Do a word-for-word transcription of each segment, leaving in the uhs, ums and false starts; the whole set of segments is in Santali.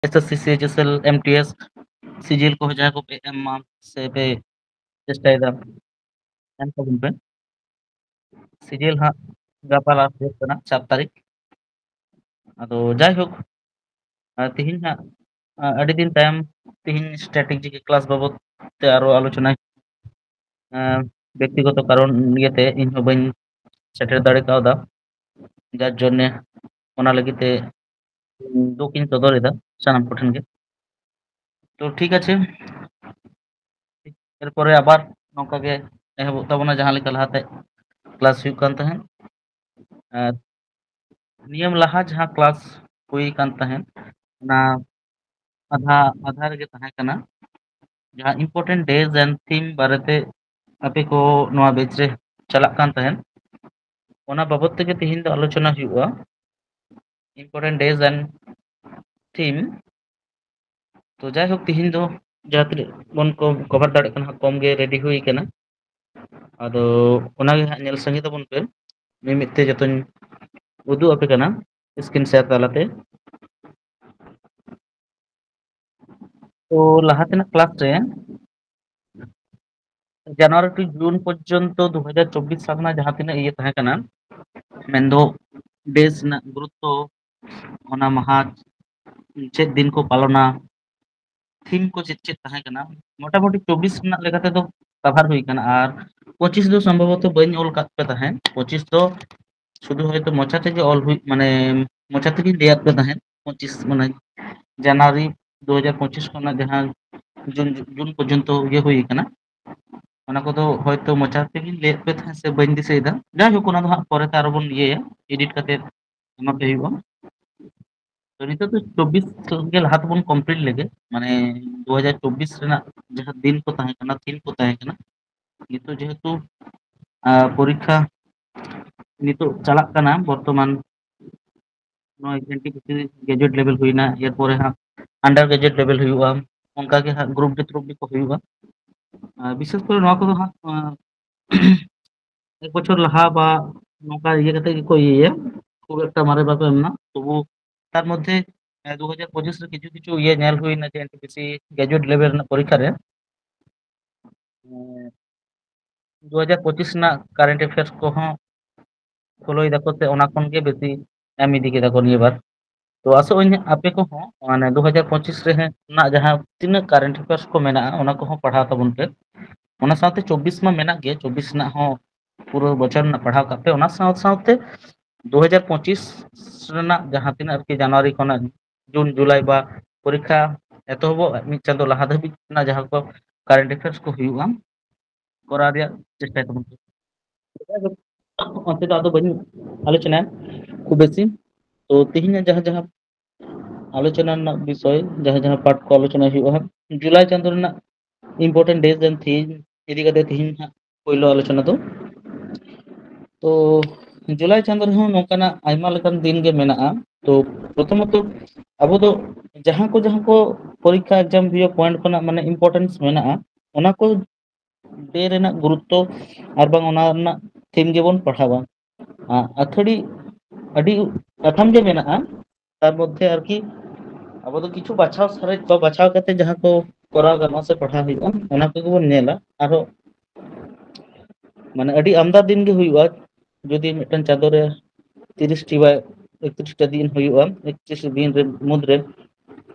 S S C, C H S L, M T S, ᱥᱤᱡᱤᱞ ᱠᱚ ᱡᱟᱦᱟᱸᱭ ᱠᱚ ᱯᱮ ᱮᱢ ᱢᱟ ᱥᱮ ᱯᱮ ᱪᱮᱥᱴᱟᱭᱮᱫᱟ, ᱮᱢ ᱛᱟᱵᱚᱱ ᱯᱮ᱾ ᱥᱤᱡᱤᱞ ᱦᱟᱸᱜ ᱜᱟᱯᱟ ᱞᱟᱥᱴ ᱰᱮᱴ ᱠᱟᱱᱟ, ᱪᱟᱨ ᱛᱟᱹᱨᱤᱠᱷ᱾ ᱟᱫᱚ ᱡᱟᱭᱦᱳᱠ, ᱟᱨ ᱛᱤᱦᱤᱧ ᱦᱟᱸᱜ, ᱟ, ᱟᱹᱰᱤ ᱫᱤᱱ ᱛᱟᱭᱚᱢ ᱛᱤᱦᱤᱧ ᱥᱴᱨᱮᱴᱮᱡᱤ ᱠᱞᱟᱥ ᱵᱟᱵᱚᱫ ᱛᱮ ᱟᱨᱚ ᱟᱞᱳᱪᱚᱱᱟ, ᱟ, ᱵᱮᱠᱛᱤᱜᱚᱛᱚ ᱠᱟᱨᱚᱱ ᱤᱭᱟᱹᱛᱮ ᱤᱧ ᱦᱚᱸ ᱵᱟᱹᱧ ᱥᱮᱴᱮᱨ ᱫᱟᱲᱮ ᱠᱟᱣᱫᱟ, ᱡᱟᱨ ᱡᱚᱱᱱᱮ ᱚᱱᱟ ᱞᱟᱹᱜᱤᱫ ᱛᱮ ᱫᱩᱠ ᱤᱧ ᱥᱚᱫᱚᱨ ᱮᱫᱟ ᱥᱟᱱᱟᱢ ᱠᱚᱴᱷᱮᱱ ᱜᱮ᱾ ᱛᱚ ᱴᱷᱤᱠ ᱟᱪᱷᱮ, ᱮᱨᱯᱚᱨᱮ ᱟᱵᱟᱨ ᱱᱚᱝᱠᱟ ᱜᱮ ᱮᱦᱚᱵᱚᱜ ᱛᱟᱵᱚᱱᱟ, ᱡᱟᱦᱟᱸ ᱞᱮᱠᱟ ᱞᱟᱦᱟᱛᱮ ᱠᱞᱟᱥ ᱦᱩᱭᱩᱜ ᱠᱟᱱ ᱛᱟᱦᱮᱸᱫ᱾ ᱟᱨ ᱱᱤᱭᱟᱹ ᱞᱟᱦᱟ ᱡᱟᱦᱟᱸ ᱠᱞᱟᱥ ᱦᱩᱭ ᱠᱟᱱ ᱛᱟᱦᱮᱸᱫ, ᱚᱱᱟ ᱟᱫᱷᱟ ᱟᱫᱷᱟ ᱨᱮᱜᱮ ᱛᱟᱦᱮᱸ ᱠᱟᱱᱟ, ᱡᱟᱦᱟᱸ important days and theme ᱵᱟᱨᱮᱛᱮ ᱟᱯᱮ ᱠᱚ ᱱᱚᱣᱟ ᱵᱮᱪ ᱨᱮ ᱪᱟᱞᱟᱜ ᱠᱟᱱ ᱛᱟᱦᱮᱸᱫ, ᱚᱱᱟ ᱵᱟᱵᱚᱫ ᱛᱮᱜᱮ ᱛᱤᱦᱤᱧ ᱫᱚ ᱟᱞᱳᱪᱚᱱᱟ ᱦᱩᱭᱩᱜᱼᱟ, important days and theme᱾ ᱛᱚ ᱡᱟᱭᱦᱳᱠ, ᱛᱤᱦᱤᱧ ᱫᱚ ᱡᱟᱦᱟᱸ ᱛᱤᱱᱟᱹᱜ ᱵᱚᱱ ᱠᱚᱵᱷᱟᱨ ᱫᱟᱲᱮᱭᱟᱜ ᱠᱟᱱᱟ, ᱠᱚᱢ ᱜᱮ ᱨᱮᱰᱤ ᱦᱩᱭ ᱠᱟᱱᱟ᱾ ᱟᱫᱚ ᱚᱱᱟᱜᱮ ᱦᱟᱸᱜ ᱧᱮᱞ ᱥᱟᱸᱜᱮ ᱛᱟᱵᱚᱱ ᱯᱮ, ᱢᱤᱢᱤᱫ ᱛᱮ ᱡᱚᱛᱚᱧ ᱩᱫᱩᱜ ᱟᱯᱮ ᱠᱟᱱᱟ ᱥᱠᱨᱤᱱ ᱥᱮᱭᱟᱨ ᱛᱟᱞᱟᱛᱮ᱾ ᱛᱚ ᱞᱟᱦᱟ ᱛᱮᱱᱟᱜ ᱠᱞᱟᱥ ᱨᱮ ᱡᱟᱱᱩᱣᱟᱨᱤ ᱴᱩ ᱡᱩᱱ ᱯᱚᱨᱡᱚᱱᱛᱚ ᱫᱩ ᱦᱟᱡᱟᱨ ᱪᱚᱵᱵᱤᱥ ᱥᱟᱞ ᱨᱮᱱᱟᱜ ᱡᱟᱦᱟᱸ ᱛᱤᱱᱟᱹᱜ ᱤᱭᱟᱹ ᱛᱟᱦᱮᱸ ᱠᱟᱱᱟ, ᱢᱮᱱᱫᱚ ᱰᱮᱥ ᱨᱮᱱᱟᱜ ᱜᱩᱨᱩᱛᱛᱚ, ᱚᱱᱟ ᱢᱟᱦᱟ ᱪᱮᱫ ᱫᱤᱱ ᱠᱚ ᱯᱟᱞᱚᱱᱟ, ᱛᱷᱤᱢ ᱠᱚ ᱪᱮᱫ ᱪᱮᱫ ᱛᱟᱦᱮᱸ ᱠᱟᱱᱟ, ᱢᱚᱴᱟᱢᱩᱴᱤ ᱪᱚᱵᱵᱤᱥ ᱨᱮᱱᱟᱜ ᱞᱮᱠᱟ ᱛᱮᱫᱚ ᱠᱟᱵᱷᱟᱨ ᱦᱩᱭ ᱠᱟᱱᱟ᱾ ᱟᱨ ᱯᱚᱸᱪᱤᱥ ᱫᱚ ᱥᱚᱢᱵᱷᱚᱵᱚᱛᱚ ᱵᱟᱹᱧ ᱚᱞ ᱠᱟᱫ ᱯᱮ ᱛᱟᱦᱮᱸᱫ, ᱯᱚᱸᱪᱤᱥ ᱫᱚ ᱥᱩᱫᱷᱩ ᱦᱚᱭᱛᱳ ᱢᱚᱪᱟ ᱛᱮᱜᱮ ᱚᱞ ᱦᱩᱭ, ᱢᱟᱱᱮ ᱢᱚᱪᱟ ᱛᱮᱜᱮᱧ ᱞᱟᱹᱭᱟᱫ ᱯᱮ ᱛᱟᱦᱮᱸᱫ᱾ ᱯᱚᱸᱪᱤᱥ, ᱢᱟᱱᱮ ᱡᱟᱱᱩᱣᱟᱨᱤ ᱫᱩ ᱦᱟᱡᱟᱨ ᱯᱚᱸᱪᱤᱥ ᱠᱷᱚᱱᱟᱜ ᱡᱟᱦᱟᱸ ᱡᱩᱱ, ᱡᱩᱱ ᱯᱚᱨᱡᱚᱱᱛᱚ ᱤᱭᱟᱹ ᱦᱩᱭ ᱠᱟᱱᱟ, ᱚᱱᱟ ᱠᱚᱫᱚ ᱦᱚᱭᱛᱳ ᱢᱚᱪᱟ ᱛᱮᱜᱮᱧ ᱞᱟᱹᱭᱟᱫ ᱯᱮ ᱛᱟᱦᱮᱸᱫ ᱥᱮ ᱵᱟᱹᱧ ᱫᱤᱥᱟᱹᱭᱮᱫᱟ᱾ ᱡᱟᱭᱦᱳᱠ, ᱚᱱᱟ ᱫᱚ ᱦᱟᱸᱜ ᱯᱚᱨᱮᱛᱮ ᱟᱨᱚ ᱵᱚᱱ ᱤᱭᱟᱹᱭᱟ, ᱮᱰᱤᱴ ᱠᱟᱛᱮ ᱮᱢᱟ ᱯᱮ ᱦᱩᱭᱩᱜᱼᱟ᱾ ᱛᱚ ᱱᱤᱛᱚᱜ ᱫᱚ ᱪᱚᱵᱵᱤᱥ ᱜᱮ ᱞᱟᱦᱟ ᱛᱮᱵᱚᱱ ᱠᱚᱢᱯᱞᱤᱴ ᱞᱮᱜᱮ, ᱢᱟᱱᱮ ᱫᱩ ᱦᱟᱡᱟᱨ ᱪᱚᱵᱵᱤᱥ ᱨᱮᱱᱟᱜ ᱡᱟᱦᱟᱸ ᱫᱤᱱ ᱠᱚ ᱛᱟᱦᱮᱸ ᱠᱟᱱᱟ, ᱛᱷᱤᱢ ᱠᱚ ᱛᱟᱦᱮᱸ ᱠᱟᱱᱟ᱾ ᱱᱤᱛᱚᱜ ᱡᱮᱦᱮᱛᱩ, ᱟᱸ, ᱯᱚᱨᱤᱠᱠᱷᱟ ᱱᱤᱛᱚᱜ ᱪᱟᱞᱟᱜ ᱠᱟᱱᱟ ᱵᱚᱨᱛᱚᱢᱟᱱ, ᱱᱚᱜᱼᱚᱭ N T P C graduate level ᱦᱩᱭᱱᱟ, ᱮᱨᱯᱚᱨᱮ ᱦᱟᱸᱜ under graduate level ᱦᱩᱭᱩᱜᱼᱟ, ᱚᱱᱠᱟ ᱜᱮ ᱦᱟᱸᱜ group D, group D ᱠᱚ ᱦᱩᱭᱩᱜᱼᱟ᱾ ᱟᱨ ᱵᱤᱥᱮᱥ ᱠᱚᱨᱮ ᱱᱚᱣᱟ ᱠᱚᱫᱚ ᱦᱟᱸᱜ, ᱟᱸ, ᱮᱠ ᱵᱚᱪᱷᱚᱨ ᱞᱟᱦᱟ ᱵᱟ ᱱᱚᱝᱠᱟ ᱤᱭᱟᱹ ᱠᱟᱛᱮ ᱜᱮᱠᱚ ᱤᱭᱟᱹᱭᱟ, ᱠᱷᱩᱵ ᱮᱠᱴᱟ ᱢᱟᱨᱮ ᱵᱟᱠᱚ ᱮᱢᱟ, ᱛᱚᱵᱩ ᱛᱟᱨ ᱢᱚᱫᱽᱫᱷᱮ ᱫᱩ ᱦᱟᱡᱟᱨ ᱯᱚᱸᱪᱤᱥ ᱨᱮ ᱠᱤᱪᱷᱩ ᱠᱤᱪᱷᱩ ᱤᱭᱟᱹ ᱧᱮᱞ ᱦᱩᱭᱱᱟ ᱡᱮ NTPC graduate level ᱨᱮᱱᱟᱜ ᱯᱚᱨᱤᱠᱠᱷᱟ ᱨᱮ ᱫᱩ ᱦᱟᱡᱟᱨ ᱯᱚᱸᱪᱤᱥ ᱨᱮᱱᱟᱜ current affairs ᱠᱚᱦᱚᱸ follow ᱮᱫᱟ ᱠᱚ, ᱥᱮ ᱚᱱᱟ ᱠᱷᱚᱱ ᱜᱮ ᱵᱮᱥᱤ ᱮᱢ ᱤᱫᱤ ᱠᱮᱫᱟ ᱠᱚ ᱱᱤᱭᱟᱹ ᱵᱟᱨ᱾ ᱛᱚ ᱟᱥᱚᱜ ᱟᱹᱧ ᱟᱯᱮ ᱠᱚᱦᱚᱸ ᱢᱟᱱᱮ ᱫᱩ ᱦᱟᱡᱟᱨ ᱯᱚᱸᱪᱤᱥ ᱨᱮᱱᱟᱜ ᱡᱟᱦᱟᱸ ᱛᱤᱱᱟᱹᱜ current affairs ᱠᱚ ᱢᱮᱱᱟᱜᱼᱟ, ᱚᱱᱟ ᱠᱚᱦᱚᱸ ᱯᱟᱲᱦᱟᱣ ᱛᱟᱵᱚᱱ ᱯᱮ᱾ ᱚᱱᱟ ᱥᱟᱶᱛᱮ ᱪᱚᱵᱵᱤᱥ ᱢᱟ ᱢᱮᱱᱟᱜ ᱜᱮ, ᱪᱚᱵᱵᱤᱥ ᱨᱮᱱᱟᱜ ᱦᱚᱸ ᱯᱩᱨᱟᱹ ᱵᱚᱪᱷᱚᱨ ᱨᱮᱱᱟᱜ ᱯᱟᱲᱦᱟᱣ ᱠᱟᱜ ᱯᱮ᱾ ᱚᱱᱟ ᱥᱟᱶ ᱥᱟᱶᱛᱮ ᱫᱩ ᱦᱟᱡᱟᱨ ᱯᱚᱸᱪᱤᱥ ᱨᱮᱱᱟᱜ ᱡᱟᱦᱟᱸ ᱛᱤᱱᱟᱹᱜ ᱟᱨᱠᱤ ᱡᱟᱱᱩᱣᱟᱨᱤ ᱠᱷᱚᱱᱟᱜ ᱡᱩᱱ, ᱡᱩᱞᱟᱭ ᱵᱟ ᱯᱚᱨᱤᱠᱠᱷᱟ ᱮᱛᱚᱦᱚᱵᱚᱜ ᱢᱤᱫ ᱪᱟᱸᱫᱚ ᱞᱟᱦᱟ ᱫᱷᱟᱹᱵᱤᱡ ᱨᱮᱱᱟᱜ ᱡᱟᱦᱟᱸ ᱠᱚ current affairs ᱠᱚ ᱦᱩᱭᱩᱜᱼᱟ, ᱠᱚᱨᱟᱣ ᱨᱮᱭᱟᱜ ᱪᱮᱥᱴᱟᱭ ᱛᱟᱵᱚᱱ ᱯᱮ᱾ ᱚᱱᱛᱮ ᱫᱚ ᱟᱫᱚ ᱵᱟᱹᱧ ᱟᱞᱳᱪᱚᱱᱟᱭᱟ ᱠᱷᱩᱵ ᱵᱮᱥᱤ᱾ ᱛᱚ ᱛᱮᱦᱮᱧᱟᱜ ᱡᱟᱦᱟᱸ ᱡᱟᱦᱟᱸ ᱟᱞᱳᱪᱚᱱᱟ ᱨᱮᱱᱟᱜ ᱵᱤᱥᱚᱭ, ᱡᱟᱦᱟᱸ ᱡᱟᱦᱟᱸ ᱯᱟᱴ ᱠᱚ ᱟᱞᱳᱪᱚᱱᱟ ᱦᱩᱭᱩᱜᱼᱟ ᱦᱟᱸᱜ, ᱡᱩᱞᱟᱭ ᱪᱟᱸᱫᱚ ᱨᱮᱱᱟᱜ important days and theme ᱤᱫᱤ ᱠᱟᱛᱮ ᱛᱮᱦᱮᱧ ᱦᱟᱸᱜ ᱯᱳᱭᱞᱳ ᱟᱞᱳᱪᱚᱱᱟ ᱫᱚ᱾ ᱛᱚ ᱡᱩᱞᱟᱭ ᱪᱟᱸᱫᱚ ᱨᱮᱦᱚᱸ ᱱᱚᱝᱠᱟᱱᱟᱜ ᱟᱭᱢᱟ ᱞᱮᱠᱟᱱ ᱫᱤᱱ ᱜᱮ ᱢᱮᱱᱟᱜᱼᱟ᱾ ᱛᱚ ᱯᱨᱚᱛᱷᱚᱢᱚᱛᱚ ᱟᱵᱚ ᱫᱚ ᱡᱟᱦᱟᱸ ᱠᱚ ᱡᱟᱦᱟᱸ ᱠᱚ ᱯᱚᱨᱤᱠᱠᱷᱟ exam ᱦᱩᱭᱩᱜ point ᱠᱷᱚᱱᱟᱜ ᱢᱟᱱᱮ importance ᱢᱮᱱᱟᱜᱼᱟ, ᱚᱱᱟ ᱠᱚ day ᱨᱮᱱᱟᱜ ᱜᱩᱨᱩᱛᱛᱚ ᱟᱨ ᱵᱟᱝ ᱚᱱᱟ ᱨᱮᱱᱟᱜ theme ᱜᱮᱵᱚᱱ ᱯᱟᱲᱦᱟᱣᱟ᱾ ᱟ-, ᱟᱹᱛᱷᱟᱹᱲᱤ ᱟᱹᱰᱤ ᱠᱟᱛᱷᱟᱢ ᱜᱮ ᱢᱮᱱᱟᱜᱼᱟ, ᱛᱟᱨ ᱢᱚᱫᱽᱫᱷᱮ ᱟᱨᱠᱤ ᱟᱵᱚ ᱫᱚ ᱠᱤᱪᱷᱩ ᱵᱟᱪᱷᱟᱣ ᱥᱟᱨᱮᱡ ᱵᱟ ᱵᱟᱪᱷᱟᱣ ᱠᱟᱛᱮ ᱡᱟᱦᱟᱸ ᱠᱚ ᱠᱚᱨᱟᱣ ᱜᱟᱱᱚᱜᱼᱟ ᱥᱮ ᱯᱟᱲᱦᱟᱣ ᱦᱩᱭᱩᱜᱼᱟ, ᱚᱱᱟ ᱠᱚᱜᱮ ᱵᱚᱱ ᱧᱮᱞᱟ᱾ ᱟᱨᱦᱚᱸ ᱢᱟᱱᱮ ᱟᱹᱰᱤ ᱟᱢᱫᱟ ᱫᱤᱱ ᱜᱮ ᱦᱩᱭᱩᱜᱼᱟ, ᱡᱩᱫᱤ ᱢᱤᱫᱴᱟᱝ ᱪᱟᱸᱫᱳ ᱨᱮ ᱛᱤᱨᱤᱥ ᱴᱤ ᱵᱟ ᱮᱠᱛᱨᱤᱥ ᱴᱟ ᱫᱤᱱ ᱦᱩᱭᱩᱜᱼᱟ, ᱮᱠᱛᱨᱤᱥ ᱫᱤᱱ ᱨᱮ ᱢᱩᱫᱽᱨᱮ,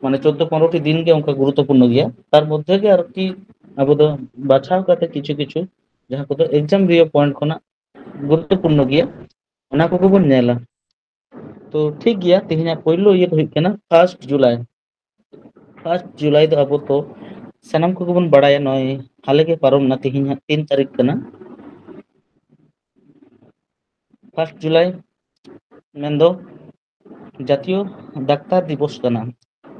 ᱢᱟᱱᱮ ᱪᱳᱫᱫᱳ ᱯᱚᱱᱨᱚ ᱴᱤ ᱫᱤᱱ ᱜᱮ ᱚᱱᱠᱟ ᱜᱩᱨᱩᱛᱛᱚᱯᱩᱨᱱᱚ ᱜᱮᱭᱟ᱾ ᱛᱟᱨ ᱢᱚᱫᱽᱫᱷᱮ ᱜᱮ ᱟᱨᱠᱤ ᱟᱵᱚ ᱫᱚ ᱵᱟᱪᱷᱟᱣ ᱠᱟᱛᱮ ᱠᱤᱪᱷᱩ ᱠᱤᱪᱷᱩ ᱡᱟᱦᱟᱸ ᱠᱚᱫᱚ exam ᱨᱮᱭᱟᱜ point ᱠᱷᱚᱱᱟᱜ ᱜᱩᱨᱩᱛᱛᱚᱯᱩᱨᱱᱚ ᱜᱮᱭᱟ, ᱚᱱᱟ ᱠᱚᱜᱮ ᱵᱚᱱ ᱧᱮᱞᱟ᱾ ᱛᱚ ᱴᱷᱤᱠ ᱜᱮᱭᱟ, ᱛᱮᱦᱮᱧᱟᱜ ᱯᱳᱭᱞᱳ ᱤᱭᱟᱹ ᱫᱚ ᱦᱩᱭᱩᱜ ᱠᱟᱱᱟ first July᱾ First July ᱫᱚ ᱟᱵᱚ ᱛᱚ ᱥᱟᱱᱟᱢ ᱠᱚᱜᱮ ᱵᱚᱱ ᱵᱟᱲᱟᱭᱟ, ᱱᱚᱜᱼᱚᱭ ᱦᱟᱞᱮ ᱜᱮ ᱯᱟᱨᱚᱢ ᱮᱱᱟ, ᱛᱮᱦᱮᱧ ᱦᱟᱸᱜ ᱛᱤᱱ ᱛᱟᱹᱨᱤᱠᱷ ᱠᱟᱱᱟ᱾ First July ᱢᱮᱱᱫᱚ ᱡᱟᱛᱤᱭᱚ ᱰᱟᱠᱛᱟᱨ ᱫᱤᱵᱚᱥ ᱠᱟᱱᱟ᱾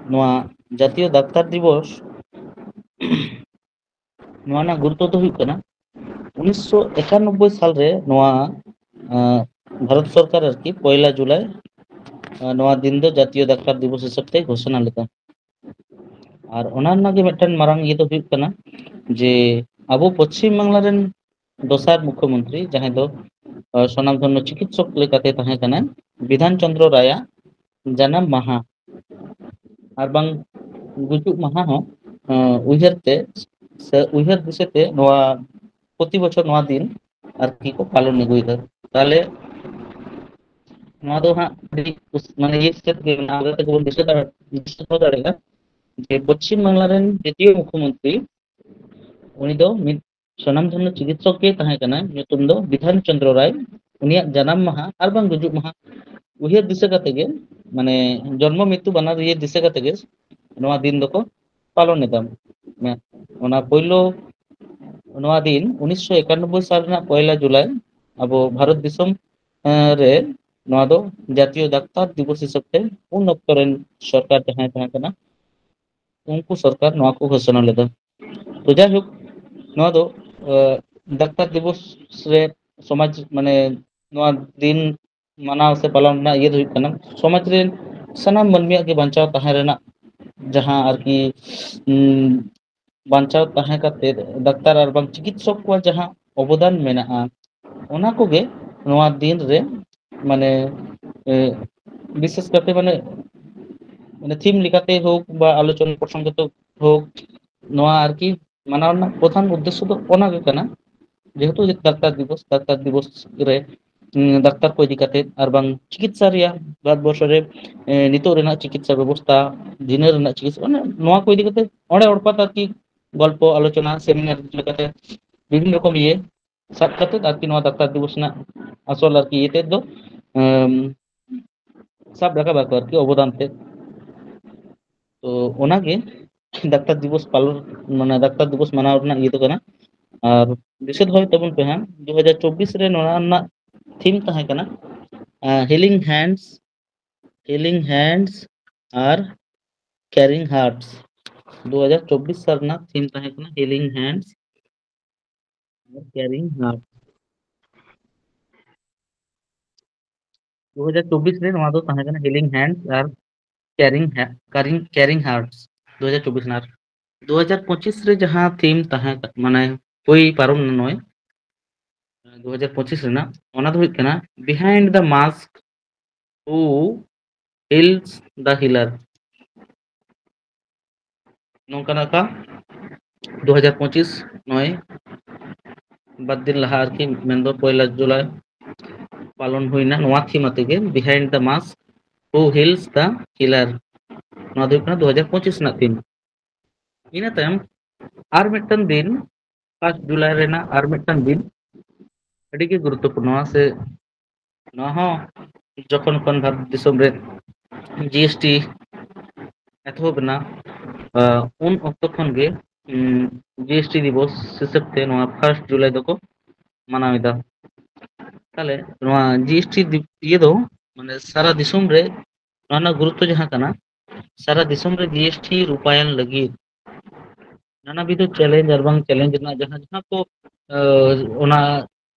ᱱᱚᱣᱟ ᱡᱟᱛᱤᱭᱚ ᱰᱟᱠᱛᱟᱨ ᱫᱤᱵᱚᱥ ᱱᱚᱣᱟ ᱨᱮᱱᱟᱜ ᱜᱩᱨᱩᱛᱛᱚ ᱫᱚ ᱦᱩᱭᱩᱜ ᱠᱟᱱᱟ, ᱩᱱᱤᱥᱥᱚ ᱮᱠᱟᱱᱚᱵᱵᱳᱭ ᱥᱟᱞᱨᱮ ᱱᱚᱣᱟ, ᱟᱸ, ᱵᱷᱟᱨᱚᱛ ᱥᱚᱨᱠᱟᱨ ᱟᱨᱠᱤ ᱯᱚᱭᱞᱟ ᱡᱩᱞᱟᱭ, ᱟᱸ, ᱱᱚᱣᱟ ᱫᱤᱱ ᱫᱚ ᱡᱟᱛᱤᱭᱚ ᱰᱟᱠᱛᱟᱨ ᱫᱤᱵᱚᱥ ᱦᱤᱥᱟᱹᱵ ᱛᱮ ᱜᱷᱳᱥᱚᱱᱟ ᱞᱮᱫᱟ᱾ ᱟᱨ ᱚᱱᱟ ᱨᱮᱱᱟᱜ ᱜᱮ ᱢᱤᱫᱴᱮᱱ ᱢᱟᱨᱟᱝ ᱤᱭᱟᱹ ᱫᱚ ᱦᱩᱭᱩᱜ ᱠᱟᱱᱟ ᱡᱮ ᱟᱵᱚ ᱯᱚᱪᱷᱤᱢ ᱵᱟᱝᱞᱟ ᱨᱮᱱ ᱫᱚᱥᱟᱨ ᱢᱩᱠᱷᱭᱚᱢᱚᱱᱛᱨᱤ, ᱡᱟᱦᱟᱸᱭ ᱫᱚ, ᱟᱸ, ᱥᱚᱱᱟᱢᱫᱷᱚᱱᱭᱚ ᱪᱤᱠᱤᱛᱥᱚᱠ ᱞᱮᱠᱟᱛᱮ ᱛᱟᱦᱮᱸ ᱠᱟᱱᱟᱭ, ᱵᱤᱫᱷᱟᱱ ᱪᱚᱸᱫᱽᱨᱚ ᱨᱟᱭᱟᱜ ᱡᱟᱱᱟᱢ ᱢᱟᱦᱟ ᱟᱨ ᱵᱟᱝ ᱜᱩᱡᱩᱜ ᱢᱟᱦᱟ ᱦᱚᱸ ᱩᱭᱦᱟᱹᱨ ᱛᱮ ᱥᱮ ᱩᱭᱦᱟᱹᱨ ᱫᱤᱥᱟᱹ ᱛᱮ ᱱᱚᱣᱟ ᱯᱨᱚᱛᱤ ᱵᱚᱪᱷᱚᱨ ᱱᱚᱣᱟ ᱫᱤᱱ ᱟᱨᱠᱤ ᱠᱚ ᱯᱟᱞᱚᱱ ᱟᱹᱜᱩᱭᱮᱫᱟ᱾ ᱛᱟᱦᱚᱞᱮ ᱱᱚᱣᱟ ᱫᱚ ᱦᱟᱸᱜ ᱟᱹᱰᱤ ᱢᱟᱱᱮ ᱤᱭᱟᱹ ᱥᱮᱫ ᱜᱮ ᱢᱮᱱᱟᱜᱼᱟ, ᱟᱵᱚ ᱛᱮᱜᱮ ᱵᱚᱱ ᱫᱤᱥᱟᱹ ᱫᱟᱲᱮ-, ᱫᱤᱥᱟᱹ ᱫᱚᱦᱚ ᱫᱟᱲᱮᱭᱟᱜᱼᱟ ᱡᱮ ᱯᱚᱪᱷᱤᱢ ᱵᱟᱝᱞᱟ ᱨᱮᱱ ᱡᱟᱹᱛᱤᱭᱚ ᱢᱩᱠᱷᱭᱚᱢᱚᱱᱛᱨᱤ ᱩᱱᱤ ᱫᱚ ᱢᱤᱫ ᱥᱚᱱᱟᱢ ᱫᱷᱚᱨᱢᱚ ᱪᱤᱠᱤᱛᱥᱚᱠ ᱜᱮ ᱛᱟᱦᱮᱸ ᱠᱟᱱᱟᱭ, ᱧᱩᱛᱩᱢ ᱫᱚ ᱵᱤᱫᱷᱟᱱ ᱪᱚᱸᱫᱽᱨᱚ ᱨᱟᱭ᱾ ᱩᱱᱤᱭᱟᱜ ᱡᱟᱱᱟᱢ ᱢᱟᱦᱟ ᱟᱨ ᱵᱟᱝ ᱜᱩᱡᱩᱜ ᱢᱟᱦᱟ ᱩᱭᱦᱟᱹᱨ ᱫᱤᱥᱟᱹ ᱠᱟᱛᱮ ᱜᱮ, ᱢᱟᱱᱮ ᱡᱚᱱᱢᱚ ᱢᱨᱤᱛᱛᱩ ᱵᱟᱱᱟᱨ ᱤᱭᱟᱹ ᱫᱤᱥᱟᱹ ᱠᱟᱛᱮ ᱜᱮ ᱱᱚᱣᱟ ᱫᱤᱱ ᱫᱚᱠᱚ ᱯᱟᱞᱚᱱ ᱮᱫᱟ᱾ ᱚᱱᱟ ᱯᱳᱭᱞᱳ ᱱᱚᱣᱟ ᱫᱤᱱ ᱩᱱᱤᱥᱥᱚ ᱮᱠᱟᱱᱱᱚᱵᱵᱳᱭ ᱥᱟᱞ ᱨᱮᱱᱟᱜ ᱯᱚᱭᱞᱟ ᱡᱩᱞᱟᱭ ᱟᱵᱚ ᱵᱷᱟᱨᱚᱛ ᱫᱤᱥᱚᱢ ᱨᱮ ᱱᱚᱣᱟ ᱫᱚ ᱡᱟᱛᱤᱭᱚ ᱰᱟᱠᱛᱟᱨ ᱫᱤᱵᱚᱥ ᱦᱤᱥᱟᱹᱵ ᱛᱮ ᱩᱱ ᱚᱠᱛᱚ ᱨᱮᱱ ᱥᱚᱨᱠᱟᱨ ᱡᱟᱦᱟᱸᱭ ᱛᱟᱦᱮᱸ ᱠᱟᱱᱟ, ᱩᱱᱠᱩ ᱥᱚᱨᱠᱟᱨ ᱱᱚᱣᱟ ᱠᱚ ᱜᱷᱳᱥᱚᱱᱟ ᱞᱮᱫᱟ᱾ ᱛᱚ ᱡᱟᱭᱦᱳᱠ, ᱱᱚᱣᱟ ᱫᱚ ᱰᱟᱠᱛᱟᱨ ᱫᱤᱵᱚᱥ ᱨᱮ ᱥᱚᱢᱟᱡᱽ, ᱢᱟᱱᱮ ᱱᱚᱣᱟ ᱫᱤᱱ ᱢᱟᱱᱟᱣ ᱥᱮ ᱯᱟᱞᱚᱱ ᱨᱮᱱᱟᱜ ᱤᱭᱟᱹ ᱫᱚ ᱦᱩᱭᱩᱜ ᱠᱟᱱᱟ ᱥᱚᱢᱟᱡᱽ ᱨᱮᱱ ᱥᱟᱱᱟᱢ ᱢᱟᱹᱱᱢᱤᱭᱟᱜ ᱜᱮ ᱵᱟᱧᱪᱟᱣ ᱛᱟᱦᱮᱸ ᱨᱮᱱᱟᱜ ᱡᱟᱦᱟᱸ ᱟᱨᱠᱤ ᱵᱟᱧᱪᱟᱣ ᱛᱟᱦᱮᱸ ᱠᱟᱛᱮ ᱰᱟᱠᱛᱟᱨ ᱟᱨ ᱵᱟᱝ ᱪᱤᱠᱤᱛᱥᱚᱠ ᱠᱚᱣᱟᱜ ᱡᱟᱦᱟᱸ ᱚᱵᱚᱫᱟᱱ ᱢᱮᱱᱟᱜᱼᱟ, ᱚᱱᱟ ᱠᱚᱜᱮ ᱱᱚᱣᱟ ᱫᱤᱱ ᱨᱮ ᱢᱟᱱᱮ ᱵᱤᱥᱮᱥ ᱠᱟᱛᱮ ᱢᱟᱱᱮ ᱢᱟᱱᱮ ᱛᱷᱤᱢ ᱞᱮᱠᱟᱛᱮ ᱦᱳᱠ ᱵᱟ ᱟᱞᱳᱪᱚᱱᱟ ᱯᱨᱚᱥᱚᱝᱜᱚ ᱛᱮ ᱦᱳᱠ, ᱱᱚᱣᱟ ᱟᱨᱠᱤ ᱢᱟᱱᱟᱣ ᱨᱮᱱᱟᱜ ᱯᱨᱚᱫᱷᱟᱱ ᱩᱫᱽᱫᱮᱥᱥᱚ ᱫᱚ ᱚᱱᱟ ᱜᱮ ᱠᱟᱱᱟ᱾ ᱡᱮᱦᱮᱛᱩ ᱰᱟᱠᱛᱟᱨ ᱫᱤᱵᱚᱥ, ᱰᱟᱠᱛᱟᱨ ᱫᱤᱵᱚᱥ ᱨᱮ ᱰᱟᱠᱛᱟᱨ ᱠᱚ ᱤᱫᱤ ᱠᱟᱛᱮ ᱟᱨ ᱵᱟᱝ ᱪᱤᱠᱤᱛᱥᱟ ᱨᱮᱭᱟᱜ ᱵᱷᱟᱨᱚᱛ ᱵᱚᱨᱥᱚ ᱨᱮ ᱱᱤᱛᱚᱜ ᱨᱮᱱᱟᱜ ᱪᱤᱠᱤᱛᱥᱟ ᱵᱮᱵᱚᱥᱛᱷᱟ, ᱫᱷᱤᱱᱟᱹ ᱨᱮᱱᱟᱜ ᱪᱤᱠᱤᱛᱥᱟ, ᱢᱟᱱᱮ ᱱᱚᱣᱟ ᱠᱚ ᱤᱫᱤ ᱠᱟᱛᱮ ᱚᱸᱰᱮ ᱚᱲᱯᱟᱛ ᱟᱨᱠᱤ ᱜᱚᱞᱯᱚ, ᱟᱞᱳᱪᱚᱱᱟ, ᱥᱮᱢᱤᱱᱟᱨ ᱞᱮᱠᱟᱛᱮ ᱵᱤᱵᱷᱤᱱᱱᱚ ᱨᱚᱠᱚᱢ ᱤᱭᱟᱹ ᱥᱟᱵ ᱠᱟᱛᱮ ᱟᱨᱠᱤ ᱱᱚᱣᱟ ᱰᱟᱠᱛᱟᱨ ᱫᱤᱵᱚᱥ ᱨᱮᱱᱟᱜ ᱟᱥᱚᱞ ᱟᱨᱠᱤ ᱤᱭᱟᱹ ᱛᱮᱫ ᱫᱚ ᱥᱟᱵ ᱨᱟᱠᱟᱵ ᱟᱠᱚ ᱟᱨᱠᱤ ᱚᱵᱚᱫᱟᱱ ᱛᱮ᱾ ᱛᱚ ᱚᱱᱟᱜᱮ ᱰᱟᱠᱛᱟᱨ ᱫᱤᱵᱚᱥ ᱯᱟᱞᱚᱱ, ᱢᱟᱱᱮ ᱰᱟᱠᱛᱟᱨ ᱫᱤᱵᱚᱥ ᱢᱟᱱᱟᱣ ᱨᱮᱱᱟᱜ ᱤᱭᱟᱹ ᱫᱚ ᱠᱟᱱᱟ᱾ ᱟᱨ ᱫᱤᱥᱟᱹ ᱫᱚᱦᱚᱭ ᱛᱟᱵᱚᱱ ᱯᱮ ᱦᱟᱸᱜ, ᱫᱩ ᱦᱟᱡᱟᱨ ᱪᱚᱵᱵᱤᱥ ᱨᱮ ᱱᱚᱣᱟ ᱨᱮᱱᱟᱜ ᱛᱷᱤᱢ ᱛᱟᱦᱮᱸ ᱠᱟᱱᱟ healing hands, healing hands ᱟᱨ caring hearts᱾ ᱫᱩ ᱦᱟᱡᱟᱨ ᱪᱚᱵᱵᱤᱥ ᱥᱟᱞ ᱨᱮᱱᱟᱜ ᱛᱷᱤᱢ ᱛᱟᱦᱮᱸ ᱠᱟᱱᱟ healing hands ᱟᱨ caring hearts᱾ ᱫᱩ ᱦᱟᱡᱟᱨ ᱪᱚᱵᱵᱤᱥ ᱨᱮ ᱱᱚᱣᱟ ᱫᱚ ᱛᱟᱦᱮᱸ ᱠᱟᱱᱟ healing hands ᱟᱨ caring, caring, caring hearts᱾ ᱫᱩ ᱦᱟᱡᱟᱨ ᱪᱚᱵᱵᱤᱥ ᱨᱮᱱᱟᱜ, ᱫᱩ ᱦᱟᱡᱟᱨ ᱯᱚᱸᱪᱤᱥ ᱨᱮ ᱡᱟᱦᱟᱸ ᱛᱷᱤᱢ ᱛᱟᱦᱮᱸ ᱠᱟ-, ᱢᱟᱱᱮ ᱦᱩᱭ ᱯᱟᱨᱚᱢ ᱞᱮᱱᱟ ᱱᱚᱜᱼᱚᱭ ᱫᱩ ᱦᱟᱡᱟᱨ ᱯᱚᱸᱪᱤᱥ ᱨᱮᱱᱟᱜ, ᱚᱱᱟ ᱫᱚ ᱦᱩᱭᱩᱜ ᱠᱟᱱᱟ behind the mask, who Hills the Healer, ᱱᱚᱝᱠᱟᱱᱟᱜ ᱠᱟ ᱫᱩ ᱦᱟᱡᱟᱨ ᱯᱚᱸᱪᱤᱥ ᱱᱚᱜᱼᱚᱭ ᱵᱟᱨ ᱫᱤᱱ ᱞᱟᱦᱟ ᱟᱨᱠᱤ, ᱢᱮᱱᱫᱚ ᱯᱚᱭᱞᱟ ᱡᱩᱞᱟᱭ ᱯᱟᱞᱚᱱ ᱦᱩᱭᱱᱟ ᱱᱚᱣᱟ ᱛᱷᱤᱢ ᱟᱛᱮ ᱜᱮ, Behind the Mask, Who Heals the Healer᱾ ᱱᱚᱣᱟ ᱫᱚ ᱦᱩᱭᱩᱜ ᱠᱟᱱᱟ ᱫᱩ ᱦᱟᱡᱟᱨ ᱯᱚᱸᱪᱤᱥ ᱨᱮᱱᱟᱜ ᱛᱷᱤᱢ᱾ ᱤᱱᱟᱹ ᱛᱟᱭᱚᱢ ᱟᱨ ᱢᱤᱫᱴᱟᱝ ᱫᱤᱱ, ᱯᱷᱟᱥᱴ ᱡᱩᱞᱟᱭ ᱨᱮᱱᱟᱜ ᱟᱨ ᱢᱤᱫᱴᱟᱝ ᱫᱤᱱ ᱟᱹᱰᱤ ᱜᱮ ᱜᱩᱨᱩᱛᱛᱚᱯᱩᱨᱱᱚ, ᱥᱮ ᱱᱚᱣᱟ ᱦᱚᱸ ᱡᱚᱠᱷᱚᱱ ᱠᱷᱚᱱ ᱵᱷᱟᱨᱚᱛ ᱫᱤᱥᱚᱢ ᱨᱮ ᱡᱤ ᱮᱥ ᱴᱤ ᱮᱛᱚᱦᱚᱵ ᱮᱱᱟ, ᱟᱸ, ᱩᱱ ᱚᱠᱛᱚ ᱠᱷᱚᱱ ᱜᱮ, ᱩᱸ, ᱡᱤ ᱮᱥ ᱴᱤ ᱫᱤᱵᱚᱥ ᱦᱤᱥᱟᱹᱵ ᱛᱮ ᱱᱚᱣᱟ ᱯᱷᱟᱥᱴ ᱡᱩᱞᱟᱭ ᱫᱚᱠᱚ ᱢᱟᱱᱟᱣ ᱮᱫᱟ᱾ ᱛᱟᱦᱞᱮ ᱱᱚᱣᱟ ᱡᱤ ᱮᱥ ᱴᱤ ᱫᱤ-, ᱤᱭᱟᱹ ᱫᱚ, ᱢᱟᱱᱮ, ᱥᱟᱨᱟ ᱫᱤᱥᱚᱢ ᱨᱮ ᱱᱚᱣᱟ ᱨᱮᱱᱟᱜ ᱜᱩᱨᱩᱛᱛᱚ ᱡᱟᱦᱟᱸ ᱠᱟᱱᱟ, ᱥᱟᱨᱟ ᱫᱤᱥᱚᱢ ᱨᱮ ᱡᱤ ᱮᱥ ᱴᱤ ᱨᱩᱯᱟᱭᱚᱱ ᱞᱟᱹᱜᱤᱫ ᱱᱟᱱᱟᱵᱤᱫᱷᱚ ᱪᱮᱞᱮᱧᱡᱽ ᱟᱨ ᱵᱟᱝ ᱪᱮᱞᱮᱧᱡᱽ ᱨᱮᱱᱟᱜ ᱡᱟᱦᱟᱸ, ᱡᱟᱦᱟᱸ ᱠᱚ, ᱟᱸ, ᱚᱱᱟ,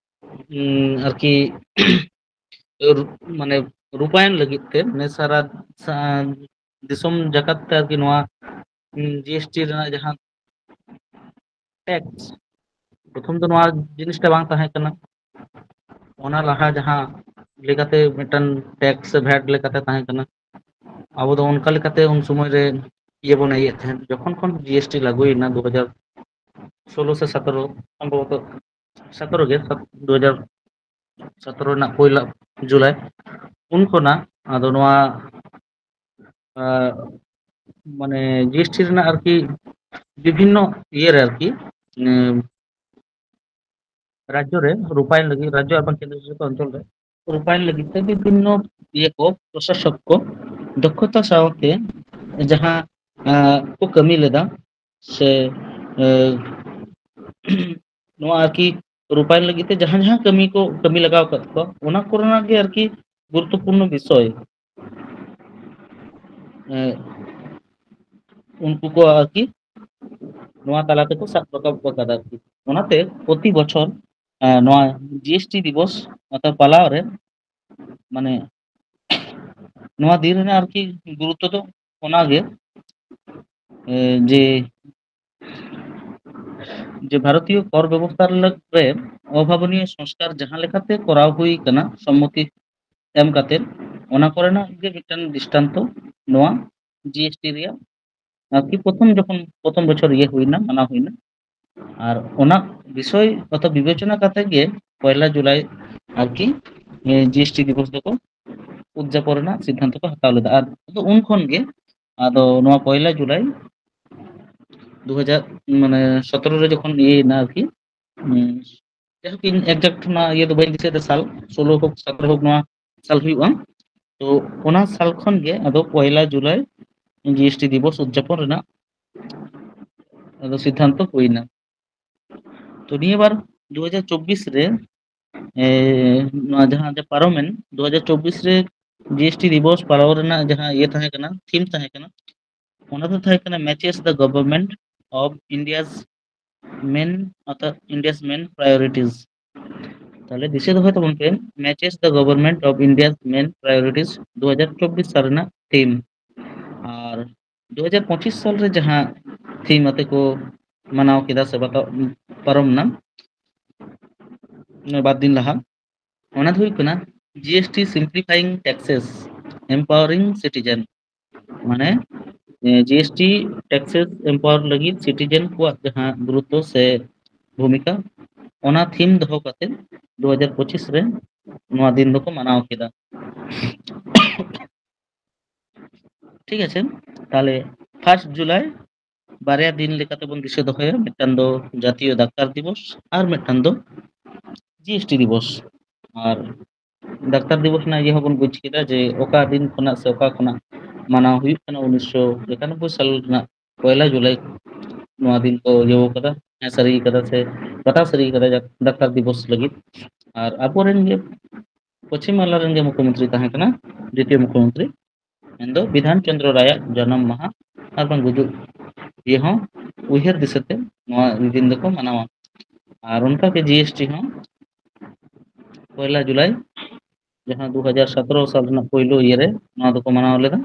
ᱩᱸ, ᱟᱨᱠᱤ, ᱨᱩ-, ᱢᱟᱱᱮ, ᱨᱩᱯᱟᱭᱚᱱ ᱞᱟᱹᱜᱤᱫ ᱛᱮ, ᱢᱟᱱᱮ, ᱥᱟᱨᱟ ᱥᱟ-, ᱫᱤᱥᱚᱢ ᱡᱟᱠᱟᱛ ᱛᱮ ᱟᱨᱠᱤ ᱱᱚᱣᱟ, ᱩᱸ, ᱡᱤ ᱮᱥ ᱴᱤ ᱨᱮᱱᱟᱜ ᱡᱟᱦᱟᱸ ᱴᱮᱠᱥ, ᱯᱨᱚᱛᱷᱚᱢ ᱫᱚ ᱱᱚᱣᱟ ᱡᱤᱱᱤᱥᱴᱟ ᱵᱟᱝ ᱛᱟᱦᱮᱸ ᱠᱟᱱᱟ, ᱚᱱᱟ ᱞᱟᱦᱟ ᱡᱟᱦᱟᱸ ᱞᱮᱠᱟᱛᱮ ᱢᱤᱫᱴᱟᱝ ᱴᱮᱠᱥ ᱥᱮ ᱵᱷᱮᱴ ᱞᱮᱠᱟᱛᱮ ᱛᱟᱦᱮᱸ ᱠᱟᱱᱟ, ᱟᱵᱚ ᱫᱚ ᱚᱱᱠᱟ ᱞᱮᱠᱟᱛᱮ ᱩᱱ ᱥᱚᱢᱚᱭ ᱨᱮ ᱤᱭᱟᱹ ᱵᱚᱱ ᱤᱭᱟᱹᱭᱮᱫ ᱛᱟᱦᱮᱸᱫ᱾ ᱡᱚᱠᱷᱚᱱ ᱠᱷᱚᱱ ᱡᱤ ᱮᱥ ᱴᱤ ᱞᱟᱹᱜᱩᱭᱮᱱᱟ ᱫᱩ ᱦᱟᱡᱟᱨ ᱥᱳᱞᱳ ᱥᱮ ᱥᱟᱛᱮᱨᱳ, ᱥᱚᱢᱵᱷᱚᱵᱚᱛᱚ ᱥᱟᱛᱮᱨᱳ ᱜᱮ, ᱥᱟᱛ-, ᱫᱩ ᱦᱟᱡᱟᱨ ᱥᱟᱛᱮᱨᱳ ᱨᱮᱱᱟᱜ ᱯᱳᱭᱞᱳ ᱡᱩᱞᱟᱭ, ᱩᱱ ᱠᱷᱚᱱᱟᱜ ᱟᱫᱚ ᱱᱚᱣᱟ, ᱟᱸ, ᱢᱟᱱᱮ, ᱡᱤ ᱮᱥ ᱴᱤ ᱨᱮᱱᱟᱜ ᱟᱨᱠᱤ ᱵᱤᱵᱷᱤᱱᱱᱚ ᱤᱭᱟᱹ ᱨᱮ ᱟᱨᱠᱤ, ᱩᱸ, ᱨᱟᱡᱽᱡᱚ ᱨᱮ ᱨᱩᱯᱟᱭᱚᱱ ᱞᱟᱹᱜᱤᱫ, ᱨᱟᱡᱽᱡᱚ ᱟᱨ ᱵᱟᱝ ᱠᱮᱱᱫᱨᱚ ᱥᱟᱥᱤᱛ ᱚᱧᱪᱚᱞ ᱨᱮ ᱨᱩᱯᱟᱭᱚᱱ ᱞᱟᱹᱜᱤᱫ ᱛᱮ ᱵᱤᱵᱷᱤᱱᱱᱚ ᱤᱭᱟᱹ ᱠᱚ, ᱯᱨᱚᱥᱟᱥᱚᱠ ᱠᱚ ᱫᱚᱠᱷᱚᱛᱟ ᱥᱟᱶᱛᱮ ᱡᱟᱦᱟᱸ, ᱟᱸ, ᱠᱚ ᱠᱟᱹᱢᱤ ᱞᱮᱫᱟ, ᱥᱮ, ᱮ, ᱱᱚᱣᱟ ᱟᱨᱠᱤ ᱨᱩᱯᱟᱭᱚᱱ ᱞᱟᱹᱜᱤᱫ ᱛᱮ ᱡᱟᱦᱟᱸ ᱡᱟᱦᱟᱸ ᱠᱟᱹᱢᱤ ᱠᱚ ᱠᱟᱹᱢᱤ ᱞᱟᱜᱟᱣ ᱟᱠᱟᱫ ᱠᱚᱣᱟ, ᱚᱱᱟ ᱠᱚᱨᱮᱱᱟᱜ ᱜᱮ ᱟᱨᱠᱤ ᱜᱩᱨᱩᱛᱛᱚᱯᱩᱨᱱᱚ ᱵᱤᱥᱚᱭ, ᱮ, ᱩᱱᱠᱩ ᱠᱚ ᱟᱨᱠᱤ ᱱᱚᱣᱟ ᱛᱟᱞᱟ ᱛᱮᱠᱚ ᱥᱟᱵ ᱨᱟᱠᱟᱵ ᱟᱠᱟᱫᱟ ᱟᱨᱠᱤ᱾ ᱚᱱᱟᱛᱮ ᱯᱨᱚᱛᱤ ᱵᱚᱪᱷᱚᱨ, ᱮ, ᱱᱚᱣᱟ ᱡᱤ ᱮᱥ ᱴᱤ ᱫᱤᱵᱚᱥ ᱚᱨᱛᱷᱟᱛ ᱯᱟᱞᱟᱣ ᱨᱮ, ᱢᱟᱱᱮ, ᱱᱚᱣᱟ ᱫᱤᱱ ᱨᱮᱱᱟᱜ ᱟᱨᱠᱤ ᱜᱩᱨᱩᱛᱛᱚ ᱫᱚ ᱚᱱᱟᱜᱮ, ᱮ, ᱡᱮ, ᱡᱮ ᱵᱷᱟᱨᱚᱛᱤᱭᱚ ᱠᱚᱨ ᱵᱮᱵᱚᱥᱛᱷᱟ ᱨᱮ ᱚᱵᱷᱟᱵᱚᱱᱤᱭᱚ ᱥᱚᱝᱥᱠᱟᱨ ᱡᱟᱦᱟᱸ ᱞᱮᱠᱟᱛᱮ ᱠᱚᱨᱟᱣ ᱦᱩᱭ ᱠᱟᱱᱟ, ᱥᱚᱢᱢᱚᱛᱤ ᱮᱢ ᱠᱟᱛᱮ, ᱚᱱᱟ ᱠᱚᱨᱮᱱᱟᱜ ᱜᱮ ᱢᱤᱫᱴᱟᱝ ᱫᱨᱤᱥᱴᱟᱱᱛᱚ ᱱᱚᱣᱟ ᱡᱤ ᱮᱥ ᱴᱤ ᱨᱮᱭᱟᱜ, ᱟᱨᱠᱤ ᱯᱨᱚᱛᱷᱚᱢ ᱡᱚᱠᱷᱚᱱ ᱯᱨᱚᱛᱷᱚᱢ ᱵᱚᱪᱷᱚᱨ ᱤᱭᱟᱹ ᱦᱩᱭᱱᱟ, ᱢᱟᱱᱟᱣ ᱦᱩᱭᱱᱟ, ᱟᱨ ᱚᱱᱟ ᱵᱤᱥᱚᱭ ᱚᱨᱛᱷᱟᱛ ᱵᱤᱵᱮᱪᱚᱱᱟ ᱠᱟᱛᱮ ᱜᱮ ᱯᱚᱭᱞᱟ ᱡᱩᱞᱟᱭ ᱟᱨᱠᱤ ᱡᱤ ᱮᱥ ᱴᱤ ᱫᱤᱵᱚᱥ ᱫᱚᱠᱚ ᱩᱫᱽᱡᱟᱯᱚᱱ ᱨᱮᱱᱟᱜ ᱥᱤᱫᱽᱫᱷᱟᱱᱛᱚ ᱠᱚ ᱦᱟᱛᱟᱣ ᱞᱮᱫᱟ᱾ ᱟᱨ ᱟᱫᱚ ᱩᱱ ᱠᱷᱚᱱ ᱜᱮ ᱟᱫᱚ ᱱᱚᱣᱟ ᱯᱚᱭᱞᱟ ᱡᱩᱞᱟᱭ ᱫᱩ ᱦᱟᱡᱟᱨ ᱢᱟᱱᱮ ᱥᱚᱛᱨᱚ ᱨᱮ ᱡᱚᱠᱷᱚᱱ ᱤᱭᱟᱹᱭᱮᱱᱟ ᱟᱨᱠᱤ, ᱩᱸ, ᱡᱟᱭᱦᱳᱠ, ᱤᱧ exact ᱚᱱᱟ ᱤᱭᱟᱹ ᱫᱚ ᱵᱟᱹᱧ ᱫᱤᱥᱟᱹᱭᱮᱫᱟ, ᱥᱟᱞ ᱥᱳᱞᱳ ᱦᱳᱠ ᱥᱚᱛᱨᱚ ᱦᱳᱠ, ᱱᱚᱣᱟ ᱥᱟᱞ ᱦᱩᱭᱩᱜᱼᱟ᱾ ᱛᱚ ᱚᱱᱟ ᱥᱟᱞ ᱠᱷᱚᱱ ᱜᱮ ᱟᱫᱚ ᱯᱚᱭᱞᱟ ᱡᱩᱞᱟᱭ ᱡᱤ ᱮᱥ ᱴᱤ ᱫᱤᱵᱚᱥ ᱩᱫᱽᱡᱟᱯᱚᱱ ᱨᱮᱱᱟᱜ ᱟᱫᱚ ᱥᱤᱫᱽᱫᱷᱟᱱᱛᱚ ᱦᱩᱭᱱᱟ᱾ ᱛᱚ ᱱᱤᱭᱟᱹ ᱵᱟᱨ ᱫᱩ ᱦᱟᱡᱟᱨ ᱪᱚᱵᱵᱤᱥ ᱨᱮ, ᱮ, ᱱᱚᱣᱟ ᱡᱟᱦᱟᱸ ᱡᱮ ᱯᱟᱨᱚᱢᱮᱱ ᱫᱩ ᱦᱟᱡᱟᱨ ᱪᱚᱵᱵᱤᱥ ᱨᱮ ᱡᱤ ᱮᱥ ᱴᱤ ᱫᱤᱵᱚᱥ ᱯᱟᱞᱟᱣ ᱨᱮᱱᱟᱜ ᱡᱟᱦᱟᱸ ᱤᱭᱟᱹ ᱛᱟᱦᱮᱸ ᱠᱟᱱᱟ, ᱛᱷᱤᱢ ᱛᱟᱦᱮᱸ ᱠᱟᱱᱟ, ᱚᱱᱟ ᱫᱚ ᱛᱟᱦᱮᱸ ᱠᱟᱱᱟ matches the government of India's main, ᱚᱨᱛᱷᱟᱛ India's main priorities᱾ ᱛᱟᱦᱞᱮ ᱫᱤᱥᱟᱹ ᱫᱚᱦᱚᱭ ᱛᱟᱵᱚᱱ ᱯᱮ, matches the government of India's main priorities ᱫᱩ ᱦᱟᱡᱟᱨ ᱪᱚᱵᱵᱤᱥ ᱥᱟᱞ ᱨᱮᱱᱟᱜ ᱛᱷᱤᱢ᱾ ᱟᱨ ᱫᱩ ᱦᱟᱡᱟᱨ ᱯᱚᱸᱪᱤᱥ ᱥᱟᱞ ᱨᱮ ᱡᱟᱦᱟᱸ ᱛᱷᱤᱢ ᱟᱛᱮ ᱠᱚ ᱢᱟᱱᱟᱣ ᱠᱮᱫᱟ ᱥᱮ ᱵᱟᱛᱟᱣ, ᱯᱟᱨᱚᱢ ᱱᱟ ᱵᱟᱨ ᱫᱤᱱ ᱞᱟᱦᱟ, ᱚᱱᱟ ᱫᱚ ᱦᱩᱭᱩᱜ ᱠᱟᱱᱟ G S T simplifying taxes, empowering citizen᱾ ᱢᱟᱱᱮ G S T taxes empower ᱞᱟᱹᱜᱤᱫ citizen ᱠᱚᱣᱟᱜ ᱡᱟᱦᱟᱸ ᱜᱩᱨᱩᱛᱛᱚ ᱥᱮ ᱵᱷᱩᱢᱤᱠᱟ, ᱚᱱᱟ ᱛᱷᱤᱢ ᱫᱚᱦᱚ ᱠᱟᱛᱮ ᱫᱩ ᱦᱟᱡᱟᱨ ᱯᱚᱸᱪᱤᱥ ᱨᱮ ᱱᱚᱣᱟ ᱫᱤᱱ ᱫᱚᱠᱚ ᱢᱟᱱᱟᱣ ᱠᱮᱫᱟ᱾ ᱴᱷᱤᱠ ᱟᱪᱷᱮ, ᱛᱟᱦᱞᱮ ᱯᱷᱟᱨᱥᱴ ᱡᱩᱞᱟᱭ ᱵᱟᱨᱭᱟ ᱫᱤᱱ ᱞᱮᱠᱟᱛᱮ ᱵᱚᱱ ᱫᱤᱥᱟᱹ ᱫᱚᱦᱚᱭᱟ, ᱢᱤᱫᱴᱟᱝ ᱫᱚ ᱡᱟᱛᱤᱭᱚ ᱰᱟᱠᱛᱟᱨ ᱫᱤᱵᱚᱥ ᱟᱨ ᱢᱤᱫᱴᱟᱝ ᱫᱚ ᱡᱤ ᱮᱥ ᱴᱤ ᱫᱤᱵᱚᱥ᱾ ᱟᱨ ᱰᱟᱠᱛᱟᱨ ᱫᱤᱵᱚᱥ ᱨᱮᱱᱟᱜ ᱤᱭᱟᱹ ᱦᱚᱸᱵᱚᱱ ᱵᱩᱡᱽ ᱠᱮᱫᱟ ᱡᱮ ᱚᱠᱟ ᱫᱤᱱ ᱠᱷᱚᱱᱟᱜ ᱥᱮ ᱚᱠᱟ ᱠᱷᱚᱱᱟᱜ ᱢᱟᱱᱟᱣ ᱦᱩᱭᱩᱜ ᱠᱟᱱᱟ, ᱩᱱᱤᱥᱥᱚ ᱮᱠᱟᱱᱚᱵᱵᱳᱭ ᱥᱟᱞ ᱨᱮᱱᱟᱜ ᱯᱚᱭᱞᱟ ᱡᱩᱞᱟᱭ ᱱᱚᱣᱟ ᱫᱤᱱ ᱠᱚ ᱤᱭᱟᱹ ᱠᱟᱫᱟ, ᱦᱮᱸ ᱥᱟᱹᱨᱤ ᱠᱟᱫᱟ ᱥᱮ ᱠᱟᱛᱷᱟ ᱥᱟᱹᱨᱤ ᱠᱟᱫᱟ ᱡᱟ-, ᱰᱟᱠᱛᱟᱨ ᱫᱤᱵᱚᱥ ᱞᱟᱹᱜᱤᱫ᱾ ᱟᱨ ᱟᱵᱚᱨᱮᱱ ᱜᱮ ᱯᱚᱪᱷᱤᱢ ᱵᱟᱝᱞᱟ ᱨᱮᱱ ᱜᱮ ᱢᱩᱠᱷᱭᱚᱢᱚᱱᱛᱨᱤ ᱛᱟᱦᱮᱸ ᱠᱟᱱᱟ, ᱫᱤᱛᱤᱭᱚ ᱢᱩᱠᱷᱭᱚᱢᱚᱱᱛᱨᱤ, ᱢᱮᱱᱫᱚ ᱵᱤᱫᱷᱟᱱ ᱪᱚᱸᱫᱽᱨᱚ ᱨᱟᱭᱟᱜ ᱡᱟᱱᱟᱢ ᱢᱟᱦᱟ ᱟᱨ ᱵᱟᱝ ᱜᱩᱡᱩᱜ ᱤᱭᱟᱹ ᱦᱚᱸ ᱩᱭᱦᱟᱹᱨ ᱫᱤᱥᱟᱹᱛᱮ ᱱᱚᱣᱟ ᱫᱤᱱ ᱫᱚᱠᱚ ᱢᱟᱱᱟᱣᱟ᱾ ᱟᱨ ᱚᱱᱠᱟᱜᱮ ᱡᱤ ᱮᱥ ᱴᱤ ᱦᱚᱸ ᱯᱚᱭᱞᱟ ᱡᱩᱞᱟᱭ, ᱡᱟᱦᱟᱸ ᱫᱩ ᱦᱟᱡᱟᱨ ᱥᱚᱛᱨᱚ ᱥᱟᱞ ᱨᱮᱱᱟᱜ ᱯᱳᱭᱞᱳ ᱤᱭᱟᱹᱨᱮ ᱱᱚᱣᱟ ᱫᱚᱠᱚ ᱢᱟᱱᱟᱣ ᱞᱮᱫᱟ᱾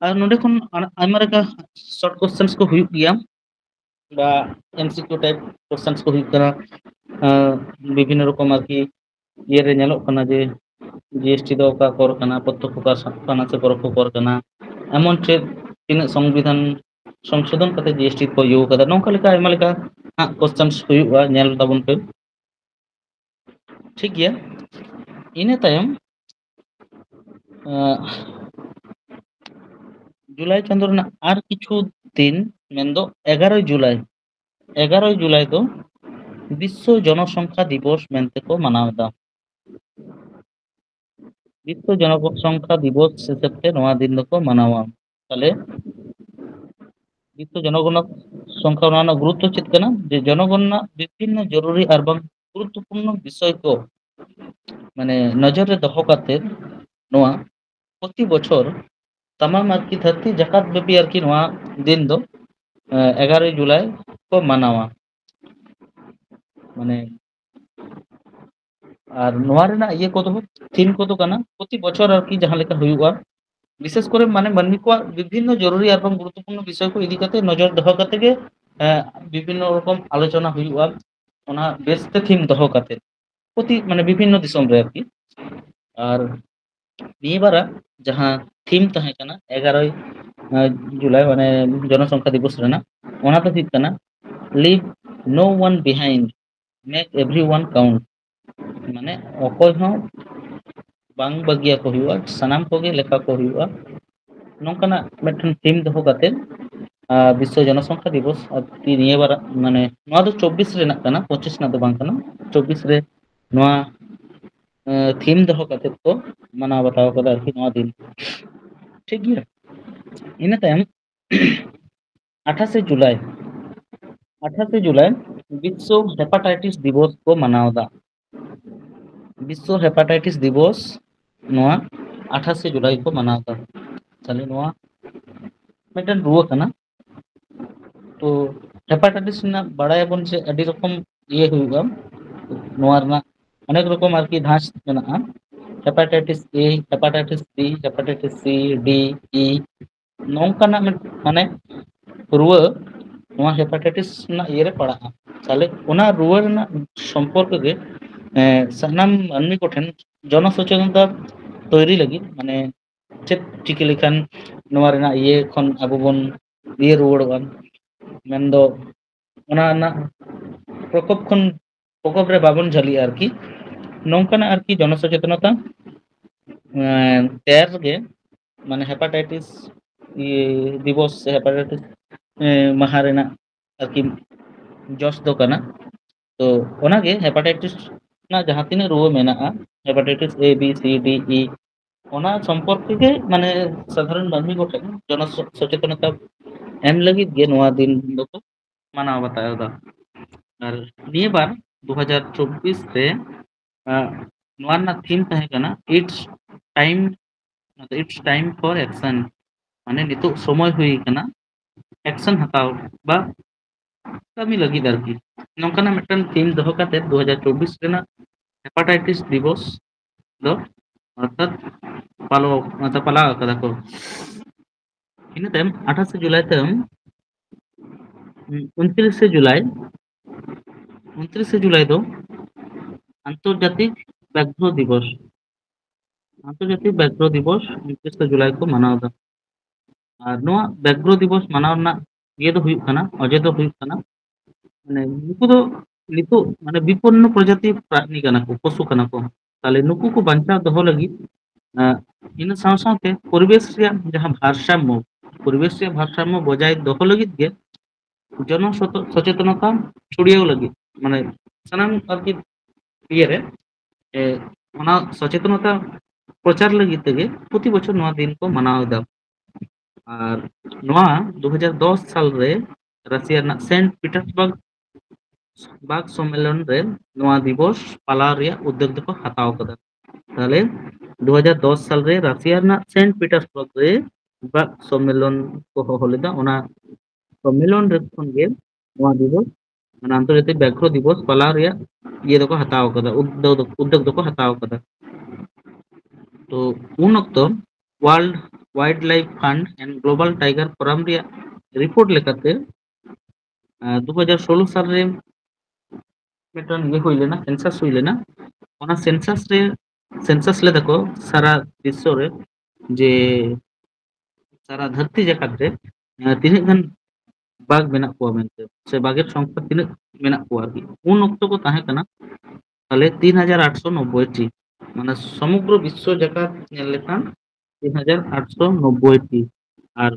ᱟᱨ ᱱᱚᱰᱮ ᱠᱷᱚᱱ ᱟ-, ᱟᱭᱢᱟ ᱞᱮᱠᱟ short questions ᱠᱚ ᱦᱩᱭᱩᱜ ᱜᱮᱭᱟ, ᱵᱟ ᱮᱢ ᱥᱤ ᱠᱤᱭᱩ type questions ᱠᱚ ᱦᱩᱭᱩᱜ ᱠᱟᱱᱟ᱾ ᱟᱸ, ᱵᱤᱵᱷᱤᱱᱱᱚ ᱨᱚᱠᱚᱢ ᱟᱨᱠᱤ ᱤᱭᱟᱹᱨᱮ ᱧᱮᱞᱚᱜ ᱠᱟᱱᱟ ᱡᱮ ᱡᱤ ᱮᱥ ᱴᱤ ᱫᱚ ᱚᱠᱟ ᱠᱚᱨ ᱠᱟᱱᱟ, ᱯᱨᱚᱛᱛᱚᱠᱠᱷᱚ ᱠᱚᱨ ᱠᱟᱱᱟ ᱥᱮ ᱯᱚᱨᱚᱠᱠᱷᱚ ᱠᱚᱨ ᱠᱟᱱᱟ, ᱮᱢᱚᱱ ᱪᱮᱫ ᱛᱤᱱᱟᱹᱜ ᱥᱚᱝᱵᱤᱫᱷᱟᱱ ᱥᱚᱝᱥᱳᱫᱷᱚᱱ ᱠᱟᱛᱮ ᱡᱤ ᱮᱥ ᱴᱤ ᱠᱚ ᱤᱭᱟᱹ ᱠᱟᱫᱟ, ᱱᱚᱝᱠᱟ ᱞᱮᱠᱟ ᱟᱭᱢᱟ ᱞᱮᱠᱟ ᱦᱟᱸᱜ ᱠᱚᱥᱪᱮᱱᱥ ᱦᱩᱭᱩᱜᱼᱟ, ᱧᱮᱞ ᱛᱟᱵᱚᱱ ᱯᱮ᱾ ᱴᱷᱤᱠ ᱜᱮᱭᱟ, ᱤᱱᱟᱹ ᱛᱟᱭᱚᱢ ᱟᱸ, ᱡᱩᱞᱟᱭ ᱪᱟᱸᱫᱳ ᱨᱮᱱᱟᱜ ᱟᱨ ᱠᱤᱪᱷᱩ ᱫᱤᱱ, ᱢᱮᱱᱫᱚ ᱮᱜᱟᱨᱚᱭ ᱡᱩᱞᱟᱭ, ᱮᱜᱟᱨᱚᱭ ᱡᱩᱞᱟᱭ ᱫᱚ ᱵᱤᱥᱥᱚ ᱡᱚᱱᱚᱥᱚᱝᱠᱷᱟ ᱫᱤᱵᱚᱥ ᱢᱮᱱᱛᱮ ᱠᱚ ᱢᱟᱱᱟᱣ ᱮᱫᱟ᱾ ᱵᱤᱥᱥᱚ ᱡᱚᱱᱚᱥᱚᱝᱠᱷᱟ ᱫᱤᱵᱚᱥ ᱦᱤᱥᱟᱹᱵ ᱛᱮ ᱱᱚᱣᱟ ᱫᱤᱱ ᱫᱚᱠᱚ ᱢᱟᱱᱟᱣᱟ᱾ ᱛᱟᱦᱞᱮ ᱵᱤᱥᱥᱚ ᱡᱚᱱᱚᱜᱚᱱᱚ ᱥᱚᱝᱠᱷᱟ, ᱱᱚᱣᱟ ᱨᱮᱱᱟᱜ ᱜᱩᱨᱩᱛᱛᱚ ᱪᱮᱫ ᱠᱟᱱᱟ? ᱡᱮ ᱡᱚᱱᱚᱜᱚᱱ ᱨᱮᱱᱟᱜ ᱵᱤᱵᱷᱤᱱᱱᱚ ᱡᱚᱨᱩᱨᱤ ᱟᱨ ᱵᱟᱝ ᱜᱩᱨᱩᱛᱛᱚᱯᱩᱨᱱᱚ ᱵᱤᱥᱚᱭ ᱠᱚ ᱢᱟᱱᱮ ᱱᱚᱡᱚᱨ ᱨᱮ ᱫᱚᱦᱚ ᱠᱟᱛᱮ ᱱᱚᱣᱟ ᱯᱨᱚᱛᱤ ᱵᱚᱪᱷᱚᱨ ᱛᱟᱢᱟᱢ ᱟᱨᱠᱤ ᱫᱷᱟᱹᱨᱛᱤ ᱡᱟᱠᱟᱛ ᱵᱮᱯᱤ ᱟᱨᱠᱤ ᱱᱚᱣᱟ ᱫᱤᱱ ᱫᱚ, ᱮ, ᱮᱜᱟᱨᱚᱭ ᱡᱩᱞᱟᱭ ᱠᱚ ᱢᱟᱱᱟᱣᱟ᱾ ᱢᱟᱱᱮ, ᱟᱨ ᱱᱚᱣᱟ ᱨᱮᱱᱟᱜ ᱤᱭᱟᱹ ᱠᱚᱫᱚ, ᱛᱷᱤᱢ ᱠᱚᱫᱚ ᱠᱟᱱᱟ ᱯᱨᱚᱛᱤ ᱵᱚᱪᱷᱚᱨ ᱟᱨᱠᱤ ᱡᱟᱦᱟᱸ ᱞᱮᱠᱟ ᱦᱩᱭᱩᱜᱼᱟ, ᱵᱤᱥᱮᱥ ᱠᱚᱨᱮ ᱢᱟᱱᱮ ᱢᱟᱹᱱᱢᱤ ᱠᱚᱣᱟᱜ ᱵᱤᱵᱷᱤᱱᱱᱚ ᱡᱚᱨᱩᱨᱤ ᱟᱨ ᱵᱟᱝ ᱜᱩᱨᱩᱛᱛᱚᱯᱩᱨᱱᱚ ᱵᱤᱥᱚᱭ ᱠᱚ ᱤᱫᱤ ᱠᱟᱛᱮ ᱱᱚᱡᱚᱨ ᱫᱚᱦᱚ ᱠᱟᱛᱮ ᱜᱮ, ᱮ, ᱵᱤᱵᱷᱤᱱᱱᱚ ᱨᱚᱠᱚᱢ ᱟᱞᱳᱪᱚᱱᱟ ᱦᱩᱭᱩᱜᱼᱟ᱾ ᱚᱱᱟ ᱵᱮᱥᱛᱮ ᱛᱷᱤᱢ ᱫᱚᱦᱚ ᱠᱟᱛᱮ ᱯᱨᱚᱛᱤ ᱢᱟᱱᱮ ᱵᱤᱵᱷᱤᱱᱱᱚ ᱫᱤᱥᱚᱢ ᱨᱮ ᱟᱨᱠᱤ᱾ ᱟᱨ ᱱᱤᱭᱟᱹ ᱵᱟᱨᱟᱜ ᱡᱟᱦᱟᱸ ᱛᱷᱤᱢ ᱛᱟᱦᱮᱸ ᱠᱟᱱᱟ ᱮᱜᱟᱨᱚᱭ ᱡᱩᱞᱟᱭ, ᱢᱟᱱᱮ ᱡᱚᱱᱚᱥᱚᱝᱠᱷᱟ ᱫᱤᱵᱚᱥ ᱨᱮᱱᱟᱜ, ᱚᱱᱟ ᱫᱚ ᱦᱩᱭᱩᱜ ᱠᱟᱱᱟ "Leave no one behind, make everyone count", ᱢᱟᱱᱮ ᱚᱠᱚᱭ ᱦᱚᱸ ᱵᱟᱝ ᱵᱟᱹᱜᱤᱭᱟᱠᱚ ᱦᱩᱭᱩᱜᱼᱟ, ᱥᱟᱱᱟᱢ ᱠᱚᱜᱮ ᱞᱮᱠᱷᱟ ᱠᱚ ᱦᱩᱭᱩᱜᱼᱟ᱾ ᱱᱚᱝᱠᱟᱱᱟᱜ ᱢᱤᱫᱴᱮᱱ ᱛᱷᱤᱢ ᱫᱚᱦᱚ ᱠᱟᱛᱮ, ᱟᱨ, ᱵᱤᱥᱥᱚ ᱡᱚᱱᱚᱥᱚᱝᱠᱷᱟ ᱫᱤᱵᱚᱥ ᱟᱨᱠᱤ ᱱᱤᱭᱟᱹ ᱵᱟᱨᱟᱜ, ᱢᱟᱱᱮ ᱱᱚᱣᱟ ᱫᱚ ᱪᱚᱵᱵᱤᱥ ᱨᱮᱱᱟᱜ ᱠᱟᱱᱟ, ᱯᱚᱸᱪᱤᱥ ᱨᱮᱱᱟᱜ ᱫᱚ ᱵᱟᱝ ᱠᱟᱱᱟ᱾ ᱪᱚᱵᱵᱤᱥ ᱨᱮ ᱱᱚᱣᱟ, ᱮ, ᱛᱷᱤᱢ ᱫᱚᱦᱚ ᱠᱟᱛᱮ ᱠᱚ ᱢᱟᱱᱟᱣ ᱵᱟᱛᱟᱣ ᱠᱟᱫᱟ ᱟᱨᱠᱤ ᱱᱚᱣᱟ ᱫᱤᱱ᱾ ᱴᱷᱤᱠ ᱜᱮᱭᱟ, ᱤᱱᱟᱹ ᱛᱟᱭᱚᱢ ᱟᱴᱷᱟᱥᱮ ᱡᱩᱞᱟᱭ, ᱟᱴᱷᱟᱥᱮ ᱡᱩᱞᱟᱭ ᱵᱤᱥᱥᱚ ᱦᱮᱯᱟᱴᱟᱭᱴᱤᱥ ᱫᱤᱵᱚᱥ ᱠᱚ ᱢᱟᱱᱟᱣ ᱮᱫᱟ᱾ ᱵᱤᱥᱥᱚ ᱦᱮᱯᱟᱴᱟᱭᱴᱤᱥ ᱫᱤᱵᱚᱥ ᱱᱚᱣᱟ ᱟᱴᱷᱟᱥᱮ ᱡᱩᱞᱟᱭ ᱠᱚ ᱢᱟᱱᱟᱣ ᱮᱫᱟ᱾ ᱛᱟᱦᱞᱮ ᱱᱚᱣᱟ ᱢᱤᱫᱴᱮᱱ ᱨᱩᱣᱟᱹ ᱠᱟᱱᱟ᱾ ᱛᱚ ᱦᱮᱯᱟᱴᱟᱭᱴᱤᱥ ᱨᱮᱱᱟᱜ ᱵᱟᱲᱟᱭᱟᱵᱚᱱ ᱡᱮ ᱟᱹᱰᱤ ᱨᱚᱠᱚᱢ ᱤᱭᱟᱹ ᱦᱩᱭᱩᱜᱼᱟ, ᱱᱚᱣᱟ ᱨᱮᱱᱟᱜ ᱚᱱᱮᱠ ᱨᱚᱠᱚᱢ ᱟᱨᱠᱤ ᱫᱷᱟᱸᱪ ᱢᱮᱱᱟᱜᱼᱟ, ᱦᱮᱯᱟᱴᱟᱭᱴᱤᱥ ᱮ, ᱦᱮᱯᱟᱴᱟᱭᱴᱤᱥ ᱵᱤ, ᱦᱮᱯᱟᱴᱟᱭᱴᱤᱥ ᱥᱤ, ᱰᱤ, ᱤ, ᱱᱚᱝᱠᱟᱱᱟᱜ ᱢᱤᱫ-, ᱢᱟᱱᱮ ᱨᱩᱣᱟᱹ ᱱᱚᱣᱟ ᱦᱮᱯᱟᱴᱟᱭᱴᱤᱥ ᱨᱮᱱᱟᱜ ᱤᱭᱟᱹᱨᱮ ᱯᱟᱲᱟᱜᱼᱟ᱾ ᱛᱟᱦᱞᱮ ᱚᱱᱟ ᱨᱩᱣᱟᱹ ᱨᱮᱱᱟᱜ ᱥᱚᱢᱯᱚᱨᱠᱚ ᱜᱮ ᱥᱟᱱᱟᱢ ᱢᱟᱹᱱᱢᱤ ᱠᱚᱴᱷᱮᱱ ᱡᱚᱱᱚ ᱥᱚᱪᱮᱛᱚᱱᱚᱛᱟ ᱛᱚᱭᱨᱤ ᱞᱟᱹᱜᱤᱫ, ᱢᱟᱱᱮ ᱪᱮᱫ ᱪᱤᱠᱟᱹ ᱞᱮᱠᱷᱟᱱ ᱱᱚᱣᱟ ᱨᱮᱱᱟᱜ ᱤᱭᱟᱹ ᱠᱷᱚᱱ ᱟᱵᱚ ᱵᱚᱱ ᱤᱭᱟᱹ ᱨᱩᱣᱟᱹᱲᱚᱜᱼᱟ, ᱢᱮᱱᱫᱚ ᱚᱱᱟ ᱨᱮᱱᱟᱜ ᱯᱨᱚᱠᱳᱯ ᱠᱷᱚᱱ ᱯᱨᱚᱠᱳᱯ ᱨᱮ ᱵᱟᱵᱚᱱ ᱡᱷᱟᱹᱞᱤᱜᱼᱟ ᱟᱨᱠᱤ, ᱱᱚᱝᱠᱟᱱᱟᱜ ᱟᱨᱠᱤ ᱡᱚᱱᱚ ᱥᱚᱪᱮᱛᱚᱱᱚᱛᱟ ᱛᱮᱭᱟᱨ ᱜᱮ, ᱢᱟᱱᱮ ᱦᱮᱯᱟᱴᱟᱭᱴᱤᱥ ᱫᱤᱵᱚᱥ ᱥᱮ ᱦᱮᱯᱟᱴᱟᱭᱴᱤᱥ ᱢᱟᱦᱟ ᱨᱮᱱᱟᱜ ᱟᱨᱠᱤ ᱡᱚᱥ ᱫᱚ ᱠᱟᱱᱟ᱾ ᱛᱚ ᱚᱱᱟᱜᱮ ᱦᱮᱯᱟᱴᱟᱭᱴᱤᱥ ᱨᱮᱱᱟᱜ ᱡᱟᱦᱟᱸ ᱛᱤᱱᱟᱹᱜ ᱨᱩᱣᱟᱹ ᱢᱮᱱᱟᱜᱼᱟ, ᱦᱮᱯᱟᱴᱟᱭᱴᱤᱥ A, B, C, D, E, ᱚᱱᱟ ᱥᱚᱢᱯᱚᱨᱠᱮ ᱜᱮ ᱢᱟᱱᱮ ᱥᱟᱫᱷᱟᱨᱚᱱ ᱢᱟᱹᱱᱢᱤ ᱠᱚᱴᱷᱮᱱ ᱡᱚᱱᱚ ᱥᱚᱪᱮᱛᱚᱱᱚᱛᱟ ᱮᱢ ᱞᱟᱹᱜᱤᱫ ᱜᱮ ᱱᱚᱣᱟ ᱫᱤᱱ ᱫᱚᱠᱚ ᱢᱟᱱᱟᱣ ᱵᱟᱛᱟᱣ ᱮᱫᱟ᱾ ᱟᱨ ᱱᱤᱭᱟᱹ ᱵᱟᱨ ᱫᱩ ᱦᱟᱡᱟᱨ ᱪᱚᱵᱵᱤᱥ ᱨᱮ ᱱᱚᱣᱟ ᱨᱮᱱᱟᱜ ᱛᱷᱤᱢ ᱛᱟᱦᱮᱸ ᱠᱟᱱᱟ, it's time, it's time for action, ᱢᱟᱱᱮ ᱱᱤᱛᱚᱜ ᱥᱚᱢᱚᱭ ᱦᱩᱭ ᱟᱠᱟᱱᱟ ᱮᱠᱥᱮᱱ ᱦᱟᱛᱟᱣ ᱵᱟ ᱠᱟᱹᱢᱤ ᱞᱟᱹᱜᱤᱫ ᱟᱨᱠᱤ᱾ ᱱᱚᱝᱠᱟᱱᱟᱜ ᱢᱤᱫᱴᱟᱝ ᱛᱷᱤᱢ ᱫᱚᱦᱚ ᱠᱟᱛᱮ ᱫᱩ ᱦᱟᱡᱟᱨ ᱪᱚᱵᱵᱤᱥ ᱨᱮᱱᱟᱜ ᱦᱮᱯᱟᱴᱟᱭᱴᱤᱥ ᱫᱤᱵᱚᱥ ᱫᱚ ᱚᱨᱛᱷᱟᱛ ᱯᱟᱞᱚ ᱯᱟᱞᱟᱣ ᱟᱠᱟᱫᱟ ᱠᱚ᱾ ᱤᱱᱟᱹ ᱛᱟᱭᱚᱢ ᱟᱴᱷᱟᱥᱮ ᱡᱩᱞᱟᱭ ᱛᱟᱭᱚᱢ ᱩᱱᱛᱨᱤᱥᱮ ᱡᱩᱞᱟᱭ ᱩᱱᱛᱨᱤᱥᱮ ᱡᱩᱞᱟᱭ ᱫᱚ ᱟᱱᱛᱚᱨᱡᱟᱛᱤᱠ ᱵᱮᱜᱷᱨᱚ ᱫᱤᱵᱚᱥ, ᱟᱱᱛᱚᱨᱡᱟᱛᱤᱠ ᱵᱮᱜᱷᱨᱚ ᱫᱤᱵᱚᱥ ᱩᱱᱛᱨᱤᱥᱮ ᱡᱩᱞᱟᱭ ᱠᱚ ᱢᱟᱱᱟᱣ ᱮᱫᱟ᱾ ᱟᱨ ᱱᱚᱣᱟ ᱵᱮᱜᱷᱨᱚ ᱫᱤᱵᱚᱥ ᱢᱟᱱᱟᱣ ᱨᱮᱱᱟᱜ ᱤᱭᱟᱹ ᱫᱚ ᱦᱩᱭᱩᱜ ᱠᱟᱱᱟ, ᱚᱡᱮ ᱫᱚ ᱦᱩᱭᱩᱜ ᱠᱟᱱᱟ, ᱢᱟᱱᱮ ᱱᱩᱠᱩ ᱫᱚ ᱱᱤᱛᱚᱜ ᱢᱟᱱᱮ ᱵᱤᱯᱚᱱᱱᱚ ᱯᱨᱚᱡᱟᱛᱤ ᱯᱨᱟᱱᱤ ᱠᱟᱱᱟ ᱠᱚ, ᱯᱚᱥᱩ ᱠᱟᱱᱟ ᱠᱚ᱾ ᱛᱟᱦᱞᱮ ᱱᱩᱠᱩ ᱠᱚ ᱵᱟᱧᱪᱟᱣ ᱫᱚᱦᱚ ᱞᱟᱹᱜᱤᱫ ᱤᱱᱟᱹ ᱥᱟᱶ ᱥᱟᱶᱛᱮ ᱯᱚᱨᱤᱵᱮᱥ ᱨᱮᱭᱟᱜ ᱡᱟᱦᱟᱸ ᱵᱷᱟᱨᱥᱟᱢᱢᱚ, ᱯᱚᱨᱤᱵᱮᱥ ᱨᱮᱭᱟᱜ ᱵᱷᱟᱨᱥᱟᱢᱢᱚ ᱵᱚᱡᱟᱭ ᱫᱚᱦᱚ ᱞᱟᱹᱜᱤᱫ ᱜᱮ ᱡᱚᱱᱚ ᱥᱚᱪᱮᱛᱚᱱᱚᱛᱟ ᱪᱷᱩᱲᱭᱟᱹᱣ ᱞᱟᱹᱜᱤᱫ, ᱢᱟᱱᱮ ᱥᱟᱱᱟᱢ ᱟᱨᱠᱤ ᱤᱭᱟᱹᱨᱮ ᱚᱱᱟ ᱥᱚᱪᱮᱛᱚᱱᱚᱛᱟ ᱯᱨᱚᱪᱟᱨ ᱞᱟᱹᱜᱤᱫ ᱛᱮᱜᱮ ᱯᱨᱚᱛᱤ ᱵᱚᱪᱷᱚᱨ ᱱᱚᱣᱟ ᱫᱤᱱ ᱠᱚ ᱢᱟᱱᱟᱣ ᱮᱫᱟ᱾ ᱟᱨ ᱱᱚᱣᱟ ᱫᱩ ᱦᱟᱡᱟᱨ ᱫᱚᱥ ᱥᱟᱞᱨᱮ ᱨᱟᱥᱤᱭᱟ ᱨᱮᱱᱟᱜ ᱥᱮᱱᱴ ᱯᱤᱴᱟᱨᱥᱵᱟᱨᱜ ᱵᱟᱜᱽ ᱥᱚᱢᱢᱮᱞᱚᱱ ᱨᱮ ᱱᱚᱣᱟ ᱫᱤᱵᱚᱥ ᱯᱟᱞᱟᱣ ᱨᱮᱭᱟᱜ ᱩᱫᱽᱫᱳᱜᱽ ᱫᱚᱠᱚ ᱦᱟᱛᱟᱣ ᱟᱠᱟᱫᱟ᱾ ᱛᱟᱦᱞᱮ ᱫᱩ ᱦᱟᱡᱟᱨ ᱫᱚᱥ ᱥᱟᱞᱨᱮ ᱨᱟᱥᱤᱭᱟ ᱨᱮᱱᱟᱜ ᱥᱮᱱᱴ ᱯᱤᱴᱟᱨᱥᱵᱟᱨᱜ ᱨᱮ ᱵᱟᱜᱽ ᱥᱚᱢᱢᱮᱞᱚᱱ ᱠᱚ ᱦᱚᱦᱚ ᱞᱮᱫᱟ᱾ ᱚᱱᱟ ᱥᱚᱢᱢᱮᱞᱚᱱ ᱨᱮ ᱠᱷᱚᱱ ᱜᱮ ᱱᱚᱣᱟ ᱫᱤᱵᱚᱥ, ᱢᱟᱱᱮ ᱟᱱᱛᱚᱨᱡᱟᱛᱤᱠ ᱵᱮᱜᱷᱨᱚ ᱫᱤᱵᱚᱥ ᱯᱟᱞᱟᱣ ᱨᱮᱭᱟᱜ ᱤᱭᱟᱹ ᱫᱚᱠᱚ ᱦᱟᱛᱟᱣ ᱟᱠᱟᱫᱟ, ᱩᱫᱽᱫᱳᱜᱽ ᱫᱚ- ᱩᱫᱽᱫᱳᱜᱽ ᱫᱚᱠᱚ ᱦᱟᱛᱟᱣ ᱟᱠᱟᱫᱟ᱾ ᱛᱚ ᱩᱱ ᱚᱠᱛᱚ World Wildlife Fund and Global Tiger Forum ᱨᱮᱭᱟᱜ ᱨᱤᱯᱳᱨᱴ ᱞᱮᱠᱟᱛᱮ ᱫᱩ ᱦᱟᱡᱟᱨ ᱥᱳᱞᱳ ᱥᱟᱞ ᱨᱮ ᱢᱤᱫᱴᱟᱝ ᱤᱭᱟᱹ ᱦᱩᱭ ᱞᱮᱱᱟ, ᱥᱮᱱᱥᱟᱥ ᱦᱩᱭ ᱞᱮᱱᱟ᱾ ᱚᱱᱟ ᱥᱮᱱᱥᱟᱥ ᱨᱮ, ᱥᱮᱱᱥᱟᱥ ᱞᱮᱫᱟ ᱠᱚ ᱥᱟᱨᱟ ᱵᱤᱥᱥᱚ ᱨᱮ, ᱡᱮ ᱥᱟᱨᱟ ᱫᱷᱟᱹᱨᱛᱤ ᱡᱟᱠᱟᱛ ᱨᱮ ᱛᱤᱱᱟᱹᱜ ᱜᱟᱱ ᱵᱟᱜᱽ ᱢᱮᱱᱟᱜ ᱠᱚᱣᱟ ᱢᱮᱱᱛᱮ, ᱥᱮ ᱵᱟᱜᱽ ᱮᱨ ᱥᱚᱝᱠᱷᱟ ᱛᱤᱱᱟᱹᱜ ᱢᱮᱱᱟᱜ ᱠᱚᱣᱟ ᱟᱨᱠᱤ᱾ ᱩᱱ ᱚᱠᱛᱚ ᱠᱚ ᱛᱟᱦᱮᱸ ᱠᱟᱱᱟ ᱛᱟᱦᱞᱮ ᱛᱤᱱ ᱦᱟᱡᱟᱨ ᱟᱴᱥᱚ ᱱᱚᱵᱵᱳᱭ ᱴᱤ᱾ ᱢᱟᱱᱮ ᱥᱚᱢᱚᱜᱨᱚ ᱵᱤᱥᱥᱚ ᱡᱟᱠᱟᱛ ᱧᱮᱞ ᱞᱮᱠᱷᱟᱱ ᱛᱤᱱ ᱦᱟᱡᱟᱨ ᱟᱴᱥᱚ ᱱᱚᱵᱵᱳᱭ ᱴᱤ᱾ ᱟᱨ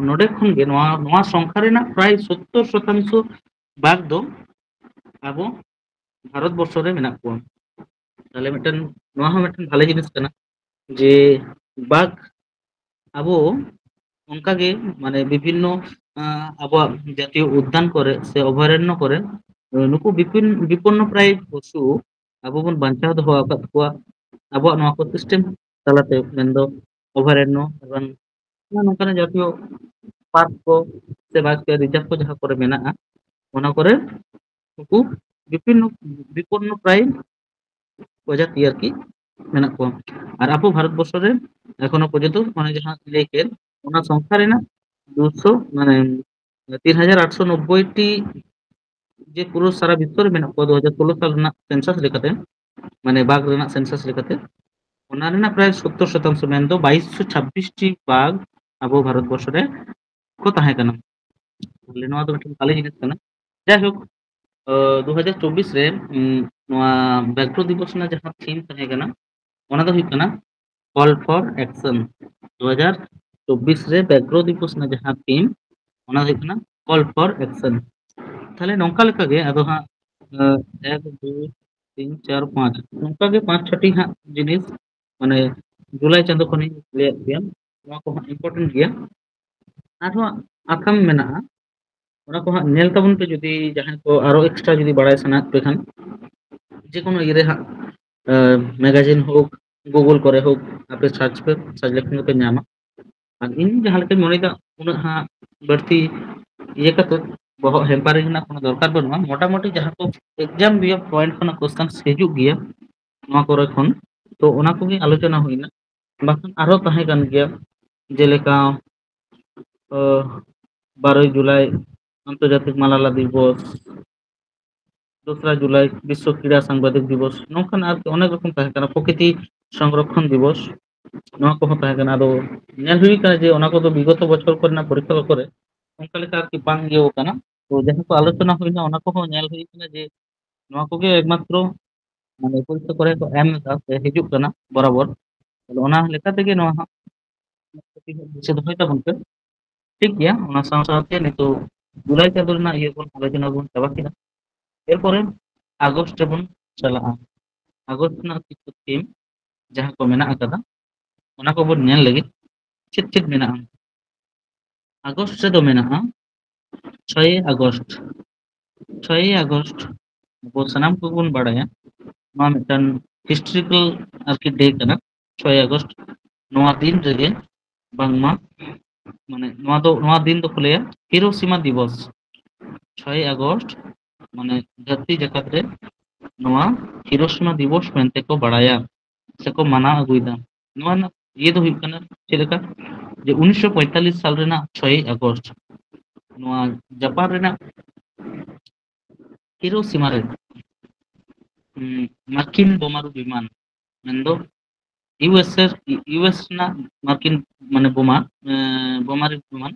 ᱱᱚᱰᱮ ᱠᱷᱚᱱ ᱜᱮ ᱱᱚᱣᱟ ᱱᱚᱣᱟ ᱥᱚᱝᱠᱷᱟ ᱨᱮᱱᱟᱜ ᱯᱨᱟᱭ ᱥᱚᱛᱛᱚᱨ ᱥᱚᱛᱟᱝᱥᱚ ᱵᱟᱜᱽ ᱫᱚ ᱟᱵᱚ ᱵᱷᱟᱨᱚᱛ ᱵᱚᱨᱥᱚ ᱨᱮ ᱢᱮᱱᱟᱜ ᱠᱚᱣᱟ᱾ ᱛᱟᱦᱞᱮ ᱢᱤᱫᱴᱮᱱ, ᱱᱚᱣᱟ ᱦᱚᱸ ᱢᱤᱫᱴᱮᱱ ᱵᱷᱟᱞᱮ ᱡᱤᱱᱤᱥ ᱠᱟᱱᱟ ᱡᱮ ᱵᱟᱜᱽ ᱟᱵᱚ ᱚᱱᱠᱟᱜᱮ, ᱢᱟᱱᱮ, ᱵᱤᱵᱷᱤᱱᱱᱚ ᱟᱵᱚᱣᱟᱜ ᱡᱟᱛᱤᱭᱚ ᱩᱫᱽᱫᱟᱱ ᱠᱚᱨᱮ ᱥᱮ ᱚᱵᱷᱚᱭᱟᱨᱚᱱᱱᱚ ᱠᱚᱨᱮ ᱱᱩᱠᱩ ᱵᱤᱯᱤᱱ ᱵᱤᱯᱚᱱᱱᱚ ᱯᱨᱟᱭ ᱯᱚᱥᱩ ᱟᱵᱚ ᱵᱚᱱ ᱵᱟᱧᱪᱟᱣ ᱫᱚᱦᱚ ᱟᱠᱟᱫ ᱠᱚᱣᱟ᱾ ᱟᱵᱚᱣᱟᱜ ᱱᱚᱣᱟ ᱠᱚ ᱥᱤᱥᱴᱮᱢ ᱛᱟᱞᱟᱛᱮ, ᱢᱮᱱᱫᱚ ᱚᱵᱷᱚᱭᱟᱨᱚᱱᱱᱚ ᱮᱵᱚᱝ ᱱᱚᱝᱠᱟᱱᱟᱜ ᱡᱟᱛᱤᱭᱚ ᱯᱟᱨᱠ ᱠᱚ ᱥᱮ ᱵᱟᱜᱽ ᱨᱤᱡᱟᱨᱵᱷ ᱠᱚ ᱡᱟᱦᱟᱸ ᱠᱚᱨᱮ ᱢᱮᱱᱟᱜᱼᱟ, ᱚᱱᱟ ᱠᱚᱨᱮ ᱩᱱᱠᱩ ᱵᱤᱯᱤᱱᱱᱚ ᱵᱤᱯᱚᱱᱱᱚ ᱯᱨᱟᱭ ᱯᱨᱚᱡᱟᱛᱤ ᱟᱨᱠᱤ ᱢᱮᱱᱟᱜ ᱠᱚᱣᱟ᱾ ᱟᱨ ᱟᱵᱚ ᱵᱷᱟᱨᱚᱛ ᱵᱚᱨᱥᱚ ᱨᱮ ᱮᱠᱷᱚᱱᱳ ᱯᱚᱨᱡᱚᱱᱛᱚ, ᱚᱱᱮ ᱡᱟᱦᱟᱸ ᱞᱟᱹᱭ ᱠᱮᱫ, ᱚᱱᱟ ᱥᱚᱝᱠᱷᱟ ᱨᱮᱱᱟᱜ ᱫᱩᱥᱚ, ᱢᱟᱱᱮ ᱛᱤᱱ ᱦᱟᱡᱟᱨ ᱟᱴᱥᱚ ᱱᱚᱵᱵᱳᱭ ᱴᱤ ᱡᱮ ᱯᱩᱨᱟᱹ ᱥᱟᱨᱟ ᱵᱤᱥᱥᱚ ᱨᱮ ᱢᱮᱱᱟᱜ ᱠᱚᱣᱟ ᱫᱩ ᱦᱟᱡᱟᱨ ᱥᱳᱞᱳ ᱥᱟᱞ ᱨᱮᱱᱟᱜ ᱥᱮᱱᱥᱟᱥ ᱞᱮᱠᱟᱛᱮ, ᱢᱟᱱᱮ ᱵᱟᱜᱽ ᱨᱮᱱᱟᱜ ᱥᱮᱱᱥᱟᱥ ᱞᱮᱠᱟᱛᱮ, ᱚᱱᱟ ᱨᱮᱱᱟᱜ ᱯᱨᱟᱭ ᱥᱚᱛᱛᱚᱨ ᱥᱚᱛᱟᱝᱥᱚ, ᱢᱮᱱᱫᱚ ᱵᱟᱭᱤᱥᱥᱚ ᱪᱷᱟᱵᱵᱤᱥ ᱴᱤ ᱵᱟᱜᱽ ᱟᱵᱚ ᱵᱷᱟᱨᱚᱛ ᱵᱚᱨᱥᱚ ᱨᱮ ᱠᱚ ᱛᱟᱦᱮᱸ ᱠᱟᱱᱟ᱾ ᱛᱟᱦᱞᱮ ᱱᱚᱣᱟ ᱫᱚ ᱢᱤᱫᱴᱮᱱ ᱵᱷᱟᱞᱮ ᱡᱤᱱᱤᱥ ᱠᱟᱱᱟ᱾ ᱡᱟᱭᱦᱳᱠ, ᱫᱩ ᱦᱟᱡᱟᱨ ᱪᱚᱵᱵᱤᱥ ᱨᱮ ᱱᱚᱣᱟ ᱵᱮᱜᱽᱨᱚ ᱫᱤᱵᱚᱥ ᱨᱮᱱᱟᱜ ᱡᱟᱦᱟᱸ ᱛᱷᱤᱢ ᱛᱟᱦᱮᱸ ᱠᱟᱱᱟ, ᱚᱱᱟ ᱫᱚ ᱦᱩᱭᱩᱜ ᱠᱟᱱᱟ ᱠᱚᱞ ᱯᱷᱚᱨ ᱮᱠᱥᱚᱱ᱾ ᱫᱩ ᱦᱟᱡᱟᱨ ᱪᱚᱵᱵᱤᱥ ᱨᱮ ᱵᱮᱜᱽᱨᱚ ᱫᱤᱵᱚᱥ ᱨᱮᱱᱟᱜ ᱡᱟᱦᱟᱸ ᱛᱷᱤᱢ, ᱚᱱᱟ ᱫᱚ ᱦᱩᱭᱩᱜ ᱠᱟᱱᱟ ᱠᱚᱞ ᱯᱷᱚᱨ ᱮᱠᱥᱚᱱ᱾ ᱛᱟᱦᱞᱮ ᱱᱚᱝᱠᱟ ᱞᱮᱠᱟᱜᱮ ᱟᱫᱚ ᱦᱟᱸᱜ ᱮᱠ, ᱫᱩᱭ, ᱛᱤᱱ, ᱪᱟᱨ, ᱯᱟᱸᱪ, ᱱᱚᱝᱠᱟ ᱜᱮ ᱯᱟᱸᱪ ᱪᱷᱚᱴᱤ ᱦᱟᱸᱜ ᱡᱤᱱᱤᱥ, ᱢᱟᱱᱮ, ᱡᱩᱞᱟᱭ ᱪᱟᱸᱫᱳ ᱠᱷᱚᱱᱤᱧ ᱞᱟᱹᱭᱟᱫ ᱯᱮᱭᱟ, ᱱᱚᱣᱟ ᱠᱚᱦᱚᱸ ᱤᱢᱯᱚᱨᱴᱮᱱᱴ ᱜᱮᱭᱟ᱾ ᱟᱨᱦᱚᱸ ᱟᱠᱟᱢ ᱢᱮᱱᱟᱜᱼᱟ, ᱚᱱᱟ ᱠᱚ ᱦᱟᱸᱜ ᱧᱮᱞ ᱛᱟᱵᱚᱱ ᱯᱮ᱾ ᱡᱩᱫᱤ ᱡᱟᱦᱟᱸᱭ ᱠᱚ ᱟᱨᱚ ᱮᱠᱥᱴᱨᱟ ᱡᱩᱫᱤ ᱵᱟᱲᱟᱭ ᱥᱟᱱᱟᱭᱮᱫ ᱯᱮ ᱠᱷᱟᱱ, ᱡᱮ ᱠᱳᱱᱳ ᱤᱭᱟᱹ ᱨᱮ ᱦᱟᱸᱜ, ᱢᱮᱜᱟᱡᱤᱱ ᱦᱳᱠ, ᱜᱩᱜᱩᱞ ᱠᱚᱨᱮ ᱦᱳᱠ, ᱟᱯᱮ ᱥᱟᱨᱪ ᱯᱮ, ᱥᱟᱨᱪ ᱞᱮᱠᱷᱟᱱ ᱜᱮᱯᱮ ᱧᱟᱢᱟ᱾ ᱟᱨ ᱤᱧ ᱡᱟᱦᱟᱸ ᱞᱮᱠᱟᱧ ᱢᱚᱱᱮᱭᱮᱫᱟ, ᱩᱱᱟᱹᱜ ᱦᱟᱸᱜ ᱵᱟᱹᱲᱛᱤ ᱤᱭᱟᱹ ᱠᱟᱛᱮ ᱵᱚᱦᱚᱜ ᱦᱮᱢᱯᱟᱨᱤᱝ ᱨᱮᱱᱟᱜ ᱠᱳᱱᱳ ᱫᱚᱨᱠᱟᱨ ᱵᱟᱹᱱᱩᱜᱼᱟ᱾ ᱢᱚᱴᱟᱢᱩᱴᱤ ᱡᱟᱦᱟᱸ ᱠᱚ ᱮᱠᱡᱟᱢ ᱨᱮᱭᱟᱜ ᱯᱚᱭᱮᱱᱴ ᱠᱷᱚᱱᱟᱜ ᱠᱚᱥᱪᱟᱱ ᱦᱤᱡᱩᱜ ᱜᱮᱭᱟ, ᱱᱚᱣᱟ ᱠᱚᱨᱮ ᱠᱷᱚᱱ, ᱛᱚ ᱚᱱᱟ ᱠᱚᱜᱮ ᱟᱞᱳᱪᱚᱱᱟ ᱦᱩᱭᱱᱟ᱾ ᱵᱟᱠᱷᱟᱱ ᱟᱨᱦᱚᱸ ᱛᱟᱦᱮᱸ ᱠᱟᱱ ᱜᱮᱭᱟ, ᱡᱮᱞᱮᱠᱟ ᱵᱟᱨᱚᱭ ᱡᱩᱞᱟᱭ ᱟᱱᱛᱚᱨᱡᱟᱛᱤᱠ ᱢᱟᱞᱟᱞᱟ ᱫᱤᱵᱚᱥ, ᱫᱚᱥᱨᱟ ᱡᱩᱞᱟᱭ ᱵᱤᱥᱥᱚ ᱠᱨᱤᱲᱟ ᱥᱟᱝᱵᱟᱫᱤᱠ ᱫᱤᱵᱚᱥ, ᱱᱚᱝᱠᱟᱱ ᱟᱨᱠᱤ ᱚᱱᱮᱠ ᱨᱚᱠᱚᱢ ᱛᱟᱦᱮᱸ ᱠᱟᱱᱟ, ᱯᱨᱚᱠᱨᱤᱛᱤ ᱥᱚᱝᱨᱚᱠᱷᱚᱱ ᱫᱤᱵᱚᱥ, ᱱᱚᱣᱟ ᱠᱚᱦᱚᱸ ᱛᱟᱦᱮᱸ ᱠᱟᱱᱟ᱾ ᱟᱫᱚ ᱧᱮᱞ ᱦᱩᱭ ᱠᱟᱱᱟ ᱡᱮ ᱚᱱᱟ ᱠᱚᱫᱚ ᱵᱤᱜᱚᱛᱚ ᱵᱚᱪᱷᱚᱨ ᱠᱚᱨᱮᱱᱟᱜ ᱯᱚᱨᱤᱠᱠᱷᱟ ᱠᱚᱨᱮ ᱚᱱᱠᱟ ᱞᱮᱠᱟ ᱟᱨᱠᱤ ᱵᱟᱝ ᱤᱭᱟᱹ ᱠᱟᱱᱟ᱾ ᱛᱚ ᱡᱟᱦᱟᱸ ᱠᱚ ᱟᱞᱳᱪᱚᱱᱟ ᱦᱩᱭᱱᱟ, ᱚᱱᱟ ᱠᱚᱦᱚᱸ ᱧᱮᱞ ᱦᱩᱭ ᱠᱟᱱᱟ ᱡᱮ ᱱᱚᱣᱟ ᱠᱚᱜᱮ ᱮᱠᱢᱟᱛᱨᱚ ᱢᱟᱱᱮ ᱯᱚᱨᱤᱠᱠᱷᱟ ᱠᱚᱨᱮ ᱠᱚ ᱮᱢ ᱮᱫᱟ ᱥᱮ ᱦᱤᱡᱩᱜ ᱠᱟᱱᱟ ᱵᱚᱨᱟᱵᱚᱨ᱾ ᱛᱟᱦᱞᱮ ᱚᱱᱟ ᱞᱮᱠᱟ ᱛᱮᱜᱮ ᱱᱚᱣᱟ ᱦᱟᱸᱜ ᱠᱟᱹᱴᱤᱡ ᱦᱟᱸᱜ ᱫᱤᱥᱟᱹ ᱫᱚᱦᱚᱭ ᱛᱟᱵᱚᱱ ᱯᱮ᱾ ᱴᱷᱤᱠ ᱜᱮᱭᱟ, ᱚᱱᱟ ᱥᱟᱶ ᱥᱟᱶᱛᱮ ᱱᱤᱛᱚᱜ ᱡᱩᱞᱟᱭ ᱪᱟᱸᱫᱳ ᱨᱮᱱᱟᱜ ᱤᱭᱟᱹ ᱵᱚᱱ ᱟᱞᱳᱪᱚᱱᱟ ᱵᱚᱱ ᱪᱟᱵᱟ ᱠᱮᱫᱟ᱾ ᱮᱨᱯᱚᱨᱮ ᱟᱜᱚᱥᱴ ᱨᱮᱵᱚᱱ ᱪᱟᱞᱟᱜᱼᱟ᱾ ᱟᱜᱚᱥᱴ ᱨᱮᱱᱟᱜ ᱠᱤᱪᱷᱩ ᱛᱷᱤᱢ ᱡᱟᱦᱟᱸ ᱠᱚ ᱢᱮᱱᱟᱜ ᱟᱠᱟᱫᱟ, ᱚᱱᱟ ᱠᱚᱵᱚᱱ ᱧᱮᱞ ᱞᱟᱹᱜᱤᱫ ᱪᱮᱫ ᱪᱮᱫ ᱢᱮᱱᱟᱜᱼᱟ᱾ ᱟᱜᱚᱥᱴ ᱨᱮᱫᱚ ᱢᱮᱱᱟᱜᱼᱟ ᱪᱷᱚᱭᱮ ᱟᱜᱚᱥᱴ᱾ ᱪᱷᱚᱭᱮ ᱟᱜᱚᱥᱴ ᱟᱵᱚ ᱥᱟᱱᱟᱢ ᱠᱚᱜᱮ ᱵᱚᱱ ᱵᱟᱲᱟᱭᱟ, ᱱᱚᱣᱟ ᱢᱤᱫᱴᱟᱝ ᱦᱤᱥᱴᱨᱤᱠᱟᱞ ᱟᱨᱠᱤ ᱰᱮ ᱠᱟᱱᱟ᱾ ᱪᱷᱚᱭᱮ ᱟᱜᱚᱥᱴ, ᱱᱚᱣᱟ ᱫᱤᱱ ᱨᱮᱜᱮ ᱵᱟᱝᱢᱟ ᱢᱟᱱᱮ ᱱᱚᱣᱟ ᱫᱚ, ᱱᱚᱣᱟ ᱫᱤᱱ ᱫᱚᱠᱚ ᱞᱟᱹᱭᱟ ᱦᱤᱨᱳᱥᱤᱢᱟ ᱫᱤᱵᱚᱥ᱾ ᱪᱷᱚᱭᱮ ᱟᱜᱚᱥᱴ ᱢᱟᱱᱮ ᱫᱷᱟᱹᱨᱛᱤ ᱡᱟᱠᱟᱛ ᱨᱮ ᱱᱚᱣᱟ ᱦᱤᱨᱳᱥᱤᱢᱟ ᱫᱤᱵᱚᱥ ᱢᱮᱱᱛᱮ ᱠᱚ ᱵᱟᱲᱟᱭᱟ ᱥᱮᱠᱚ ᱢᱟᱱᱟᱣ ᱟᱹᱜᱩᱭᱮᱫᱟ᱾ ᱱᱚᱣᱟ ᱨᱮᱱᱟᱜ ᱤᱭᱟᱹ ᱫᱚ ᱦᱩᱭᱩᱜ ᱠᱟᱱᱟ ᱪᱮᱫ ᱞᱮᱠᱟ, ᱡᱮ ᱩᱱᱤᱥᱥᱚ ᱯᱚᱸᱭᱛᱟᱞᱞᱤᱥ ᱥᱟᱞ ᱨᱮᱱᱟᱜ ᱪᱷᱚᱭᱮ ᱟᱜᱚᱥᱴ ᱱᱚᱣᱟ ᱡᱟᱯᱟᱱ ᱨᱮᱱᱟᱜ ᱦᱤᱨᱳᱥᱤᱢᱟ ᱨᱮ ᱦᱩᱸ, ᱢᱟᱨᱠᱤᱱ ᱵᱳᱢᱟᱨᱩ ᱵᱤᱢᱟᱱ, ᱢᱮᱱᱫᱚ U S S, U S ᱨᱮᱱᱟᱜ ᱢᱟᱨᱠᱤᱱ ᱢᱟᱱᱮ ᱵᱳᱢᱟ, ᱮᱸ, ᱵᱳᱢᱟᱨᱩ ᱵᱤᱢᱟᱱ,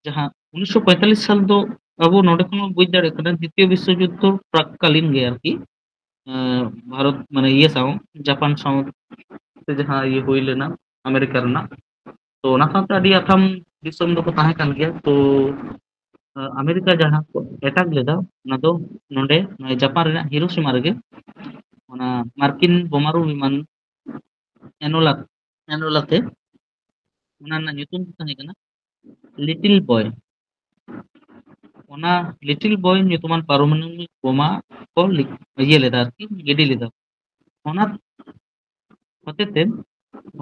ᱡᱟᱦᱟᱸ ᱩᱱᱤᱥᱥᱚ ᱯᱚᱸᱭᱛᱟᱞᱞᱤᱥ ᱥᱟᱞ ᱫᱚ ᱟᱵᱚ ᱱᱚᱰᱮ ᱠᱷᱚᱱ ᱵᱚᱱ ᱵᱩᱡᱽ ᱫᱟᱲᱮᱭᱟᱜ ᱠᱟᱱᱟ ᱫᱤᱛᱤᱭᱚ ᱵᱤᱥᱥᱚ ᱡᱩᱫᱽᱫᱷᱚ ᱯᱨᱟᱠᱠᱟᱞᱤᱱ ᱜᱮ ᱟᱨᱠᱤ, ᱮᱸ, ᱵᱷᱟᱨᱚᱛ ᱢᱟᱱᱮ ᱤᱭᱟᱹ ᱥᱟᱶ, ᱡᱟᱯᱟᱱ ᱥᱟᱶ ᱛᱮ ᱡᱟᱦᱟᱸ ᱤᱭᱟᱹ ᱦᱩᱭ ᱞᱮᱱᱟ ᱟᱢᱮᱨᱤᱠᱟ ᱨᱮᱱᱟᱜ, ᱛᱚ ᱚᱱᱟ ᱥᱟᱶᱛᱮ ᱟᱹᱰᱤ ᱟᱛᱷᱟᱢ ᱫᱤᱥᱚᱢ ᱫᱚᱠᱚ ᱛᱟᱦᱮᱸ ᱠᱟᱱ ᱜᱮᱭᱟ᱾ ᱛᱚ ᱟᱢᱮᱨᱤᱠᱟ ᱡᱟᱦᱟᱸ ᱠᱚ ᱮᱴᱟᱠ ᱞᱮᱫᱟ, ᱚᱱᱟ ᱫᱚ ᱱᱚᱰᱮ ᱱᱚᱣᱟ ᱡᱟᱯᱟᱱ ᱨᱮᱱᱟᱜ ᱦᱤᱨᱳᱥᱤᱢᱟ ᱨᱮᱜᱮ ᱚᱱᱟ ᱢᱟᱨᱠᱤᱱ ᱵᱳᱢᱟᱨᱩ ᱵᱤᱢᱟᱱ ᱮᱱᱳᱞᱟ, ᱮᱱᱳᱞᱟ ᱛᱮ ᱚᱱᱟ ᱨᱮᱱᱟᱜ ᱧᱩᱛᱩᱢ ᱫᱚ ᱛᱟᱦᱮᱸ ᱠᱟᱱᱟ ᱞᱤᱴᱤᱞ ᱵᱚᱭ᱾ ᱚᱱᱟ ᱞᱤᱴᱤᱞ ᱵᱚᱭ ᱧᱩᱛᱩᱢᱟᱱ ᱯᱟᱨᱚᱢᱟᱱᱚᱵᱤᱠ ᱵᱳᱢᱟ ᱠᱚ ᱞᱤ-, ᱤᱭᱟᱹ ᱞᱮᱫᱟ ᱟᱨᱠᱤ, ᱜᱤᱰᱤ ᱞᱮᱫᱟ᱾ ᱚᱱᱟ ᱦᱚᱛᱮᱛᱮ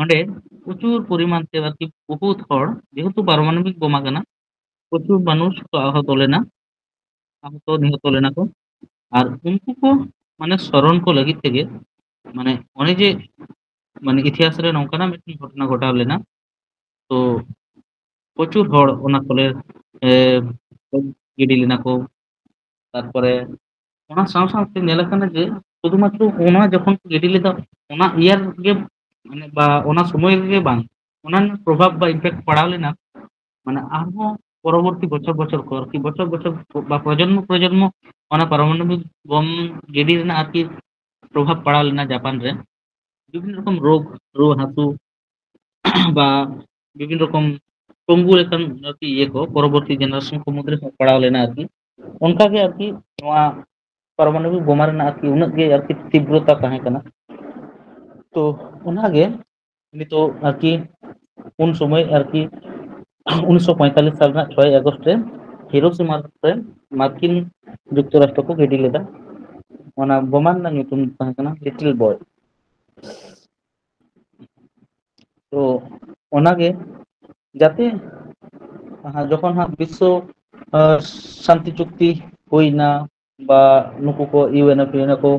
ᱚᱸᱰᱮ ᱯᱨᱚᱪᱩᱨ ᱯᱚᱨᱤᱢᱟᱱ ᱛᱮ ᱟᱨᱠᱤ ᱵᱚᱦᱩᱛ ᱦᱚᱲ, ᱡᱮᱦᱮᱛᱩ ᱯᱟᱨᱚᱢᱟᱱᱚᱵᱤᱠ ᱵᱳᱢᱟ ᱠᱟᱱᱟ, ᱯᱨᱚᱪᱩᱨ ᱢᱟᱱᱩᱥ ᱠᱚ ᱟᱦᱚᱛ ᱞᱮᱱᱟ, ᱟᱦᱚᱛ ᱱᱤᱦᱚᱛ ᱞᱮᱱᱟ ᱠᱚ᱾ ᱟᱨ ᱩᱱᱠᱩ ᱠᱚ ᱢᱟᱱᱮ ᱥᱚᱨᱚᱱ ᱠᱚ ᱞᱟᱹᱜᱤᱫ ᱛᱮᱜᱮ ᱢᱟᱱᱮ ᱚᱱᱮ ᱡᱮ ᱢᱟᱱᱮ ᱤᱛᱤᱦᱟᱥ ᱨᱮ ᱱᱚᱝᱠᱟᱱᱟᱜ ᱢᱤᱫᱴᱮᱱ ᱜᱷᱚᱴᱚᱱᱟ ᱜᱷᱚᱴᱟᱣ ᱞᱮᱱᱟ᱾ ᱛᱚ ᱯᱨᱚᱪᱩᱨ ᱦᱚᱲ ᱚᱱᱟ ᱠᱚᱨᱮ, ᱮ, ᱜᱤᱰᱤ ᱞᱮᱱᱟ ᱠᱚ᱾ ᱛᱟᱨᱯᱚᱨᱮ ᱚᱱᱟ ᱥᱟᱶ ᱥᱟᱶᱛᱮ ᱧᱮᱞ ᱟᱠᱟᱱᱟ ᱡᱮ ᱥᱩᱫᱷᱩ ᱢᱟᱛᱨᱚ ᱚᱱᱟ ᱡᱚᱠᱷᱚᱱ ᱠᱚ ᱜᱤᱰᱤ ᱞᱮᱫᱟ, ᱚᱱᱟ ᱤᱭᱟᱨ ᱜᱮ, ᱢᱟᱱᱮ, ᱵᱟ ᱚᱱᱟ ᱥᱚᱢᱚᱭ ᱨᱮᱜᱮ ᱵᱟᱝ, ᱚᱱᱟ ᱨᱮᱱᱟᱜ ᱯᱨᱚᱵᱷᱟᱵᱽ ᱵᱟ ᱤᱢᱯᱮᱠᱴ ᱯᱟᱲᱟᱣ ᱞᱮᱱᱟ, ᱢᱟᱱᱮ, ᱟᱨᱦᱚᱸ ᱯᱚᱨᱚᱵᱚᱨᱛᱤ ᱵᱚᱪᱷᱚᱨ ᱵᱚᱪᱷᱚᱨ ᱠᱚ ᱟᱨᱠᱤ, ᱵᱚᱪᱷᱚᱨ ᱵᱚᱪᱷᱚᱨ ᱵᱟ ᱯᱨᱚᱡᱚᱱᱢᱚ ᱯᱨᱚᱡᱚᱱᱢᱚ ᱚᱱᱟ ᱯᱟᱨᱚᱢᱟᱱᱚᱵᱤᱠ ᱵᱚᱢ ᱜᱤᱰᱤ ᱨᱮᱱᱟᱜ ᱟᱨᱠᱤ ᱯᱨᱚᱵᱷᱟᱵᱽ ᱯᱟᱲᱟᱣ ᱞᱮᱱᱟ ᱡᱟᱯᱟᱱ ᱨᱮ᱾ ᱵᱤᱵᱷᱤᱱᱱᱚ ᱨᱚᱠᱚᱢ ᱨᱳᱜᱽ, ᱨᱩᱣᱟᱹ ᱦᱟᱹᱥᱩ ᱵᱟ ᱵᱤᱵᱷᱤᱱᱱᱚ ᱨᱚᱠᱚᱢ ᱯᱚᱝᱜᱩ ᱞᱮᱠᱟᱱ ᱟᱨᱠᱤ ᱤᱭᱟᱹ ᱠᱚ ᱯᱚᱨᱚᱵᱚᱨᱛᱤ ᱡᱮᱱᱟᱨᱮᱥᱚᱱ ᱠᱚ ᱢᱩᱫᱽᱨᱮ ᱦᱚᱸ ᱯᱟᱲᱟᱣ ᱞᱮᱱᱟ ᱟᱨᱠᱤ᱾ ᱚᱱᱠᱟᱜᱮ ᱟᱨᱠᱤ ᱱᱚᱣᱟ ᱯᱟᱨᱚᱢᱟᱱᱚᱵᱤᱠ ᱵᱳᱢᱟ ᱨᱮᱱᱟᱜ ᱟᱨᱠᱤ ᱩᱱᱟᱹᱜ ᱜᱮ ᱟᱨᱠᱤ ᱛᱤᱵᱨᱚᱛᱟ ᱛᱟᱦᱮᱸ ᱠᱟᱱᱟ᱾ ᱛᱚ ᱚᱱᱟᱜᱮ ᱱᱤᱛᱚᱜ ᱟᱨᱠᱤ ᱩᱱ ᱥᱚᱢᱚᱭ ᱟᱨᱠᱤ ᱩᱱᱤᱥᱥᱚ ᱯᱚᱸᱭᱛᱟᱞᱞᱤᱥ ᱥᱟᱞ ᱨᱮᱱᱟᱜ ᱪᱷᱚᱭ ᱟᱜᱚᱥᱴ ᱨᱮ ᱦᱤᱨᱳᱥᱤᱢᱟ ᱨᱮ ᱢᱟᱨᱠᱤᱱ ᱡᱩᱠᱛᱚᱨᱟᱥᱴᱨᱚ ᱠᱚ ᱜᱤᱰᱤ ᱞᱮᱫᱟ᱾ ᱚᱱᱟ ᱵᱳᱢᱟ ᱨᱮᱱᱟᱜ ᱧᱩᱛᱩᱢ ᱛᱟᱦᱮᱸ ᱠᱟᱱᱟ ᱞᱤᱴᱤᱞ ᱵᱚᱭ᱾ ᱛᱚ ᱚᱱᱟᱜᱮ ᱡᱟᱛᱮ ᱡᱚᱠᱷᱚᱱ ᱦᱟᱸᱜ ᱵᱤᱥᱥᱚ ᱥᱟᱱᱛᱤ ᱪᱩᱠᱛᱤ ᱦᱩᱭᱱᱟ ᱵᱟ ᱱᱩᱠᱩ ᱠᱚ ᱤᱭᱩ ᱮᱱ ᱮᱯᱷ ᱠᱚ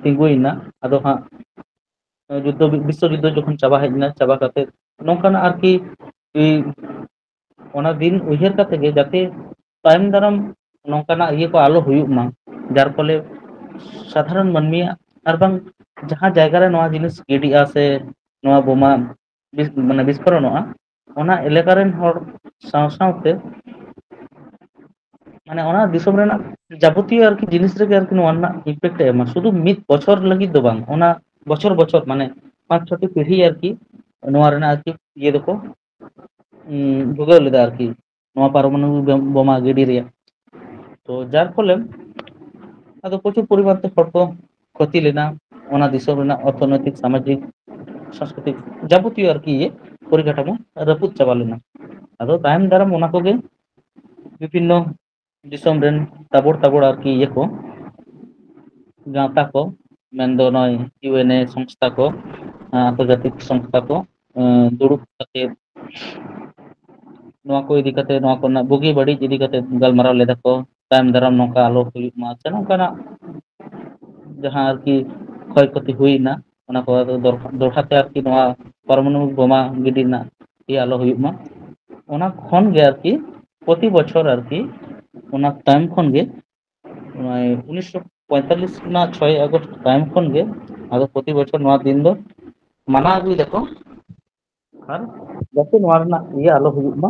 ᱛᱤᱸᱜᱩᱭᱮᱱᱟ, ᱟᱫᱚ ᱦᱟᱸᱜ ᱡᱩᱫᱽᱫᱷᱚ ᱵᱤᱥᱥᱚ ᱡᱩᱫᱽᱫᱷᱚ ᱡᱚᱠᱷᱚᱱ ᱪᱟᱵᱟ ᱦᱮᱡ ᱮᱱᱟ, ᱪᱟᱵᱟ ᱠᱟᱛᱮ ᱱᱚᱝᱠᱟᱱᱟᱜ ᱟᱨᱠᱤ ᱚᱱᱟ ᱫᱤᱱ ᱩᱭᱦᱟᱹᱨ ᱠᱟᱛᱮ ᱜᱮ ᱡᱟᱛᱮ ᱛᱟᱭᱚᱢ ᱫᱟᱨᱟᱢ ᱱᱚᱝᱠᱟᱱᱟᱜ ᱤᱭᱟᱹ ᱠᱚ ᱟᱞᱚ ᱦᱩᱭᱩᱜ ᱢᱟ, ᱡᱟᱨ ᱯᱷᱚᱞᱮ ᱥᱟᱫᱷᱟᱨᱚᱱ ᱢᱟᱹᱱᱢᱤᱭᱟᱜ ᱟᱨ ᱵᱟᱝ ᱡᱟᱦᱟᱸ ᱡᱟᱭᱜᱟ ᱨᱮ ᱱᱚᱣᱟ ᱡᱤᱱᱤᱥ ᱜᱤᱰᱤᱜᱼᱟ ᱥᱮ ᱱᱚᱣᱟ ᱵᱳᱢᱟ ᱵᱤᱥ-, ᱢᱟᱱᱮ ᱵᱤᱥᱯᱷᱳᱨᱚᱱᱚᱜᱼᱟ, ᱚᱱᱟ ᱮᱞᱟᱠᱟ ᱨᱮᱱ ᱦᱚᱲ ᱥᱟᱶ ᱥᱟᱶᱛᱮ ᱢᱟᱱᱮ ᱚᱱᱟ ᱫᱤᱥᱚᱢ ᱨᱮᱱᱟᱜ ᱡᱟᱵᱚᱛᱤᱭᱚ ᱟᱨᱠᱤ ᱡᱤᱱᱤᱥ ᱨᱮᱜᱮ ᱟᱨᱠᱤ ᱱᱚᱣᱟ ᱨᱮᱱᱟᱜ ᱤᱢᱯᱮᱠᱴ ᱮ ᱮᱢᱟ, ᱥᱩᱫᱷᱩ ᱢᱤᱫ ᱵᱚᱪᱷᱚᱨ ᱞᱟᱹᱜᱤᱫ ᱫᱚ ᱵᱟᱝ, ᱚᱱᱟ ᱵᱚᱪᱷᱚᱨ ᱵᱚᱪᱷᱚᱨ ᱢᱟᱱᱮ ᱯᱟᱸᱪ ᱪᱷᱚᱴᱤ ᱯᱤᱲᱦᱤ ᱟᱨᱠᱤ ᱱᱚᱣᱟ ᱨᱮᱱᱟᱜ ᱟᱨᱠᱤ ᱤᱭᱟᱹ ᱫᱚᱠᱚ ᱩᱸ, ᱵᱷᱩᱜᱟᱹᱣ ᱞᱮᱫᱟ ᱟᱨᱠᱤ ᱱᱚᱣᱟ ᱯᱟᱨᱚᱢᱟᱱᱩ ᱵᱳᱢᱟ ᱜᱤᱰᱤ ᱨᱮᱭᱟᱜ᱾ ᱛᱚ ᱡᱟᱨ ᱯᱷᱚᱞᱮ ᱟᱫᱚ ᱯᱨᱚᱪᱩᱨ ᱯᱚᱨᱤᱢᱟᱱ ᱛᱮ ᱦᱚᱲ ᱠᱚ ᱠᱷᱚᱛᱤ ᱞᱮᱱᱟ, ᱚᱱᱟ ᱫᱤᱥᱚᱢ ᱨᱮᱱᱟᱜ ᱚᱨᱛᱷᱚᱱᱳᱭᱛᱤᱠ, ᱥᱟᱢᱟᱡᱤᱠ, ᱥᱟᱝᱥᱠᱨᱤᱛᱤᱠ ᱡᱟᱵᱚᱛᱤᱭᱚ ᱟᱨᱠᱤ ᱤᱭᱟᱹ ᱯᱚᱨᱤᱠᱟᱴᱷᱟᱢᱳ ᱨᱟᱹᱯᱩᱫ ᱪᱟᱵᱟ ᱞᱮᱱᱟ᱾ ᱟᱫᱚ ᱛᱟᱭᱚᱢ ᱫᱟᱨᱟᱢ ᱚᱱᱟ ᱠᱚᱜᱮ ᱵᱤᱵᱷᱤᱱᱱᱚ ᱫᱤᱥᱚᱢ ᱨᱮᱱ ᱛᱟᱵᱚᱲ ᱛᱟᱵᱚᱲ ᱟᱨᱠᱤ ᱤᱭᱟᱹ ᱠᱚ, ᱜᱟᱶᱛᱟ ᱠᱚ, ᱢᱮᱱᱫᱚ ᱱᱚᱜᱼᱚᱭ ᱤᱭᱩ ᱮᱱ ᱮ ᱥᱚᱝᱥᱛᱷᱟ ᱠᱚ, ᱟᱸ, ᱟᱱᱛᱚᱨᱡᱟᱛᱤᱠ ᱥᱚᱝᱥᱛᱷᱟ ᱠᱚ, ᱟᱸ, ᱫᱩᱲᱩᱵ ᱠᱟᱛᱮ ᱱᱚᱣᱟ ᱠᱚ ᱤᱫᱤ ᱠᱟᱛᱮ, ᱱᱚᱣᱟ ᱠᱚᱨᱮᱱᱟᱜ ᱵᱩᱜᱤ ᱵᱟᱹᱲᱤᱡ ᱤᱫᱤ ᱠᱟᱛᱮ ᱜᱟᱞᱢᱟᱨᱟᱣ ᱞᱮᱫᱟ ᱠᱚ, ᱛᱟᱭᱚᱢ ᱫᱟᱨᱟᱢ ᱱᱚᱝᱠᱟ ᱟᱞᱚ ᱦᱩᱭᱩᱜ ᱢᱟ ᱥᱮ ᱱᱚᱝᱠᱟᱱᱟᱜ ᱡᱟᱦᱟᱸ ᱟᱨᱠᱤ ᱠᱷᱚᱭ ᱠᱷᱚᱛᱤ ᱦᱩᱭᱱᱟ, ᱚᱱᱟ ᱠᱚ ᱟᱫᱚ ᱫᱚᱲᱦᱟ, ᱫᱚᱲᱦᱟ ᱛᱮ ᱟᱨᱠᱤ ᱱᱚᱣᱟ ᱯᱟᱨᱢᱟᱱᱩ ᱵᱳᱢᱟ ᱜᱤᱰᱤ ᱨᱮᱱᱟᱜ ᱤᱭᱟᱹ ᱟᱞᱚ ᱦᱩᱭᱩᱜ ᱢᱟ᱾ ᱚᱱᱟ ᱠᱷᱚᱱ ᱜᱮ ᱟᱨᱠᱤ ᱯᱨᱚᱛᱤ ᱵᱚᱪᱷᱚᱨ ᱟᱨᱠᱤ ᱚᱱᱟ ᱛᱟᱭᱚᱢ ᱠᱷᱚᱱ ᱜᱮ ᱱᱚᱜᱼᱚᱭ ᱩᱱᱤᱥᱥᱚ ᱯᱚᱸᱭᱛᱟᱞᱞᱤᱥ ᱨᱮᱱᱟᱜ ᱪᱷᱚᱭ ᱟᱜᱚᱥᱴ ᱛᱟᱭᱚᱢ ᱠᱷᱚᱱ ᱜᱮ ᱟᱫᱚ ᱯᱨᱚᱛᱤ ᱵᱚᱪᱷᱚᱨ ᱱᱚᱣᱟ ᱫᱤᱱ ᱫᱚ ᱢᱟᱱᱟᱣ ᱟᱹᱜᱩᱭ ᱫᱟᱠᱚ᱾ ᱟᱨ ᱡᱟᱛᱮ ᱱᱚᱣᱟ ᱨᱮᱱᱟᱜ ᱤᱭᱟᱹ ᱟᱞᱚ ᱦᱩᱭᱩᱜ ᱢᱟ,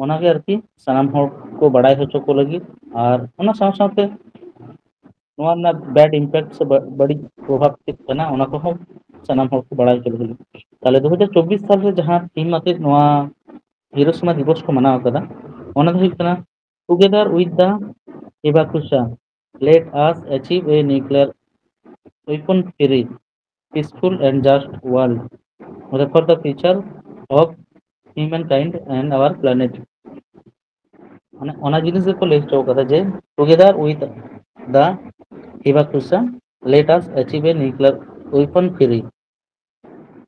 ᱚᱱᱟᱜᱮ ᱟᱨᱠᱤ ᱥᱟᱱᱟᱢ ᱦᱚᱲ ᱠᱚ ᱵᱟᱲᱟᱭ ᱦᱚᱪᱚ ᱠᱚ ᱞᱟᱹᱜᱤᱫ᱾ ᱟᱨ ᱚᱱᱟ ᱥᱟᱶ ᱥᱟᱶᱛᱮ ᱱᱚᱣᱟ ᱨᱮᱱᱟᱜ ᱵᱮᱰ ᱤᱢᱯᱮᱠᱴ ᱥᱮ ᱵᱟ-, ᱵᱟᱹᱲᱤᱡ ᱯᱨᱚᱵᱷᱟᱵᱽ ᱪᱮᱫ ᱠᱟᱱᱟ, ᱚᱱᱟ ᱠᱚᱦᱚᱸ ᱥᱟᱱᱟᱢ ᱦᱚᱲ ᱠᱚ ᱵᱟᱲᱟᱭ ᱦᱚᱪᱚ ᱞᱟᱹᱜᱤᱫ᱾ ᱛᱟᱦᱞᱮ ᱫᱩ ᱦᱟᱡᱟᱨ ᱪᱚᱵᱵᱤᱥ ᱥᱟᱞ ᱨᱮ ᱡᱟᱦᱟᱸ ᱛᱷᱤᱢ ᱟᱛᱮ ᱱᱚᱣᱟ ᱦᱤᱨᱳᱥᱤᱢᱟ ᱫᱤᱵᱚᱥ ᱠᱚ ᱢᱟᱱᱟᱣ ᱠᱟᱫᱟ, ᱚᱱᱟ ᱫᱚ ᱦᱩᱭᱩᱜ ᱠᱟᱱᱟ Together with the Hibakusha, let us achieve a nuclear weapon free, peaceful and just world for the future of humankind and our planet. ᱢᱟᱱᱮ ᱚᱱᱟ ᱡᱤᱱᱤᱥ ᱜᱮᱠᱚ ᱞᱟᱹᱭ ᱦᱚᱪᱚ ᱠᱟᱫᱟ ᱡᱮ Together with the Hibakusha, let us achieve a nuclear weapon free.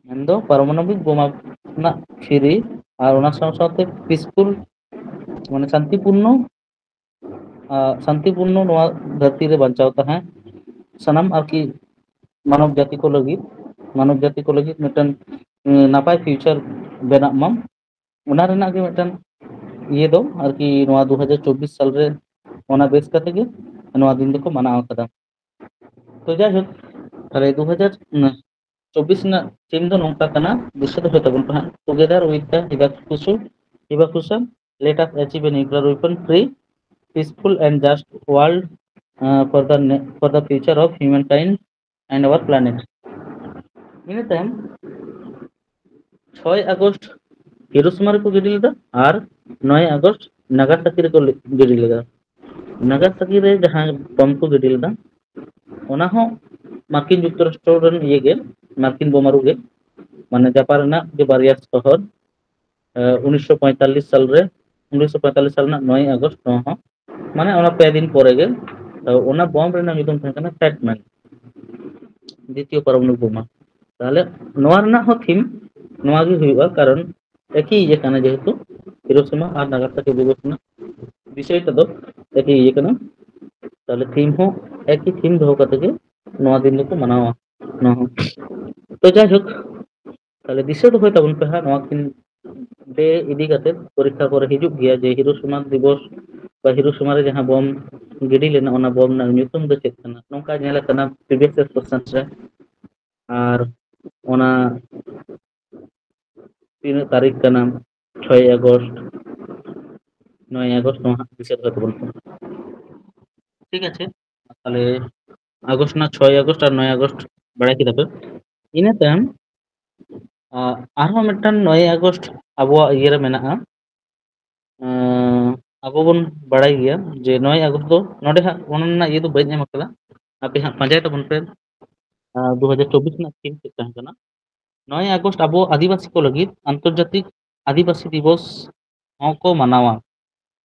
ᱢᱮᱱᱫᱚ ᱯᱟᱨᱚᱢᱟᱱᱚᱵᱤᱠ ᱵᱳᱢᱟ ᱨᱮᱱᱟᱜ ᱯᱷᱤᱨᱤ ᱟᱨ ᱚᱱᱟ ᱥᱟᱶ ᱥᱟᱶᱛᱮ ᱯᱤᱥᱯᱷᱩᱞ, ᱢᱟᱱᱮ ᱥᱟᱱᱛᱤᱯᱩᱨᱱᱚ, ᱟᱨ ᱥᱟᱱᱛᱤᱯᱩᱨᱱᱚ ᱱᱚᱣᱟ ᱫᱷᱟᱹᱨᱛᱤ ᱨᱮ ᱵᱟᱧᱪᱟᱣ ᱛᱟᱦᱮᱸ ᱥᱟᱱᱟᱢ ᱟᱨᱠᱤ ᱢᱟᱱᱚᱵ ᱡᱟᱹᱛᱤ ᱠᱚ ᱞᱟᱹᱜᱤᱫ, ᱢᱟᱱᱚᱵ ᱡᱟᱹᱛᱤ ᱠᱚ ᱞᱟᱹᱜᱤᱫ ᱢᱤᱫᱴᱮᱱ, ᱩᱸ, ᱱᱟᱯᱟᱭ ᱯᱷᱤᱭᱩᱪᱟᱨ ᱵᱮᱱᱟᱜ ᱢᱟ᱾ ᱚᱱᱟ ᱨᱮᱱᱟᱜ ᱜᱮ ᱢᱤᱫᱴᱮᱱ ᱤᱭᱟᱹ ᱫᱚ ᱟᱨᱠᱤ ᱱᱚᱣᱟ ᱫᱩ ᱦᱟᱡᱟᱨ ᱪᱚᱵᱵᱤᱥ ᱥᱟᱞ ᱨᱮ ᱚᱱᱟ ᱵᱮᱥ ᱠᱟᱛᱮ ᱜᱮ ᱱᱚᱣᱟ ᱫᱤᱱ ᱫᱚᱠᱚ ᱢᱟᱱᱟᱣ ᱟᱠᱟᱫᱟ᱾ ᱛᱚ ᱡᱟᱭᱦᱳᱠ, ᱛᱟᱦᱞᱮ ᱫᱩ ᱦᱟᱡᱟᱨ ᱪᱚᱵᱵᱤᱥ ᱨᱮᱱᱟᱜ ᱛᱷᱤᱢ ᱫᱚ ᱱᱚᱝᱠᱟ ᱠᱟᱱᱟ, ᱫᱤᱥᱟᱹ ᱫᱚᱦᱚᱭ ᱛᱟᱵᱚᱱ ᱯᱮ ᱦᱟᱸᱜ, Together with the Hibakushu, Hibakusha, let us achieve a nuclear weapon free, peaceful and just world, uh, for the ne-, for the future of humankind and our planet. ᱤᱱᱟᱹ ᱛᱟᱭᱚᱢ ᱪᱷᱚᱭ ᱟᱜᱚᱥᱴ ᱦᱤᱨᱳᱥᱤᱢᱟ ᱨᱮᱠᱚ ᱜᱤᱰᱤ ᱞᱮᱫᱟ ᱟᱨ ᱱᱚᱭ ᱟᱜᱚᱥᱴ ᱱᱟᱜᱟᱥᱟᱠᱤ ᱨᱮᱠᱚ ᱞᱮ-, ᱜᱤᱰᱤ ᱞᱮᱫᱟ᱾ ᱱᱟᱜᱟᱥᱟᱠᱤ ᱨᱮ ᱡᱟᱦᱟᱸ ᱵᱚᱢ ᱠᱚ ᱜᱤᱰᱤ ᱞᱮᱫᱟ, ᱚᱱᱟ ᱦᱚᱸ ᱢᱟᱨᱠᱤᱱ ᱡᱩᱠᱛᱚᱨᱟᱥᱴᱨᱚ ᱨᱮᱱ ᱤᱭᱟᱹ ᱜᱮ, ᱢᱟᱨᱠᱤᱱ ᱵᱳᱢᱟᱨᱩ ᱜᱮ, ᱢᱟᱱᱮ ᱡᱟᱯᱟᱱ ᱨᱮᱱᱟᱜ ᱜᱮ ᱵᱟᱨᱭᱟ ᱥᱚᱦᱚᱨ, ᱮ, ᱩᱱᱤᱥᱥᱚ ᱯᱚᱸᱭᱛᱟᱞᱞᱤᱥ ᱥᱟᱞ ᱨᱮ, ᱩᱱᱤᱥᱥᱚ ᱯᱚᱸᱭᱛᱟᱞᱞᱤᱥ ᱥᱟᱞ ᱨᱮᱱᱟᱜ ᱱᱚᱭ ᱟᱜᱚᱥᱴ, ᱱᱚᱣᱟ ᱦᱚᱸ, ᱢᱟᱱᱮ ᱚᱱᱟ ᱯᱮ ᱫᱤᱱ ᱯᱚᱨᱮ ᱜᱮ, ᱛᱚ ᱚᱱᱟ ᱵᱚᱢ ᱨᱮᱱᱟᱜ ᱧᱩᱛᱩᱢ ᱛᱟᱦᱮᱸ ᱠᱟᱱᱟ ᱯᱷᱮᱴ ᱢᱮᱱ, ᱫᱤᱛᱤᱭᱚ ᱯᱟᱨᱚᱢᱟᱱᱩ ᱵᱳᱢᱟ᱾ ᱛᱟᱦᱞᱮ ᱱᱚᱣᱟ ᱨᱮᱱᱟᱜ ᱦᱚᱸ ᱛᱷᱤᱢ ᱱᱚᱣᱟ ᱜᱮ ᱦᱩᱭᱩᱜᱼᱟ, ᱠᱟᱨᱚᱱ ᱮᱠᱤ ᱤᱭᱟᱹ ᱠᱟᱱᱟ, ᱡᱮᱦᱮᱛᱩ ᱦᱤᱨᱳᱥᱤᱢᱟ ᱟᱨ ᱱᱟᱜᱟᱥᱟᱠᱤ ᱫᱤᱵᱚᱥ ᱨᱮᱱᱟᱜ ᱵᱤᱥᱚᱭ ᱛᱮᱫᱚ ᱮᱠᱤ ᱤᱭᱟᱹ ᱠᱟᱱᱟ᱾ ᱛᱟᱦᱞᱮ ᱛᱷᱤᱢ ᱦᱚᱸ ᱮᱠᱤ ᱛᱷᱤᱢ ᱫᱚᱦᱚ ᱠᱟᱛᱮ ᱜᱮ ᱱᱚᱣᱟ ᱫᱤᱱ ᱫᱚᱠᱚ ᱢᱟᱱᱟᱣᱟ᱾ ᱱᱚᱣᱟ ᱦᱚᱸ᱾ ᱛᱚ ᱡᱟᱭᱦᱳᱠ, ᱛᱟᱦᱞᱮ ᱫᱤᱥᱟᱹ ᱫᱚᱦᱚᱭ ᱛᱟᱵᱚᱱ ᱯᱮ ᱦᱟᱸᱜ, ᱱᱚᱣᱟ ᱠᱤᱱ ᱰᱮ ᱤᱫᱤ ᱠᱟᱛᱮ ᱯᱚᱨᱤᱠᱠᱷᱟ ᱠᱚᱨᱮ ᱦᱤᱡᱩᱜ ᱜᱮᱭᱟ ᱡᱮ ᱦᱤᱨᱳᱥᱤᱢᱟ ᱫᱤᱵᱚᱥ ᱵᱟ ᱦᱤᱨᱳᱥᱤᱢᱟ ᱨᱮ ᱡᱟᱦᱟᱸ ᱵᱚᱢ ᱜᱤᱰᱤ ᱞᱮᱱᱟ, ᱚᱱᱟ ᱵᱚᱢ ᱨᱮᱱᱟᱜ ᱧᱩᱛᱩᱢ ᱫᱚ ᱪᱮᱫ ᱠᱟᱱᱟ? ᱱᱚᱝᱠᱟ ᱧᱮᱞ ᱟᱠᱟᱱᱟ previous year question ᱨᱮ᱾ ᱟᱨ ᱚᱱᱟ ᱛᱤᱱᱟᱹᱜ ᱛᱟᱹᱨᱤᱠᱷ ᱠᱟᱱᱟ? ᱪᱷᱚᱭ ᱟᱜᱚᱥᱴ, ᱱᱚᱭ ᱟᱜᱚᱥᱴ, ᱱᱚᱣᱟ ᱦᱟᱸᱜ ᱫᱤᱥᱟᱹ ᱫᱚᱦᱚᱭ ᱛᱟᱵᱚᱱ ᱯᱮ᱾ ᱴᱷᱤᱠ ᱟᱪᱷᱮ, ᱛᱟᱦᱞᱮ ᱟᱜᱚᱥᱴ ᱨᱮᱱᱟᱜ ᱪᱷᱚᱭ ᱟᱜᱚᱥᱴ ᱟᱨ ᱱᱚᱭ ᱟᱜᱚᱥᱴ ᱵᱟᱲᱟᱭ ᱠᱮᱫᱟ ᱯᱮ᱾ ᱤᱱᱟᱹ ᱛᱟᱭᱚᱢ, ᱟ, ᱟᱨᱦᱚᱸ ᱢᱤᱫᱴᱟᱝ ᱱᱚᱭ ᱟᱜᱚᱥᱴ ᱟᱵᱚᱣᱟᱜ ᱤᱭᱟᱹ ᱨᱮ ᱢᱮᱱᱟᱜᱼᱟ᱾ ᱟᱸ, ᱟᱵᱚ ᱵᱚᱱ ᱵᱟᱲᱟᱭ ᱜᱮᱭᱟ ᱡᱮ ᱱᱚᱭ ᱟᱜᱚᱥᱴ ᱫᱚ, ᱱᱚᱰᱮ ᱦᱟᱸᱜ ᱚᱱᱟ ᱨᱮᱱᱟᱜ ᱤᱭᱟᱹ ᱫᱚ ᱵᱟᱹᱧ ᱮᱢ ᱟᱠᱟᱫᱟ, ᱟᱯᱮ ᱦᱟᱸᱜ ᱯᱟᱸᱡᱟᱭ ᱛᱟᱵᱚᱱ ᱯᱮ᱾ ᱟᱸ, ᱫᱩ ᱦᱟᱡᱟᱨ ᱪᱚᱵᱵᱤᱥ ᱨᱮᱱᱟᱜ ᱛᱷᱤᱢ ᱪᱮᱫ ᱛᱟᱦᱮᱸ ᱠᱟᱱᱟ? ᱱᱚᱭ ᱟᱜᱚᱥᱴ ᱟᱵᱚ ᱟᱹᱫᱤᱵᱟᱹᱥᱤ ᱠᱚ ᱞᱟᱹᱜᱤᱫ ᱟᱱᱛᱚᱨᱡᱟᱛᱤᱠ ᱟᱹᱫᱤᱵᱟᱹᱥᱤ ᱫᱤᱵᱚᱥ ᱦᱚᱸᱠᱚ ᱢᱟᱱᱟᱣᱟ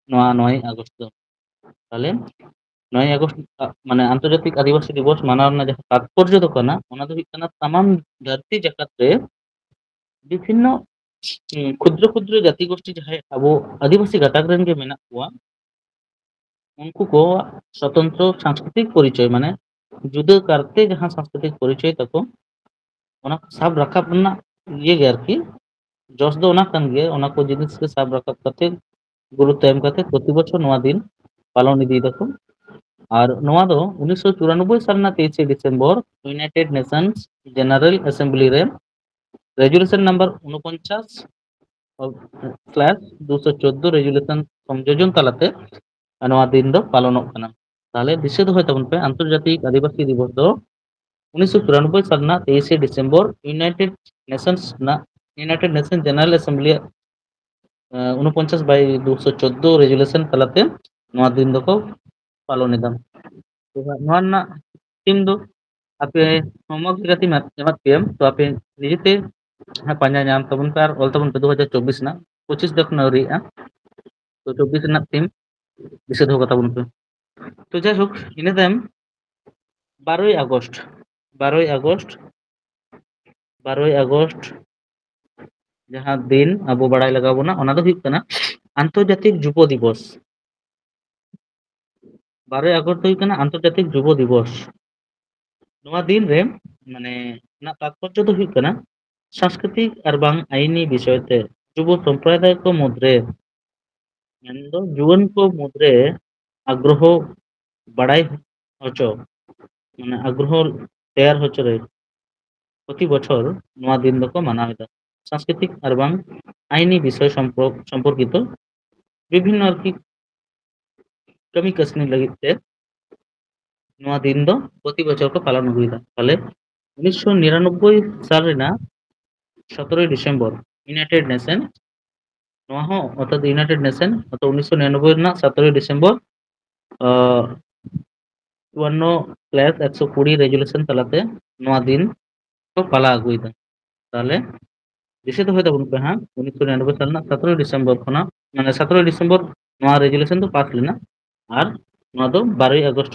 ᱱᱚᱣᱟ ᱱᱚᱭ ᱟᱜᱚᱥᱴ ᱫᱚ᱾ ᱛᱟᱦᱞᱮ ᱱᱚᱭ ᱟᱜᱚᱥᱴ, ᱟ, ᱢᱟᱱᱮ ᱟᱱᱛᱚᱨᱡᱟᱛᱤᱠ ᱟᱹᱫᱤᱵᱟᱹᱥᱤ ᱫᱤᱵᱚᱥ ᱢᱟᱱᱟᱣ ᱨᱮᱱᱟᱜ ᱡᱟᱦᱟᱸ ᱛᱟᱛᱯᱚᱨᱡᱚ ᱫᱚ ᱠᱟᱱᱟ, ᱚᱱᱟ ᱫᱚ ᱦᱩᱭᱩᱜ ᱠᱟᱱᱟ ᱥᱟᱱᱟᱢ ᱫᱷᱟᱹᱨᱛᱤ ᱡᱟᱠᱟᱛ ᱨᱮ ᱵᱤᱵᱷᱤᱱᱱᱚ, ᱩᱸ, ᱠᱷᱩᱫᱨᱚ ᱠᱷᱩᱫᱨᱚ ᱡᱟᱹᱛᱤ ᱜᱳᱥᱴᱤ ᱡᱟᱦᱟᱸᱭ ᱟᱵᱚ ᱟᱹᱫᱤᱵᱟᱹᱥᱤ ᱜᱟᱛᱟᱠ ᱨᱮᱱ ᱜᱮ ᱢᱮᱱᱟᱜ ᱠᱚᱣᱟ, ᱩᱱᱠᱩ ᱠᱚᱣᱟᱜ ᱥᱚᱛᱚᱱᱛᱨᱚ ᱥᱟᱝᱥᱠᱨᱤᱛᱤᱠ ᱯᱚᱨᱤᱪᱚᱭ, ᱢᱟᱱᱮ ᱡᱩᱫᱟᱹ ᱠᱟᱨᱛᱮ ᱡᱟᱦᱟᱸ ᱥᱟᱝᱥᱠᱨᱤᱛᱤᱠ ᱯᱚᱨᱤᱪᱚᱭ ᱛᱟᱠᱚ, ᱚᱱᱟ ᱠᱚ ᱥᱟᱵ ᱨᱟᱠᱟᱵ ᱨᱮᱱᱟᱜ ᱤᱭᱟᱹ ᱜᱮ ᱟᱨᱠᱤ, ᱡᱚᱥ ᱫᱚ ᱚᱱᱟ ᱠᱟᱱ ᱜᱮᱭᱟ, ᱚᱱᱟ ᱠᱚ ᱡᱤᱱᱤᱥ ᱜᱮ ᱥᱟᱵ ᱨᱟᱠᱟᱵ ᱠᱟᱛᱮ, ᱜᱩᱨᱩᱛᱛᱚ ᱮᱢ ᱠᱟᱛᱮ ᱯᱨᱚᱛᱤ ᱵᱚᱪᱷᱚᱨ ᱱᱚᱣᱟ ᱫᱤᱱ ᱯᱟᱞᱚᱱ ᱤᱫᱤᱭ ᱫᱟᱠᱚ᱾ ᱟᱨ ᱱᱚᱣᱟ ᱫᱚ ᱩᱱᱤᱥᱥᱚ ᱪᱩᱨᱟᱱᱚᱵᱵᱳᱭ ᱥᱟᱞ ᱨᱮᱱᱟᱜ ᱛᱮᱭᱤᱥᱮ December United Nations General Assembly ᱨᱮ resolution number ᱩᱱᱚᱯᱚᱧᱪᱟᱥ slash ᱫᱩᱥᱚ ᱪᱳᱫᱫᱳ resolution ᱥᱚᱝᱡᱳᱡᱚᱱ ᱛᱟᱞᱟᱛᱮ ᱱᱚᱣᱟ ᱫᱤᱱ ᱫᱚ ᱯᱟᱞᱚᱱᱚᱜ ᱠᱟᱱᱟ᱾ ᱛᱟᱦᱞᱮ ᱫᱤᱥᱟᱹ ᱫᱚᱦᱚᱭ ᱛᱟᱵᱚᱱ ᱯᱮ, ᱟᱱᱛᱚᱨᱡᱟᱛᱤᱠ ᱟᱹᱫᱤᱵᱟᱹᱥᱤ ᱫᱤᱵᱚᱥ ᱫᱚ ᱩᱱᱤᱥᱥᱚ ᱪᱩᱨᱟᱱᱚᱵᱵᱳᱭ ᱥᱟᱞ ᱨᱮᱱᱟᱜ ᱛᱮᱭᱤᱥᱮ ᱰᱤᱥᱮᱢᱵᱚᱨ United Nations ᱨᱮᱱᱟᱜ, United Nation General Assembly ᱟᱜ, ᱮ, ᱩᱱᱚᱯᱚᱧᱪᱟᱥ by ᱫᱩᱥᱚ ᱪᱳᱫᱫᱳ resolution ᱛᱟᱞᱟᱛᱮ ᱱᱚᱣᱟ ᱫᱤᱱ ᱫᱚᱠᱚ ᱯᱟᱞᱚᱱ ᱮᱫᱟ᱾ ᱛᱚ ᱱᱚᱣᱟ ᱨᱮᱱᱟᱜ ᱛᱷᱤᱢ ᱫᱚ ᱟᱯᱮ homework ᱞᱮᱠᱟᱛᱮ ᱮᱢᱟᱫ ᱯᱮᱭᱟ, ᱛᱚ ᱟᱯᱮ ᱱᱤᱡᱮᱛᱮ ᱦᱟᱸᱜ ᱯᱟᱸᱡᱟ ᱧᱟᱢ ᱛᱟᱵᱚᱱ ᱯᱮ ᱟᱨ ᱚᱞ ᱛᱟᱵᱚᱱ ᱯᱮ ᱫᱩ ᱦᱟᱡᱟᱨ ᱪᱚᱵᱵᱤᱥ ᱨᱮᱱᱟᱜ, ᱯᱚᱸᱪᱤᱥ ᱫᱚ ᱮᱠᱷᱚᱱ ᱟᱹᱣᱨᱤᱭᱟᱜᱼᱟ, ᱛᱚ ᱪᱚᱵᱵᱤᱥ ᱨᱮᱱᱟᱜ ᱛᱷᱤᱢ ᱫᱤᱥᱟᱹ ᱫᱚᱦᱚ ᱠᱟᱛᱟ ᱵᱚᱱ ᱯᱮ᱾ ᱛᱚ ᱡᱟᱭᱦᱳᱠ, ᱤᱱᱟᱹ ᱛᱟᱭᱚᱢ ᱵᱟᱨᱳᱭ ᱟᱜᱚᱥᱴ, ᱵᱟᱨᱳᱭ ᱟᱜᱚᱥᱴ, ᱵᱟᱨᱳᱭ ᱟᱜᱚᱥᱴ ᱡᱟᱦᱟᱸ ᱫᱤᱱ ᱟᱵᱚ ᱵᱟᱲᱟᱭ ᱞᱟᱜᱟᱣ ᱵᱚᱱᱟ, ᱚᱱᱟ ᱫᱚ ᱦᱩᱭᱩᱜ ᱠᱟᱱᱟ ᱟᱱᱛᱚᱨᱡᱟᱛᱤᱠ ᱡᱩᱵᱚ ᱫᱤᱵᱚᱥ᱾ ᱵᱟᱨᱳᱭ ᱟᱜᱚᱥᱴ ᱫᱚ ᱦᱩᱭᱩᱜ ᱠᱟᱱᱟ ᱟᱱᱛᱚᱨᱡᱟᱛᱤᱠ ᱡᱩᱵᱚ ᱫᱤᱵᱚᱥ᱾ ᱱᱚᱣᱟ ᱫᱤᱱ ᱨᱮ, ᱢᱟᱱᱮ, ᱨᱮᱱᱟᱜ ᱛᱟᱛᱯᱚᱨᱡᱚ ᱫᱚ ᱦᱩᱭᱩᱜ ᱠᱟᱱᱟ ᱥᱟᱝᱥᱠᱨᱤᱛᱤᱠ ᱟᱨ ᱵᱟᱝ ᱟᱭᱤᱱᱤ ᱵᱤᱥᱚᱭ ᱛᱮ ᱡᱩᱵᱚ ᱥᱚᱢᱯᱨᱚᱫᱟᱭ ᱠᱚ ᱢᱩᱫᱽᱨᱮ, ᱢᱮᱱᱫᱚ ᱡᱩᱣᱟᱹᱱ ᱠᱚ ᱢᱩᱫᱽᱨᱮ ᱟᱜᱽᱨᱚᱦᱚ ᱵᱟᱲᱟᱭ ᱦᱚᱪᱚ, ᱢᱟᱱᱮ ᱟᱜᱽᱨᱚᱦᱚ ᱛᱮᱭᱟᱨ ᱦᱚᱪᱚ ᱨᱮ ᱯᱨᱚᱛᱤ ᱵᱚᱪᱷᱚᱨ ᱱᱚᱣᱟ ᱫᱤᱱ ᱫᱚᱠᱚ ᱢᱟᱱᱟᱣ ᱮᱫᱟ᱾ ᱥᱟᱝᱥᱠᱨᱤᱛᱤᱠ ᱟᱨ ᱵᱟᱝ ᱟᱭᱤᱱᱤ ᱵᱤᱥᱚᱭ ᱥᱚᱢᱯᱚᱨ-, ᱥᱚᱢᱯᱚᱨᱠᱤᱛᱚ ᱵᱤᱵᱷᱤᱱᱱᱚ ᱟᱨᱠᱤ ᱠᱟᱹᱢᱤ ᱠᱟᱹᱥᱱᱤ ᱞᱟᱹᱜᱤᱫ ᱛᱮ ᱱᱚᱣᱟ ᱫᱤᱱ ᱫᱚ ᱯᱨᱚᱛᱤ ᱵᱚᱪᱷᱚᱨ ᱠᱚ ᱯᱟᱞᱚᱱ ᱟᱹᱜᱩᱭᱮᱫᱟ᱾ ᱛᱟᱦᱞᱮ ᱩᱱᱤᱥᱥᱚ ᱱᱤᱨᱟᱱᱚᱵᱵᱳᱭ ᱥᱟᱞ ᱨᱮᱱᱟᱜ ᱥᱚᱛᱨᱚᱭ ᱰᱤᱥᱮᱢᱵᱚᱨ ᱤᱭᱩᱱᱟᱭᱴᱮᱰ ᱱᱮᱥᱚᱱ, ᱱᱚᱣᱟ ᱦᱚᱸ ᱚᱨᱛᱷᱟᱛ ᱤᱭᱩᱱᱟᱭᱴᱮᱰ ᱱᱮᱥᱚᱱ ᱚᱨᱛᱷᱟᱛ ᱩᱱᱤᱥᱥᱚ ᱱᱤᱨᱟᱱᱚᱵᱵᱳᱭ ᱨᱮᱱᱟᱜ ᱥᱚᱛᱨᱚᱭ ᱰᱤᱥᱮᱢᱵᱚᱨ ᱪᱩᱣᱟᱱᱱᱚ ᱠᱞᱟᱥ ᱮᱠᱥᱚ ᱠᱩᱲᱤ ᱨᱮᱡᱩᱞᱮᱥᱚᱱ ᱛᱟᱞᱟᱛᱮ ᱱᱚᱣᱟ ᱫᱤᱱ ᱠᱚ ᱯᱟᱞᱟᱣ ᱟᱹᱜᱩᱭᱮᱫᱟ᱾ ᱛᱟᱦᱞᱮ ᱫᱤᱥᱟᱹ ᱫᱚᱦᱚᱭ ᱛᱟᱵᱚᱱ ᱯᱮ ᱦᱟᱸᱜ, ᱩᱱᱤᱥᱥᱚ ᱱᱤᱨᱟᱱᱚᱵᱵᱳᱭ ᱥᱟᱞ ᱨᱮᱱᱟᱜ ᱥᱚᱛᱨᱚᱭ ᱰᱤᱥᱮᱢᱵᱚᱨ ᱠᱷᱚᱱᱟᱜ, ᱢᱟᱱᱮ ᱥᱚᱛᱨᱚᱭ ᱰᱤᱥᱮᱢᱵᱚᱨ ᱱᱚᱣᱟ ᱨᱮᱡᱩᱞᱮᱥᱚᱱ ᱫᱚ ᱯᱟᱥ ᱞᱮᱱᱟ, ᱟᱨ ᱱᱚᱣᱟ ᱫᱚ ᱵᱟᱨᱚᱭ ᱟᱜᱚᱥᱴ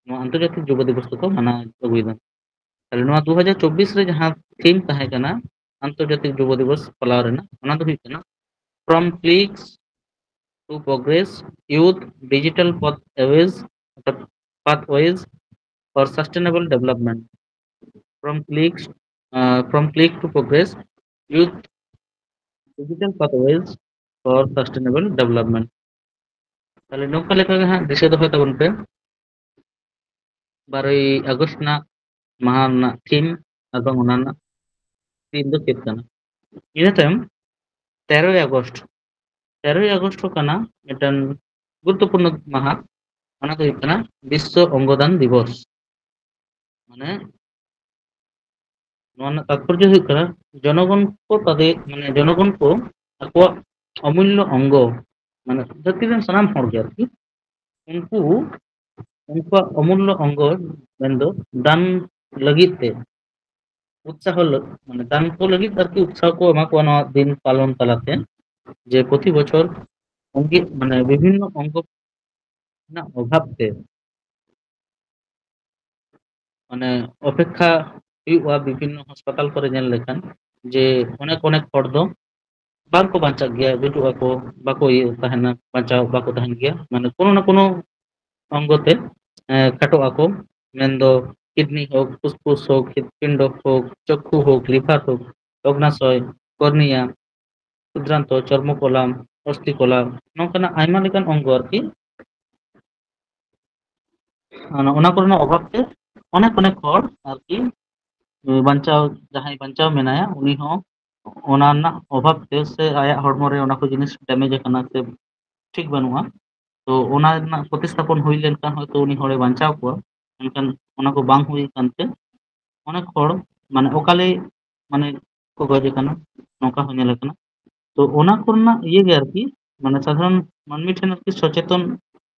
ᱱᱚᱣᱟ ᱟᱱᱛᱚᱨᱡᱟᱛᱤᱠ ᱡᱩᱵᱚ ᱫᱤᱵᱚᱥ ᱫᱚᱠᱚ ᱢᱟᱱᱟᱣ ᱟᱹᱜᱩᱭᱮᱫᱟ᱾ ᱛᱟᱦᱞᱮ ᱱᱚᱣᱟ ᱫᱩ ᱦᱟᱡᱟᱨ ᱪᱚᱵᱵᱤᱥ ᱨᱮ ᱡᱟᱦᱟᱸ ᱛᱷᱤᱢ ᱛᱟᱦᱮᱸ ᱠᱟᱱᱟ ᱟᱱᱛᱚᱨᱡᱟᱛᱤᱠ ᱡᱩᱵᱚ ᱫᱤᱵᱚᱥ ᱯᱟᱞᱟᱣ ᱨᱮᱱᱟᱜ, ᱚᱱᱟ ᱫᱚ ᱦᱩᱭᱩᱜ ᱠᱟᱱᱟ From Cliques to Progress, Youth Digital Pathways, Pathways for Sustainable Development. From Cliques, uh, From Cliques to Progress, Youth Digital Pathways for Sustainable Development. ᱛᱟᱦᱞᱮ ᱱᱚᱝᱠᱟ ᱞᱮᱠᱟ ᱜᱮ ᱦᱟᱸᱜ ᱫᱤᱥᱟᱹ ᱫᱚᱦᱚᱭ ᱛᱟᱵᱚᱱ ᱯᱮ ᱵᱟᱨᱚᱭ ᱟᱜᱚᱥᱴ ᱨᱮᱱᱟᱜ ᱢᱟᱦᱟ ᱨᱮᱱᱟᱜ ᱛᱷᱤᱢ ᱟᱨ ᱵᱟᱝ ᱚᱱᱟ ᱨᱮᱱᱟᱜ ᱫᱤᱱ ᱫᱚ ᱪᱮᱫ ᱠᱟᱱᱟ᱾ ᱤᱱᱟᱹ ᱛᱟᱭᱚᱢ ᱛᱮᱨᱚᱭ ᱟᱜᱚᱥᱴ, ᱛᱮᱨᱚᱭ ᱟᱜᱚᱥᱴ ᱦᱚᱸ ᱠᱟᱱᱟ ᱢᱤᱫᱴᱮᱱ ᱜᱩᱨᱩᱛᱛᱚᱯᱩᱨᱱᱚ ᱢᱟᱦᱟ, ᱚᱱᱟ ᱫᱚ ᱦᱩᱭᱩᱜ ᱠᱟᱱᱟ ᱵᱤᱥᱥᱚ ᱚᱝᱜᱚᱫᱟᱱ ᱫᱤᱵᱚᱥ᱾ ᱢᱟᱱᱮ ᱱᱚᱣᱟ ᱨᱮᱱᱟᱜ ᱛᱟᱛᱯᱚᱨᱡᱚ ᱦᱩᱭᱩᱜ ᱠᱟᱱᱟ ᱡᱚᱱᱚᱜᱚᱱ ᱠᱚ ᱛᱟᱫᱮ, ᱢᱟᱱᱮ ᱡᱚᱱᱚᱜᱚᱱ ᱠᱚ ᱟᱠᱚᱣᱟᱜ ᱚᱢᱩᱞᱞᱚ ᱚᱝᱜᱚ, ᱢᱟᱱᱮ ᱫᱷᱟᱹᱨᱛᱤ ᱨᱮᱱ ᱥᱟᱱᱟᱢ ᱦᱚᱲ ᱜᱮ ᱟᱨᱠᱤ, ᱩᱱᱠᱩ ᱩᱱᱠᱩᱣᱟᱜ ᱚᱢᱩᱞᱞᱚ ᱚᱝᱜᱚ ᱢᱮᱱᱫᱚ ᱫᱟᱱ ᱞᱟᱹᱜᱤᱫ ᱛᱮ ᱩᱛᱥᱟᱦᱚ ᱞᱟᱹᱜ-, ᱢᱟᱱᱮ ᱫᱟᱱ ᱠᱚ ᱞᱟᱹᱜᱤᱫ ᱟᱨᱠᱤ ᱩᱛᱥᱟᱦᱚ ᱠᱚ ᱮᱢᱟ ᱠᱚᱣᱟ ᱱᱚᱣᱟ ᱫᱤᱱ ᱯᱟᱞᱚᱱ ᱛᱟᱞᱟᱛᱮ, ᱡᱮ ᱯᱨᱚᱛᱤ ᱵᱚᱪᱷᱚᱨ ᱚᱝᱜᱤ-, ᱢᱟᱱᱮ ᱵᱤᱵᱷᱤᱱᱱᱚ ᱚᱝᱜᱚ ᱨᱮᱱᱟᱜ ᱚᱵᱷᱟᱵ ᱛᱮ ᱢᱟᱱᱮ ᱚᱯᱮᱠᱠᱷᱟ ᱦᱩᱭᱩᱜᱼᱟ ᱵᱤᱵᱷᱤᱱᱱᱚ ᱦᱟᱥᱯᱟᱛᱟᱞ ᱠᱚᱨᱮ ᱧᱮᱞ ᱞᱮᱠᱷᱟᱱ, ᱡᱮ ᱚᱱᱮᱠ ᱚᱱᱮᱠ ᱦᱚᱲ ᱫᱚ ᱵᱟᱝᱠᱚ ᱵᱟᱧᱪᱟᱜ ᱜᱮᱭᱟ, ᱜᱩᱡᱩᱜ ᱟᱠᱚ, ᱵᱟᱠᱚ ᱤᱭᱟᱹ ᱛᱟᱦᱮᱱᱟ, ᱵᱟᱧᱪᱟᱣ ᱵᱟᱠᱚ ᱛᱟᱦᱮᱱ ᱜᱮᱭᱟ, ᱢᱟᱱᱮ ᱠᱳᱱᱳ ᱱᱟ ᱠᱳᱱᱳ ᱚᱝᱜᱚ ᱛᱮ, ᱮᱸ, ᱠᱷᱟᱴᱚᱜ ᱟᱠᱚ, ᱢᱮᱱᱫᱚ ᱠᱤᱰᱱᱤ ᱦᱳᱠ, ᱯᱷᱩᱥᱯᱷᱩᱥ ᱦᱳᱠ, ᱦᱨᱤᱫᱯᱤᱱᱰᱚ ᱦᱳᱠ, ᱪᱚᱠᱠᱷᱩ ᱦᱳᱠ, ᱞᱤᱵᱷᱟᱨ ᱦᱳᱠ, ᱚᱜᱽᱱᱟᱥᱚᱭ, ᱠᱚᱨᱱᱤᱭᱟ, ᱠᱷᱩᱫᱨᱟᱱᱛᱚ, ᱪᱚᱨᱢᱚ ᱠᱚᱞᱟᱢ, ᱚᱥᱛᱷᱤ ᱠᱚᱞᱟᱢ, ᱱᱚᱝᱠᱟᱱᱟᱜ ᱟᱭᱢᱟ ᱞᱮᱠᱟᱱ ᱚᱝᱜᱚ ᱟᱨᱠᱤ ᱚᱱᱟ ᱠᱚᱨᱮᱱᱟᱜ ᱚᱵᱷᱟᱵ ᱛᱮ ᱚᱱᱮᱠ ᱚᱱᱮᱠ ᱦᱚᱲ ᱟᱨᱠᱤ ᱵᱟᱧᱪᱟᱣ, ᱡᱟᱦᱟᱸᱭ ᱵᱟᱧᱪᱟᱣ ᱢᱮᱱᱟᱭᱟ, ᱩᱱᱤ ᱦᱚᱸ ᱚᱱᱟ ᱨᱮᱱᱟᱜ ᱚᱵᱷᱟᱵ ᱛᱮ ᱥᱮ ᱟᱭᱟᱜ ᱦᱚᱲᱢᱚ ᱨᱮ ᱚᱱᱟ ᱠᱚ ᱡᱤᱱᱤᱥ ᱰᱮᱢᱮᱡᱽ ᱟᱠᱟᱱᱟ ᱥᱮ ᱴᱷᱤᱠ ᱵᱟᱹᱱᱩᱜᱼᱟ, ᱛᱚ ᱚᱱᱟ ᱨᱮᱱᱟᱜ ᱯᱨᱚᱛᱤᱥᱛᱷᱟᱯᱚᱱ ᱦᱩᱭ ᱞᱮᱱᱠᱷᱟᱱ ᱦᱚᱭᱛᱳ ᱩᱱᱤ ᱦᱚᱲᱮ ᱵᱟᱧᱪᱟᱣ ᱠᱚᱣᱟ᱾ ᱢᱮᱱᱠᱷᱟᱱ ᱚᱱᱟ ᱠᱚ ᱵᱟᱝ ᱦᱩᱭ ᱟᱠᱟᱱ ᱛᱮ ᱚᱱᱮᱠ ᱦᱚᱲ, ᱢᱟᱱᱮ, ᱚᱠᱟ ᱞᱟᱹᱭ, ᱢᱟᱱᱮ, ᱠᱚ ᱜᱚᱡ ᱟᱠᱟᱱᱟ, ᱱᱚᱝᱠᱟ ᱦᱚᱸ ᱧᱮᱞ ᱟᱠᱟᱱᱟ᱾ ᱛᱚ ᱚᱱᱟ ᱠᱚᱨᱮᱱᱟᱜ ᱤᱭᱟᱹ ᱜᱮ ᱟᱨᱠᱤ, ᱢᱟᱱᱮ, ᱥᱟᱫᱷᱟᱨᱚᱱ ᱢᱟᱹᱱᱢᱤ ᱴᱷᱮᱱ ᱟᱨᱠᱤ ᱥᱚᱪᱮᱛᱚᱱ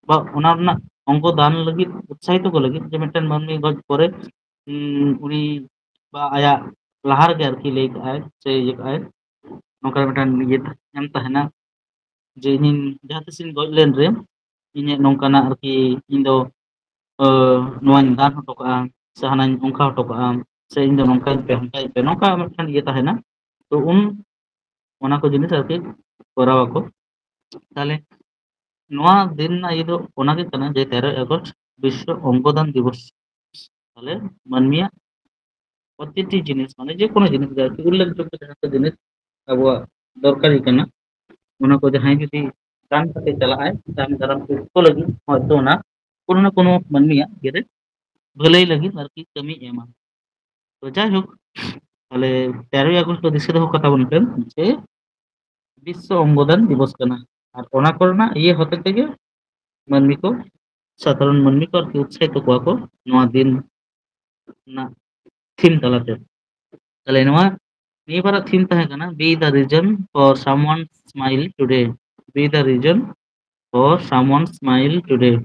ᱵᱟ ᱚᱱᱟ ᱨᱮᱱᱟᱜ ᱚᱝᱜᱚ ᱫᱟᱱ ᱞᱟᱹᱜᱤᱫ, ᱩᱛᱥᱟᱦᱤᱛᱚ ᱠᱚ ᱞᱟᱹᱜᱤᱫ, ᱡᱮ ᱢᱤᱫᱴᱮᱱ ᱢᱟᱹᱱᱢᱤ ᱜᱚᱡ ᱯᱚᱨᱮ, ᱩᱸ, ᱩᱱᱤ ᱵᱟ ᱟᱭᱟᱜ ᱞᱟᱦᱟ ᱨᱮᱜᱮ ᱟᱨᱠᱤ ᱞᱟᱹᱭ ᱠᱟᱜᱼᱟᱭ ᱥᱮ ᱤᱭᱟᱹ ᱠᱟᱜᱼᱟᱭ, ᱱᱚᱝᱠᱟ ᱢᱤᱫᱴᱮᱱ ᱤᱭᱟᱹ ᱮᱢ ᱛᱟᱦᱮᱱᱟ ᱡᱮ ᱤᱧᱤᱧ ᱡᱟᱦᱟᱸ ᱛᱤᱥᱤᱧ ᱜᱚᱡ ᱞᱮᱱ ᱨᱮ ᱤᱧᱟᱹᱜ ᱱᱚᱝᱠᱟᱱᱟᱜ ᱟᱨᱠᱤ ᱤᱧ ᱫᱚ, ᱟᱹ, ᱱᱚᱣᱟᱧ ᱫᱟᱱ ᱦᱚᱴᱚ ᱠᱟᱜᱼᱟ ᱥᱮ ᱦᱟᱱᱟᱧ ᱚᱱᱠᱟ ᱦᱚᱴᱚ ᱠᱟᱜᱼᱟ ᱥᱮ ᱤᱧ ᱫᱚ ᱱᱚᱝᱠᱟᱧ ᱯᱮ ᱦᱟᱱᱠᱟᱧ ᱯᱮ, ᱱᱚᱝᱠᱟ ᱢᱤᱫᱴᱮᱱ ᱤᱭᱟᱹ ᱛᱟᱦᱮᱱᱟ᱾ ᱛᱚ ᱩᱱ ᱚᱱᱟ ᱠᱚ ᱡᱤᱱᱤᱥ ᱟᱨᱠᱤ ᱠᱚᱨᱟᱣ ᱟᱠᱚ᱾ ᱛᱟᱦᱚᱞᱮ ᱱᱚᱣᱟ ᱫᱤᱱ ᱨᱮᱱᱟᱜ ᱤᱭᱟᱹ ᱫᱚ ᱚᱱᱟᱜᱮ ᱠᱟᱱᱟ ᱡᱮ ᱛᱮᱨᱚᱭ ᱟᱜᱚᱥᱴ ᱵᱤᱥᱥᱚ ᱚᱝᱜᱚᱫᱟᱱ ᱫᱤᱵᱚᱥ᱾ ᱛᱟᱦᱚᱞᱮ ᱢᱟᱹᱱᱢᱤᱭᱟᱜ ᱯᱨᱚᱛᱤᱴᱤ ᱡᱤᱱᱤᱥ, ᱢᱟᱱᱮ ᱡᱮ ᱠᱳᱱᱳ ᱡᱤᱱᱤᱥ ᱜᱮ ᱟᱨᱠᱤ, ᱩᱞᱞᱮᱠᱷᱡᱳᱜᱽᱜᱚ ᱡᱟᱦᱟᱸ ᱠᱚ ᱡᱤᱱᱤᱥ ᱟᱵᱚᱣᱟᱜ ᱫᱚᱨᱠᱟᱨᱤ ᱠᱟᱱᱟ, ᱚᱱᱟ ᱠᱚ ᱡᱟᱦᱟᱸᱭ ᱡᱩᱫᱤ ᱫᱟᱱ ᱠᱟᱛᱮ ᱪᱟᱞᱟᱜᱼᱟᱭ, ᱫᱟᱱ ᱫᱟᱨᱟᱢ ᱠᱚ ᱞᱟᱹᱜᱤᱫ ᱦᱚᱭᱛᱳ ᱚᱱᱟ ᱠᱳᱱᱳ ᱱᱟ ᱠᱳᱱᱳ ᱢᱟᱹᱱᱢᱤᱭᱟᱜ ᱤᱭᱟᱹᱨᱮ ᱵᱷᱟᱹᱞᱟᱹᱭ ᱞᱟᱹᱜᱤᱫ ᱟᱨᱠᱤ ᱠᱟᱹᱢᱤᱭ ᱮᱢᱟ᱾ ᱛᱚ ᱡᱟᱭᱦᱳᱠ, ᱛᱟᱦᱞᱮ ᱛᱮᱨᱚᱭ ᱟᱜᱚᱥᱴ ᱫᱚ ᱫᱤᱥᱟᱹ ᱫᱚᱦᱚ ᱠᱟᱛᱟ ᱵᱚᱱ ᱯᱮ ᱡᱮ ᱵᱤᱥᱥᱚ ᱚᱝᱜᱚᱫᱟᱱ ᱫᱤᱵᱚᱥ ᱠᱟᱱᱟ, ᱟᱨ ᱚᱱᱟ ᱠᱚᱨᱮᱱᱟᱜ ᱤᱭᱟᱹ ᱦᱚᱛᱮ ᱛᱮᱜᱮ ᱢᱟᱹᱱᱢᱤ ᱠᱚ, ᱥᱟᱫᱷᱟᱨᱚᱱ ᱢᱟᱹᱱᱢᱤ ᱠᱚ ᱟᱨᱠᱤ ᱩᱛᱥᱟᱦᱤᱛ ᱠᱚᱣᱟ ᱠᱚ ᱱᱚᱣᱟ ᱫᱤᱱ ᱨᱮᱱᱟᱜ ᱛᱷᱤᱢ ᱛᱟᱞᱟᱛᱮ᱾ ᱛᱟᱦᱞᱮ ᱱᱚᱣᱟ ᱱᱤᱭᱟᱹ ᱵᱟᱨᱟᱜ ᱛᱷᱤᱢ ᱛᱟᱦᱮᱸ ᱠᱟᱱᱟ, "Be the reason for someone smile today." Be the reason for someone smile today.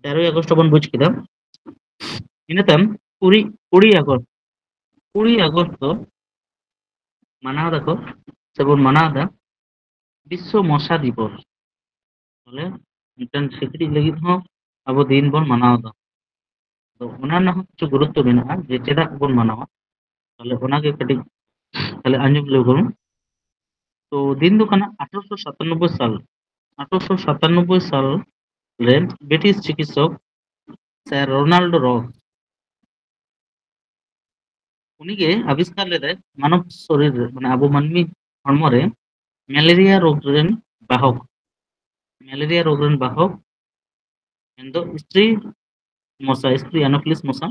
ᱛᱮᱨᱚᱭ ᱟᱜᱚᱥᱴ ᱵᱚᱱ ᱵᱩᱡᱽ ᱠᱮᱫᱟ᱾ ᱤᱱᱟᱹ ᱛᱟᱭᱚᱢ ᱠᱩᱲᱤ, ᱠᱩᱲᱤ ᱟᱜᱚᱥᱴ, ᱠᱩᱲᱤ ᱟᱜᱚᱥᱴ ᱫᱚ ᱢᱟᱱᱟᱣ ᱫᱟᱠᱚ ᱥᱮᱵᱚᱱ ᱢᱟᱱᱟᱣ ᱮᱫᱟ ᱵᱤᱥᱥᱚ ᱢᱚᱥᱟ ᱫᱤᱵᱚᱥ᱾ ᱛᱟᱦᱞᱮ ᱢᱤᱫᱴᱟᱝ ᱥᱤᱠᱲᱤᱡ ᱞᱟᱹᱜᱤᱫ ᱦᱚᱸ ᱟᱵᱚ ᱫᱤᱱ ᱵᱚᱱ ᱢᱟᱱᱟᱣ ᱮᱫᱟ᱾ ᱛᱚ ᱚᱱᱟ ᱨᱮᱱᱟᱜ ᱦᱚᱸ ᱠᱤᱪᱷᱩ ᱜᱩᱨᱩᱛᱛᱚ ᱢᱮᱱᱟᱜᱼᱟ ᱡᱮ ᱪᱮᱫᱟᱜ ᱵᱚᱱ ᱢᱟᱱᱟᱣᱟ᱾ ᱛᱟᱦᱞᱮ ᱚᱱᱟᱜᱮ ᱠᱟᱹᱴᱤᱡ ᱛᱟᱦᱞᱮ ᱟᱸᱡᱚᱢ ᱞᱮ ᱵᱚᱱ᱾ ᱛᱚ ᱫᱤᱱ ᱫᱚ ᱠᱟᱱᱟ ᱟᱴᱷᱨᱚᱥᱚ ᱥᱟᱛᱟᱱᱚᱵᱵᱳᱭ ᱥᱟᱞ, ᱟᱴᱷᱨᱚᱥᱚ ᱥᱟᱛᱟᱱᱚᱵᱵᱳᱭ ᱥᱟᱞ ᱨᱮ ᱵᱨᱤᱴᱤᱥ ᱪᱤᱠᱤᱛᱥᱚᱠ ᱥᱮᱨ ᱨᱳᱱᱟᱞᱰ ᱨᱚᱥ, ᱩᱱᱤᱜᱮ ᱟᱵᱤᱥᱠᱟᱨ ᱞᱮᱫᱟᱭ ᱢᱟᱱᱚᱵ ᱥᱚᱨᱤᱨ ᱨᱮ, ᱢᱟᱱᱮ ᱟᱵᱚ ᱢᱟᱹᱱᱢᱤ ᱦᱚᱲᱢᱚ ᱨᱮ ᱢᱮᱞᱮᱨᱤᱭᱟ ᱨᱳᱜᱽ ᱨᱮᱱ ᱵᱟᱦᱚᱠ, ᱢᱮᱞᱮᱨᱤᱭᱟ ᱨᱳᱜᱽ ᱨᱮᱱ ᱵᱟᱦᱚᱠ ᱢᱮᱱᱫᱚ ᱥᱴᱨᱤ ᱢᱚᱥᱟ, ᱥᱴᱨᱤ ᱟᱱᱚᱯᱷᱤᱞᱤᱥ ᱢᱚᱥᱟ,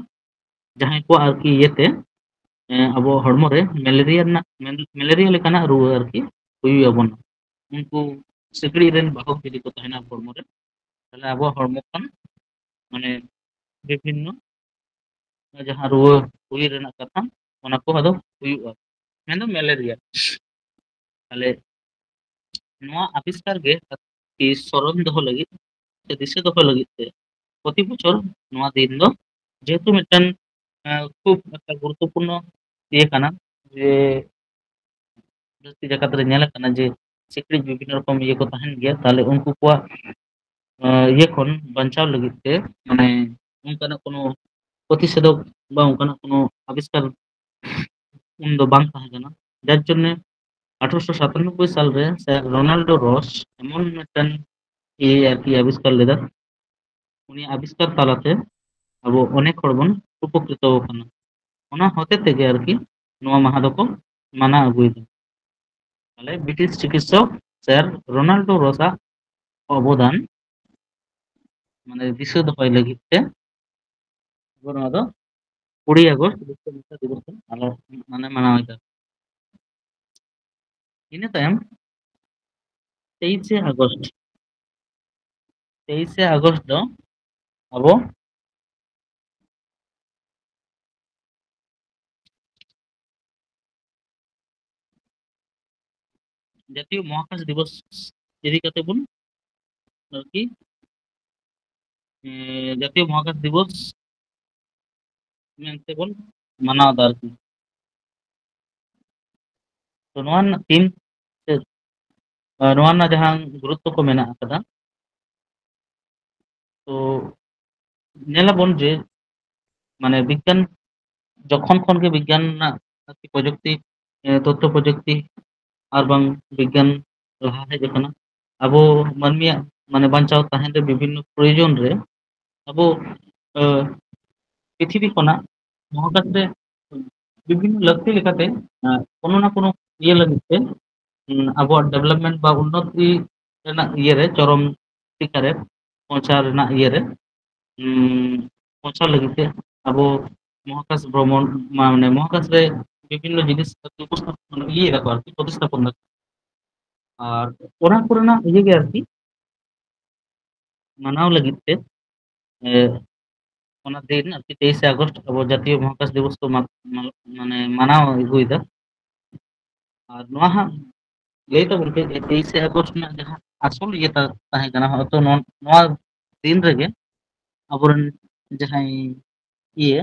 ᱡᱟᱦᱟᱸᱭ ᱠᱚᱣᱟᱜ ᱟᱨᱠᱤ ᱤᱭᱟᱹᱛᱮ, ᱮᱸ, ᱟᱵᱚ ᱦᱚᱲᱢᱚ ᱨᱮ ᱢᱮᱞᱮᱨᱤᱭᱟ ᱨᱮᱱᱟᱜ, ᱢᱮᱞ-, ᱢᱮᱞᱮᱨᱤᱭᱟ ᱞᱮᱠᱟᱱᱟᱜ ᱨᱩᱣᱟᱹ ᱟᱨᱠᱤ ᱦᱩᱭᱩᱜ ᱟᱵᱚᱱ, ᱩᱱᱠᱩ ᱥᱤᱠᱲᱤᱡ ᱨᱮᱱ ᱵᱟᱦᱚᱠ ᱡᱩᱫᱤ ᱠᱚ ᱛᱟᱦᱮᱱᱟ ᱦᱚᱲᱢᱚ ᱨᱮ, ᱛᱟᱦᱚᱞᱮ ᱟᱵᱚᱣᱟᱜ ᱦᱚᱲᱢᱚ ᱠᱷᱚᱱ, ᱢᱟᱱᱮ, ᱵᱤᱵᱷᱤᱱᱱᱚ ᱡᱟᱦᱟᱸ ᱨᱩᱣᱟᱹ ᱦᱩᱭ ᱨᱮᱱᱟᱜ ᱠᱟᱛᱷᱟ, ᱚᱱᱟ ᱠᱚ ᱟᱫᱚ ᱦᱩᱭᱩᱜᱼᱟ, ᱢᱮᱱᱫᱚ ᱢᱮᱞᱮᱨᱤᱭᱟ᱾ ᱛᱟᱦᱚᱞᱮ ᱱᱚᱣᱟ ᱟᱵᱤᱥᱠᱟᱨ ᱜᱮ ᱟᱨᱠᱤ ᱥᱚᱨᱚᱱ ᱫᱚᱦᱚ ᱞᱟᱹᱜᱤᱫ ᱥᱮ ᱫᱤᱥᱟᱹ ᱫᱚᱦᱚ ᱞᱟᱹᱜᱤᱫ ᱛᱮ ᱯᱨᱚᱛᱤ ᱵᱚᱪᱷᱚᱨ ᱱᱚᱣᱟ ᱫᱤᱱ ᱫᱚ, ᱡᱮᱦᱮᱛᱩ ᱢᱤᱫᱴᱟᱝ, ᱮᱸ, ᱠᱷᱩᱵ ᱢᱤᱫᱴᱟᱝ ᱜᱩᱨᱩᱛᱛᱚᱯᱩᱨᱱᱚ ᱤᱭᱟᱹ ᱠᱟᱱᱟ, ᱡᱮ ᱡᱟᱹᱥᱛᱤ ᱡᱟᱠᱟᱛ ᱨᱮ ᱧᱮᱞ ᱟᱠᱟᱱᱟ ᱡᱮ ᱥᱤᱠᱲᱤᱡ ᱵᱤᱵᱷᱤᱱᱱᱚ ᱨᱚᱠᱚᱢ ᱤᱭᱟᱹ ᱠᱚ ᱛᱟᱦᱮᱱ ᱜᱮᱭᱟ, ᱛᱟᱦᱚᱞᱮ ᱩᱱᱠᱩ ᱠᱚᱣᱟᱜ, ᱮᱸ, ᱤᱭᱟᱹ ᱠᱷᱚᱱ ᱵᱟᱧᱪᱟᱣ ᱞᱟᱹᱜᱤᱫ ᱛᱮ, ᱢᱟᱱᱮ, ᱚᱱᱠᱟᱱᱟᱜ ᱠᱳᱱᱳ ᱯᱨᱚᱛᱤᱥᱮᱫᱷᱚᱠ ᱵᱟ ᱚᱱᱠᱟᱱᱟᱜ ᱠᱳᱱᱳ ᱟᱵᱤᱥᱠᱟᱨ ᱩᱱᱫᱚ ᱵᱟᱝ ᱛᱟᱦᱮᱸ ᱠᱟᱱᱟ, ᱡᱟᱨ ᱡᱚᱱᱱᱮ ᱟᱴᱷᱨᱚᱥᱚ ᱥᱟᱛᱟᱱᱚᱵᱵᱳᱭ ᱥᱟᱞᱨᱮ ᱥᱮᱨ ᱨᱳᱱᱟᱞᱰᱳ ᱨᱚᱥ ᱮᱢᱚᱱ ᱢᱤᱫᱴᱟᱝ ᱤᱭᱟᱹ ᱟᱨᱠᱤ ᱟᱵᱤᱥᱠᱟᱨ ᱞᱮᱫᱟ, ᱩᱱᱤᱭᱟᱜ ᱟᱵᱤᱥᱠᱟᱨ ᱛᱟᱞᱟᱛᱮ ᱟᱵᱚ ᱚᱱᱮᱠ ᱦᱚᱲ ᱵᱚᱱ ᱩᱯᱚᱠᱨᱤᱛᱚ ᱟᱠᱟᱱᱟ᱾ ᱚᱱᱟ ᱦᱚᱛᱮ ᱛᱮᱜᱮ ᱟᱨᱠᱤ ᱱᱚᱣᱟ ᱢᱟᱦᱟ ᱫᱚᱠᱚ ᱢᱟᱱᱟᱣ ᱟᱹᱜᱩᱭᱮᱫᱟ᱾ ᱛᱟᱦᱞᱮ ᱵᱨᱤᱴᱤᱥ ᱪᱤᱠᱤᱛᱥᱚᱠ ᱥᱮᱨ ᱨᱳᱱᱟᱞᱰᱳ ᱨᱚᱥᱟᱜ ᱚᱵᱚᱫᱟᱱ, ᱢᱟᱱᱮ, ᱫᱤᱥᱟᱹ ᱫᱚᱦᱚᱭ ᱞᱟᱹᱜᱤᱫ ᱛᱮ ᱟᱵᱚ ᱱᱚᱣᱟ ᱫᱚ ᱠᱩᱲᱤ ᱟᱜᱚᱥᱴ ᱵᱤᱥᱥᱚ ᱢᱚᱦᱤᱞᱟ ᱫᱤᱵᱚᱥ ᱵᱚᱱ ᱟᱞᱚ-, ᱢᱟᱱᱮ, ᱢᱟᱱᱟᱣ ᱮᱫᱟ᱾ ᱤᱱᱟᱹ ᱛᱟᱭᱚᱢ ᱛᱮᱭᱤᱥᱮ ᱟᱜᱚᱥᱴ, ᱛᱮᱭᱤᱥᱮ ᱟᱜᱚᱥᱴ ᱫᱚ ᱟᱵᱚ ᱡᱟᱛᱤᱭᱚ ᱢᱚᱦᱟᱠᱟᱥ ᱫᱤᱵᱚᱥ ᱤᱫᱤ ᱠᱟᱛᱮ ᱵᱚᱱ ᱟᱨᱠᱤ, ᱮᱸ, ᱡᱟᱛᱤᱭᱚ ᱢᱚᱦᱟᱠᱟᱥ ᱫᱤᱵᱚᱥ ᱢᱮᱱᱛᱮ ᱵᱚᱱ ᱢᱟᱱᱟᱣ ᱮᱫᱟ ᱟᱨᱠᱤ᱾ ᱛᱚ, ᱱᱚᱣᱟ ᱨᱮᱱᱟᱜ ᱛᱷᱤᱢ ᱥᱮ, ᱟᱸ, ᱱᱚᱣᱟ ᱨᱮᱱᱟᱜ ᱡᱟᱦᱟᱸ ᱜᱩᱨᱩᱛᱛᱚ ᱠᱚ ᱢᱮᱱᱟᱜ ᱟᱠᱟᱫᱟ, ᱛᱚ, ᱧᱮᱞᱟᱵᱚᱱ ᱡᱮ, ᱢᱟᱱᱮ, ᱵᱤᱜᱽᱜᱟᱱ, ᱡᱚᱠᱷᱚᱱ ᱠᱷᱚᱱ ᱜᱮ ᱵᱤᱜᱽᱜᱟᱱ ᱨᱮᱱᱟᱜ ᱟᱨᱠᱤ ᱯᱨᱚᱡᱩᱠᱛᱤ, ᱮ, ᱛᱚᱛᱛᱷᱚ ᱯᱨᱚᱡᱩᱠᱛᱤ ᱟᱨ ᱵᱟᱝ ᱵᱤᱜᱽᱜᱟᱱ ᱞᱟᱦᱟ ᱦᱮᱡ ᱟᱠᱟᱱᱟ, ᱟᱵᱚ ᱢᱟᱹᱱᱢᱤᱭᱟᱜ, ᱢᱟᱱᱮ, ᱵᱟᱧᱪᱟᱣ ᱛᱟᱦᱮᱱ ᱨᱮ ᱵᱤᱵᱷᱤᱱᱱᱚ ᱯᱨᱚᱭᱳᱡᱚᱱ ᱨᱮ ᱟᱵᱚ, ᱮ, ᱯᱨᱤᱛᱷᱤᱵᱤ ᱠᱷᱚᱱᱟᱜ ᱢᱚᱦᱟᱠᱟᱥ ᱨᱮ ᱵᱤᱵᱷᱤᱱᱱᱚ ᱞᱟᱹᱠᱛᱤ ᱞᱮᱠᱟᱛᱮ, ᱮ, ᱠᱳᱱᱳ ᱱᱟ ᱠᱳᱱᱳ ᱤᱭᱟᱹ ᱞᱟᱹᱜᱤᱫ ᱛᱮ, ᱩᱸ, ᱟᱵᱚᱣᱟᱜ development ᱵᱟ ᱩᱱᱱᱚᱛᱤ ᱨᱮᱱᱟᱜ ᱤᱭᱟᱹ ᱨᱮ ᱪᱚᱨᱚᱢ ᱥᱤᱠᱷᱟ ᱨᱮ ᱯᱳᱸᱣᱪᱷᱟᱣ ᱨᱮᱱᱟᱜ ᱤᱭᱟᱹ ᱨᱮ, ᱩᱸ, ᱯᱳᱸᱣᱪᱷᱟᱣ ᱞᱟᱹᱜᱤᱫ ᱛᱮ ᱟᱵᱚ ᱢᱚᱦᱟᱠᱟᱥ ᱵᱷᱨᱚᱢᱚᱱ, ᱢᱟ-, ᱢᱟᱱᱮ ᱢᱚᱦᱟᱠᱟᱥ ᱨᱮ ᱵᱤᱵᱷᱤᱱᱱᱚ ᱡᱤᱱᱤᱥ ᱩᱯᱚᱥᱛᱷᱟᱯᱚᱱ, ᱤᱭᱟᱹᱭ ᱫᱟᱠᱚ ᱟᱨᱠᱤ, ᱯᱨᱚᱛᱤᱥᱛᱷᱟᱯᱚᱱ ᱫᱟᱠᱚ᱾ ᱟᱨ ᱚᱱᱟ ᱠᱚᱨᱮᱱᱟᱜ ᱤᱭᱟᱹ ᱜᱮ ᱟᱨᱠᱤ, ᱢᱟᱱᱟᱣ ᱞᱟᱹᱜᱤᱫ ᱛᱮ, ᱮ, ᱚᱱᱟ ᱫᱤᱱ ᱟᱨᱠᱤ ᱛᱮᱭᱤᱥᱮ ᱟᱜᱚᱥᱴ ᱟᱵᱚ ᱡᱟᱛᱤᱭᱚ ᱢᱚᱦᱟᱠᱟᱥ ᱫᱤᱵᱚᱥ ᱠᱚ ᱢᱟ-, ᱢᱟ-, ᱢᱟᱱᱮ ᱢᱟᱱᱟᱣ ᱟᱹᱜᱩᱭᱮᱫᱟ᱾ ᱟᱨ ᱱᱚᱣᱟ ᱦᱟᱸᱜ ᱞᱟᱹᱭ ᱛᱟᱵᱚᱱ ᱯᱮ ᱡᱮ ᱛᱮᱭᱤᱥᱮ ᱟᱜᱚᱥᱴ ᱨᱮᱱᱟᱜ ᱡᱟᱦᱟᱸ ᱟᱥᱚᱞ ᱤᱭᱟᱹ ᱛᱟ-, ᱛᱟᱦᱮᱸ ᱠᱟᱱᱟ, ᱦᱚᱭᱛᱚ ᱱᱚᱣᱟ, ᱱᱚᱣᱟ ᱫᱤᱱ ᱨᱮᱜᱮ ᱟᱵᱚᱨᱮᱱ ᱡᱟᱦᱟᱸᱭ ᱤᱭᱟᱹ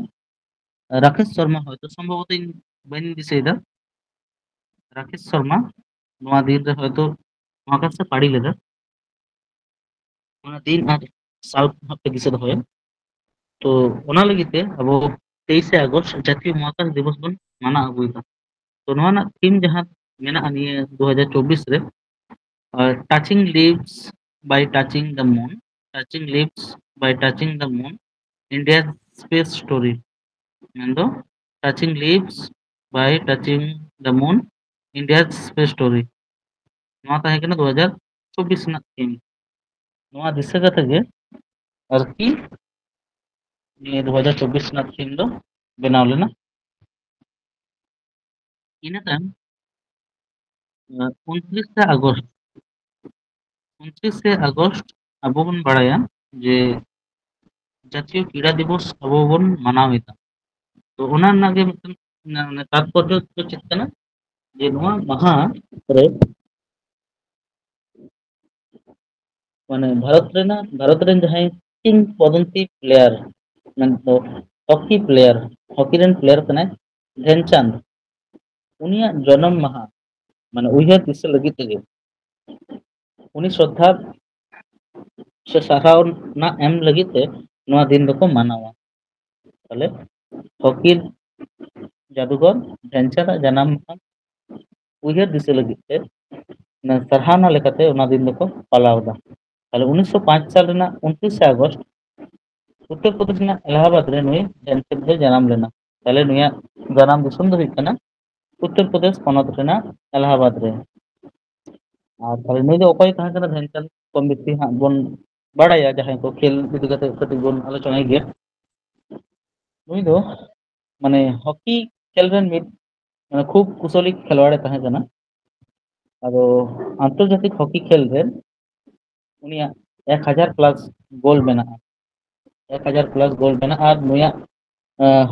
ᱨᱟᱠᱮᱥ ᱥᱚᱨᱢᱟ, ᱦᱚᱭᱛᱚ ᱥᱚᱢᱵᱷᱚᱵᱚᱛᱚ ᱤᱧ ᱵᱟᱹᱧ ᱫᱤᱥᱟᱹᱭᱮᱫᱟ, ᱨᱟᱠᱮᱥ ᱥᱚᱨᱢᱟ ᱱᱚᱣᱟ ᱫᱤᱱ ᱨᱮ ᱦᱚᱭᱛᱚ ᱢᱚᱦᱟᱠᱟᱥ ᱮ ᱯᱟᱲᱤ ᱞᱮᱫᱟ᱾ ᱚᱱᱟ ᱫᱤᱱ ᱟᱨ ᱥᱟᱞ ᱦᱟᱸᱜ ᱯᱮ ᱫᱤᱥᱟᱹ ᱫᱚᱦᱚᱭᱟ᱾ ᱛᱚ ᱚᱱᱟ ᱞᱟᱹᱜᱤᱫ ᱛᱮ ᱟᱵᱚ ᱛᱮᱭᱤᱥᱮ ᱟᱜᱚᱥᱴ ᱡᱟᱛᱤᱭᱚ ᱢᱚᱦᱟᱠᱟᱥ ᱫᱤᱵᱚᱥ ᱵᱚᱱ ᱢᱟᱱᱟᱣ ᱟᱹᱜᱩᱭᱮᱫᱟ᱾ ᱛᱚ ᱱᱚᱣᱟ ᱨᱮᱱᱟᱜ ᱛᱷᱤᱢ ᱡᱟᱦᱟᱸ ᱢᱮᱱᱟᱜᱼᱟ ᱱᱤᱭᱟᱹ ᱫᱩ ᱦᱟᱡᱟᱨ ᱪᱚᱵᱵᱤᱥ ᱨᱮ, ᱟᱨ touching leaves by touching the moon, touching leaves by touching the moon, India's space story, ᱢᱮᱱᱫᱚ touching leaves by touching the moon, India's space story, ᱱᱚᱣᱟ ᱛᱟᱦᱮᱸ ᱠᱟᱱᱟ ᱫᱩ ᱦᱟᱡᱟᱨ ᱪᱚᱵᱵᱤᱥ ᱨᱮᱱᱟᱜ ᱛᱷᱤᱢ᱾ ᱱᱚᱣᱟ ᱫᱤᱥᱟᱹ ᱠᱟᱛᱮ ᱜᱮ ᱟᱨᱠᱤ ᱱᱤᱭᱟᱹ ᱫᱩ ᱦᱟᱡᱟᱨ ᱪᱚᱵᱵᱤᱥ ᱨᱮᱱᱟᱜ ᱛᱷᱤᱢ ᱫᱚ ᱵᱮᱱᱟᱣ ᱞᱮᱱᱟ᱾ ᱤᱱᱟᱹ ᱛᱟᱭᱚᱢ, ᱟᱸ, ᱩᱱᱛᱨᱤᱥᱮ ᱟᱜᱚᱥᱴ, ᱩᱱᱛᱨᱤᱥᱮ ᱟᱜᱚᱥᱴ ᱟᱵᱚ ᱵᱚᱱ ᱵᱟᱲᱟᱭᱟ ᱡᱮ ᱡᱟᱛᱤᱭᱚ ᱠᱨᱤᱲᱟ ᱫᱤᱵᱚᱥ ᱟᱵᱚ ᱵᱚᱱ ᱢᱟᱱᱟᱣ ᱮᱫᱟ᱾ ᱛᱚ ᱚᱱᱟ ᱨᱮᱱᱟᱜ ᱜᱮ ᱢᱤᱫᱴᱮᱱ, ᱚᱱᱟ, ᱚᱱᱟ ᱛᱟᱛᱯᱚᱨᱡᱚ ᱫᱚ ᱪᱮᱫ ᱠᱟᱱᱟ? ᱡᱮ ᱱᱚᱣᱟ ᱢᱟᱦᱟ ᱨᱮ ᱢᱟᱱᱮ ᱵᱷᱟᱨᱚᱛ ᱨᱮᱱᱟᱜ, ᱵᱷᱟᱨᱚᱛ ᱨᱮᱱ ᱡᱟᱦᱟᱸᱭ ᱠᱤᱝ ᱯᱚᱫᱚᱱᱛᱤ ᱯᱞᱮᱭᱟᱨ, ᱢᱮᱱᱫᱚ ᱦᱚᱠᱤ ᱯᱞᱮᱭᱟᱨ, ᱦᱚᱠᱤ ᱨᱮᱱ ᱯᱞᱮᱭᱟᱨ ᱠᱟᱱᱟᱭ ᱫᱷᱮᱱᱪᱟᱸᱫᱽ, ᱩᱱᱤᱭᱟᱜ ᱡᱚᱱᱚᱢ ᱢᱟᱦᱟ ᱢᱟᱱᱮ ᱩᱭᱦᱟᱹᱨ ᱫᱤᱥᱟᱹ ᱞᱟᱹᱜᱤᱫ ᱛᱮᱜᱮ ᱩᱱᱤ ᱥᱨᱚᱫᱷᱟ ᱥᱮ ᱥᱟᱨᱦᱟᱣ ᱨᱮᱱᱟᱜ ᱮᱢ ᱞᱟᱹᱜᱤᱫ ᱛᱮ ᱱᱚᱣᱟ ᱫᱤᱱ ᱫᱚᱠᱚ ᱢᱟᱱᱟᱣᱟ᱾ ᱛᱟᱦᱞᱮ ᱦᱚᱠᱤ ᱡᱟᱫᱩᱠᱚᱨ ᱫᱷᱮᱱᱪᱟᱸᱫᱽ ᱟᱜ ᱡᱟᱱᱟᱢ ᱢᱟᱦᱟ ᱩᱭᱦᱟᱹᱨ ᱫᱤᱥᱟᱹ ᱞᱟᱹᱜᱤᱫ ᱛᱮ ᱥᱟᱨᱦᱟᱣᱱᱟ ᱞᱮᱠᱟᱛᱮ ᱚᱱᱟ ᱫᱤᱱ ᱫᱚᱠᱚ ᱯᱟᱞᱟᱣ ᱮᱫᱟ᱾ ᱛᱟᱦᱞᱮ ᱩᱱᱤᱥᱥᱚ ᱯᱟᱸᱪ ᱥᱟᱞ ᱨᱮᱱᱟᱜ ᱩᱱᱛᱨᱤᱥᱮ ᱟᱜᱚᱥᱴ ᱩᱛᱛᱚᱨ ᱯᱨᱚᱫᱮᱥ ᱨᱮᱱᱟᱜ ᱮᱞᱟᱦᱟᱵᱟᱫᱽ ᱨᱮ ᱱᱩᱭ ᱫᱷᱮᱱᱪᱟᱸᱫᱽ ᱫᱚᱭ ᱡᱟᱱᱟᱢ ᱞᱮᱱᱟ᱾ ᱛᱟᱦᱞᱮ ᱱᱩᱭᱟᱜ ᱡᱟᱱᱟᱢ ᱫᱤᱥᱚᱢ ᱫᱚ ᱦᱩᱭᱩᱜ ᱠᱟᱱᱟ ᱩᱛᱛᱚᱨ ᱯᱨᱚᱫᱮᱥ ᱯᱚᱱᱚᱛ ᱨᱮᱱᱟᱜ ᱮᱞᱟᱦᱟᱵᱟᱫᱽ ᱨᱮ᱾ ᱟᱨ ᱛᱟᱦᱞᱮ ᱱᱩᱭ ᱫᱚ ᱚᱠᱚᱭ ᱛᱟᱦᱮᱸ ᱠᱟᱱᱟ? ᱫᱷᱮᱱᱪᱟᱸᱫᱽ ᱠᱚᱢ ᱵᱮᱥᱤ ᱦᱟᱸᱜ ᱵᱚᱱ ᱵᱟᱲᱟᱭᱟ, ᱡᱟᱦᱟᱸᱭ ᱠᱚ ᱠᱷᱮᱞ ᱤᱫᱤ ᱠᱟᱛᱮ ᱠᱟᱹᱴᱤᱡ ᱵᱚᱱ ᱟᱞᱳᱪᱚᱱᱟᱭ ᱜᱮᱭᱟ, ᱱᱩᱭ ᱫᱚ ᱢᱟᱱᱮ ᱦᱚᱠᱤ ᱠᱷᱮᱞ ᱨᱮᱱ ᱢᱤᱫ ᱢᱟᱱᱮ ᱠᱷᱩᱵ ᱠᱩᱥᱚᱞᱤ ᱠᱷᱮᱞᱣᱟᱲ ᱮ ᱛᱟᱦᱮᱸ ᱠᱟᱱᱟ᱾ ᱟᱫᱚ ᱟᱱᱛᱚᱨᱡᱟᱛᱤᱠ ᱦᱚᱠᱤ ᱠᱷᱮᱞ ᱨᱮ ᱩᱱᱤᱭᱟᱜ ᱮᱠ ᱦᱟᱡᱟᱨ ᱯᱞᱟᱥ ᱜᱳᱞ ᱢᱮᱱᱟᱜᱼᱟ᱾ ᱮᱠ ᱦᱟᱡᱟᱨ ᱯᱞᱟᱥ ᱜᱳᱞ ᱢᱮᱱᱟᱜᱼᱟ᱾ ᱟᱨ ᱱᱩᱭᱟᱜ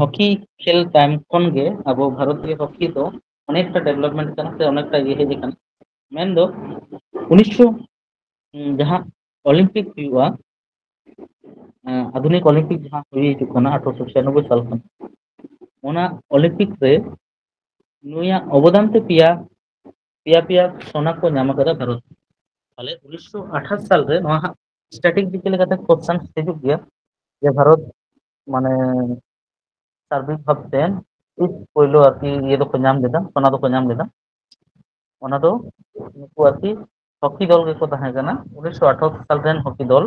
ᱦᱚᱠᱤ ᱠᱷᱮᱞ ᱛᱟᱭᱚᱢ ᱠᱷᱚᱱ ᱜᱮ ᱟᱵᱚ ᱵᱷᱟᱨᱚᱛᱤᱭᱚ ᱦᱚᱠᱤ ᱫᱚ ᱚᱱᱮᱠᱴᱟ ᱰᱮᱵᱷᱞᱚᱯᱢᱮᱱᱴ ᱠᱟᱱᱟ ᱥᱮ ᱚᱱᱮᱠᱴᱟ ᱤᱭᱟᱹ ᱦᱮᱡ ᱟᱠᱟᱱᱟ᱾ ᱢᱮᱱᱫᱚ ᱩᱱᱤᱥᱥᱚ ᱡᱟᱦᱟᱸ ᱚᱞᱤᱢᱯᱤᱠ ᱦᱩᱭᱩᱜᱼᱟ, ᱟᱫᱷᱩᱱᱤᱠ ᱚᱞᱤᱢᱯᱤᱠ ᱡᱟᱦᱟᱸ ᱦᱩᱭ ᱦᱤᱡᱩᱜ ᱠᱟᱱᱟ ᱟᱴᱷᱨᱚᱥᱚ ᱪᱷᱤᱭᱟᱱᱚᱵᱵᱳᱭ ᱥᱟᱞ ᱠᱷᱚᱱ, ᱚᱱᱟ ᱚᱞᱤᱢᱯᱤᱠ ᱨᱮ ᱱᱩᱭᱟᱜ ᱚᱵᱚᱫᱟᱱ ᱛᱮ ᱯᱮᱭᱟ ᱯᱮᱭᱟ ᱯᱮᱭᱟ ᱥᱚᱱᱟ ᱠᱚ ᱧᱟᱢ ᱟᱠᱟᱫᱟ ᱵᱷᱟᱨᱚᱛ᱾ ᱛᱟᱦᱞᱮ ᱩᱱᱤᱥᱥᱚ ᱟᱴᱷᱟᱥ ᱥᱟᱞ ᱨᱮ ᱱᱚᱣᱟ ᱦᱟᱸᱜ ᱥᱴᱟᱴᱤᱠ ᱫᱤᱠ ᱞᱮᱠᱟᱛᱮ ᱠᱚᱥᱪᱟᱱ ᱦᱤᱡᱩᱜ ᱜᱮᱭᱟ ᱡᱮ ᱵᱷᱟᱨᱚᱛ ᱢᱟᱱᱮ ᱥᱟᱨᱵᱤᱠ ᱵᱷᱟᱵᱛᱮ ᱛᱤᱥ ᱯᱳᱭᱞᱳ ᱟᱨᱠᱤ ᱤᱭᱟᱹ ᱫᱚᱠᱚ ᱧᱟᱢ ᱞᱮᱫᱟ, ᱥᱚᱱᱟ ᱫᱚᱠᱚ ᱧᱟᱢ ᱞᱮᱫᱟ? ᱚᱱᱟ ᱫᱚ ᱱᱩᱠᱩ ᱟᱨᱠᱤ ᱦᱚᱠᱤ ᱫᱚᱞ ᱜᱮᱠᱚ ᱛᱟᱦᱮᱸ ᱠᱟᱱᱟ᱾ ᱩᱱᱤᱥᱥᱚ ᱟᱴᱷᱟᱥ ᱥᱟᱞ ᱨᱮᱱ ᱦᱚᱠᱤ ᱫᱚᱞ,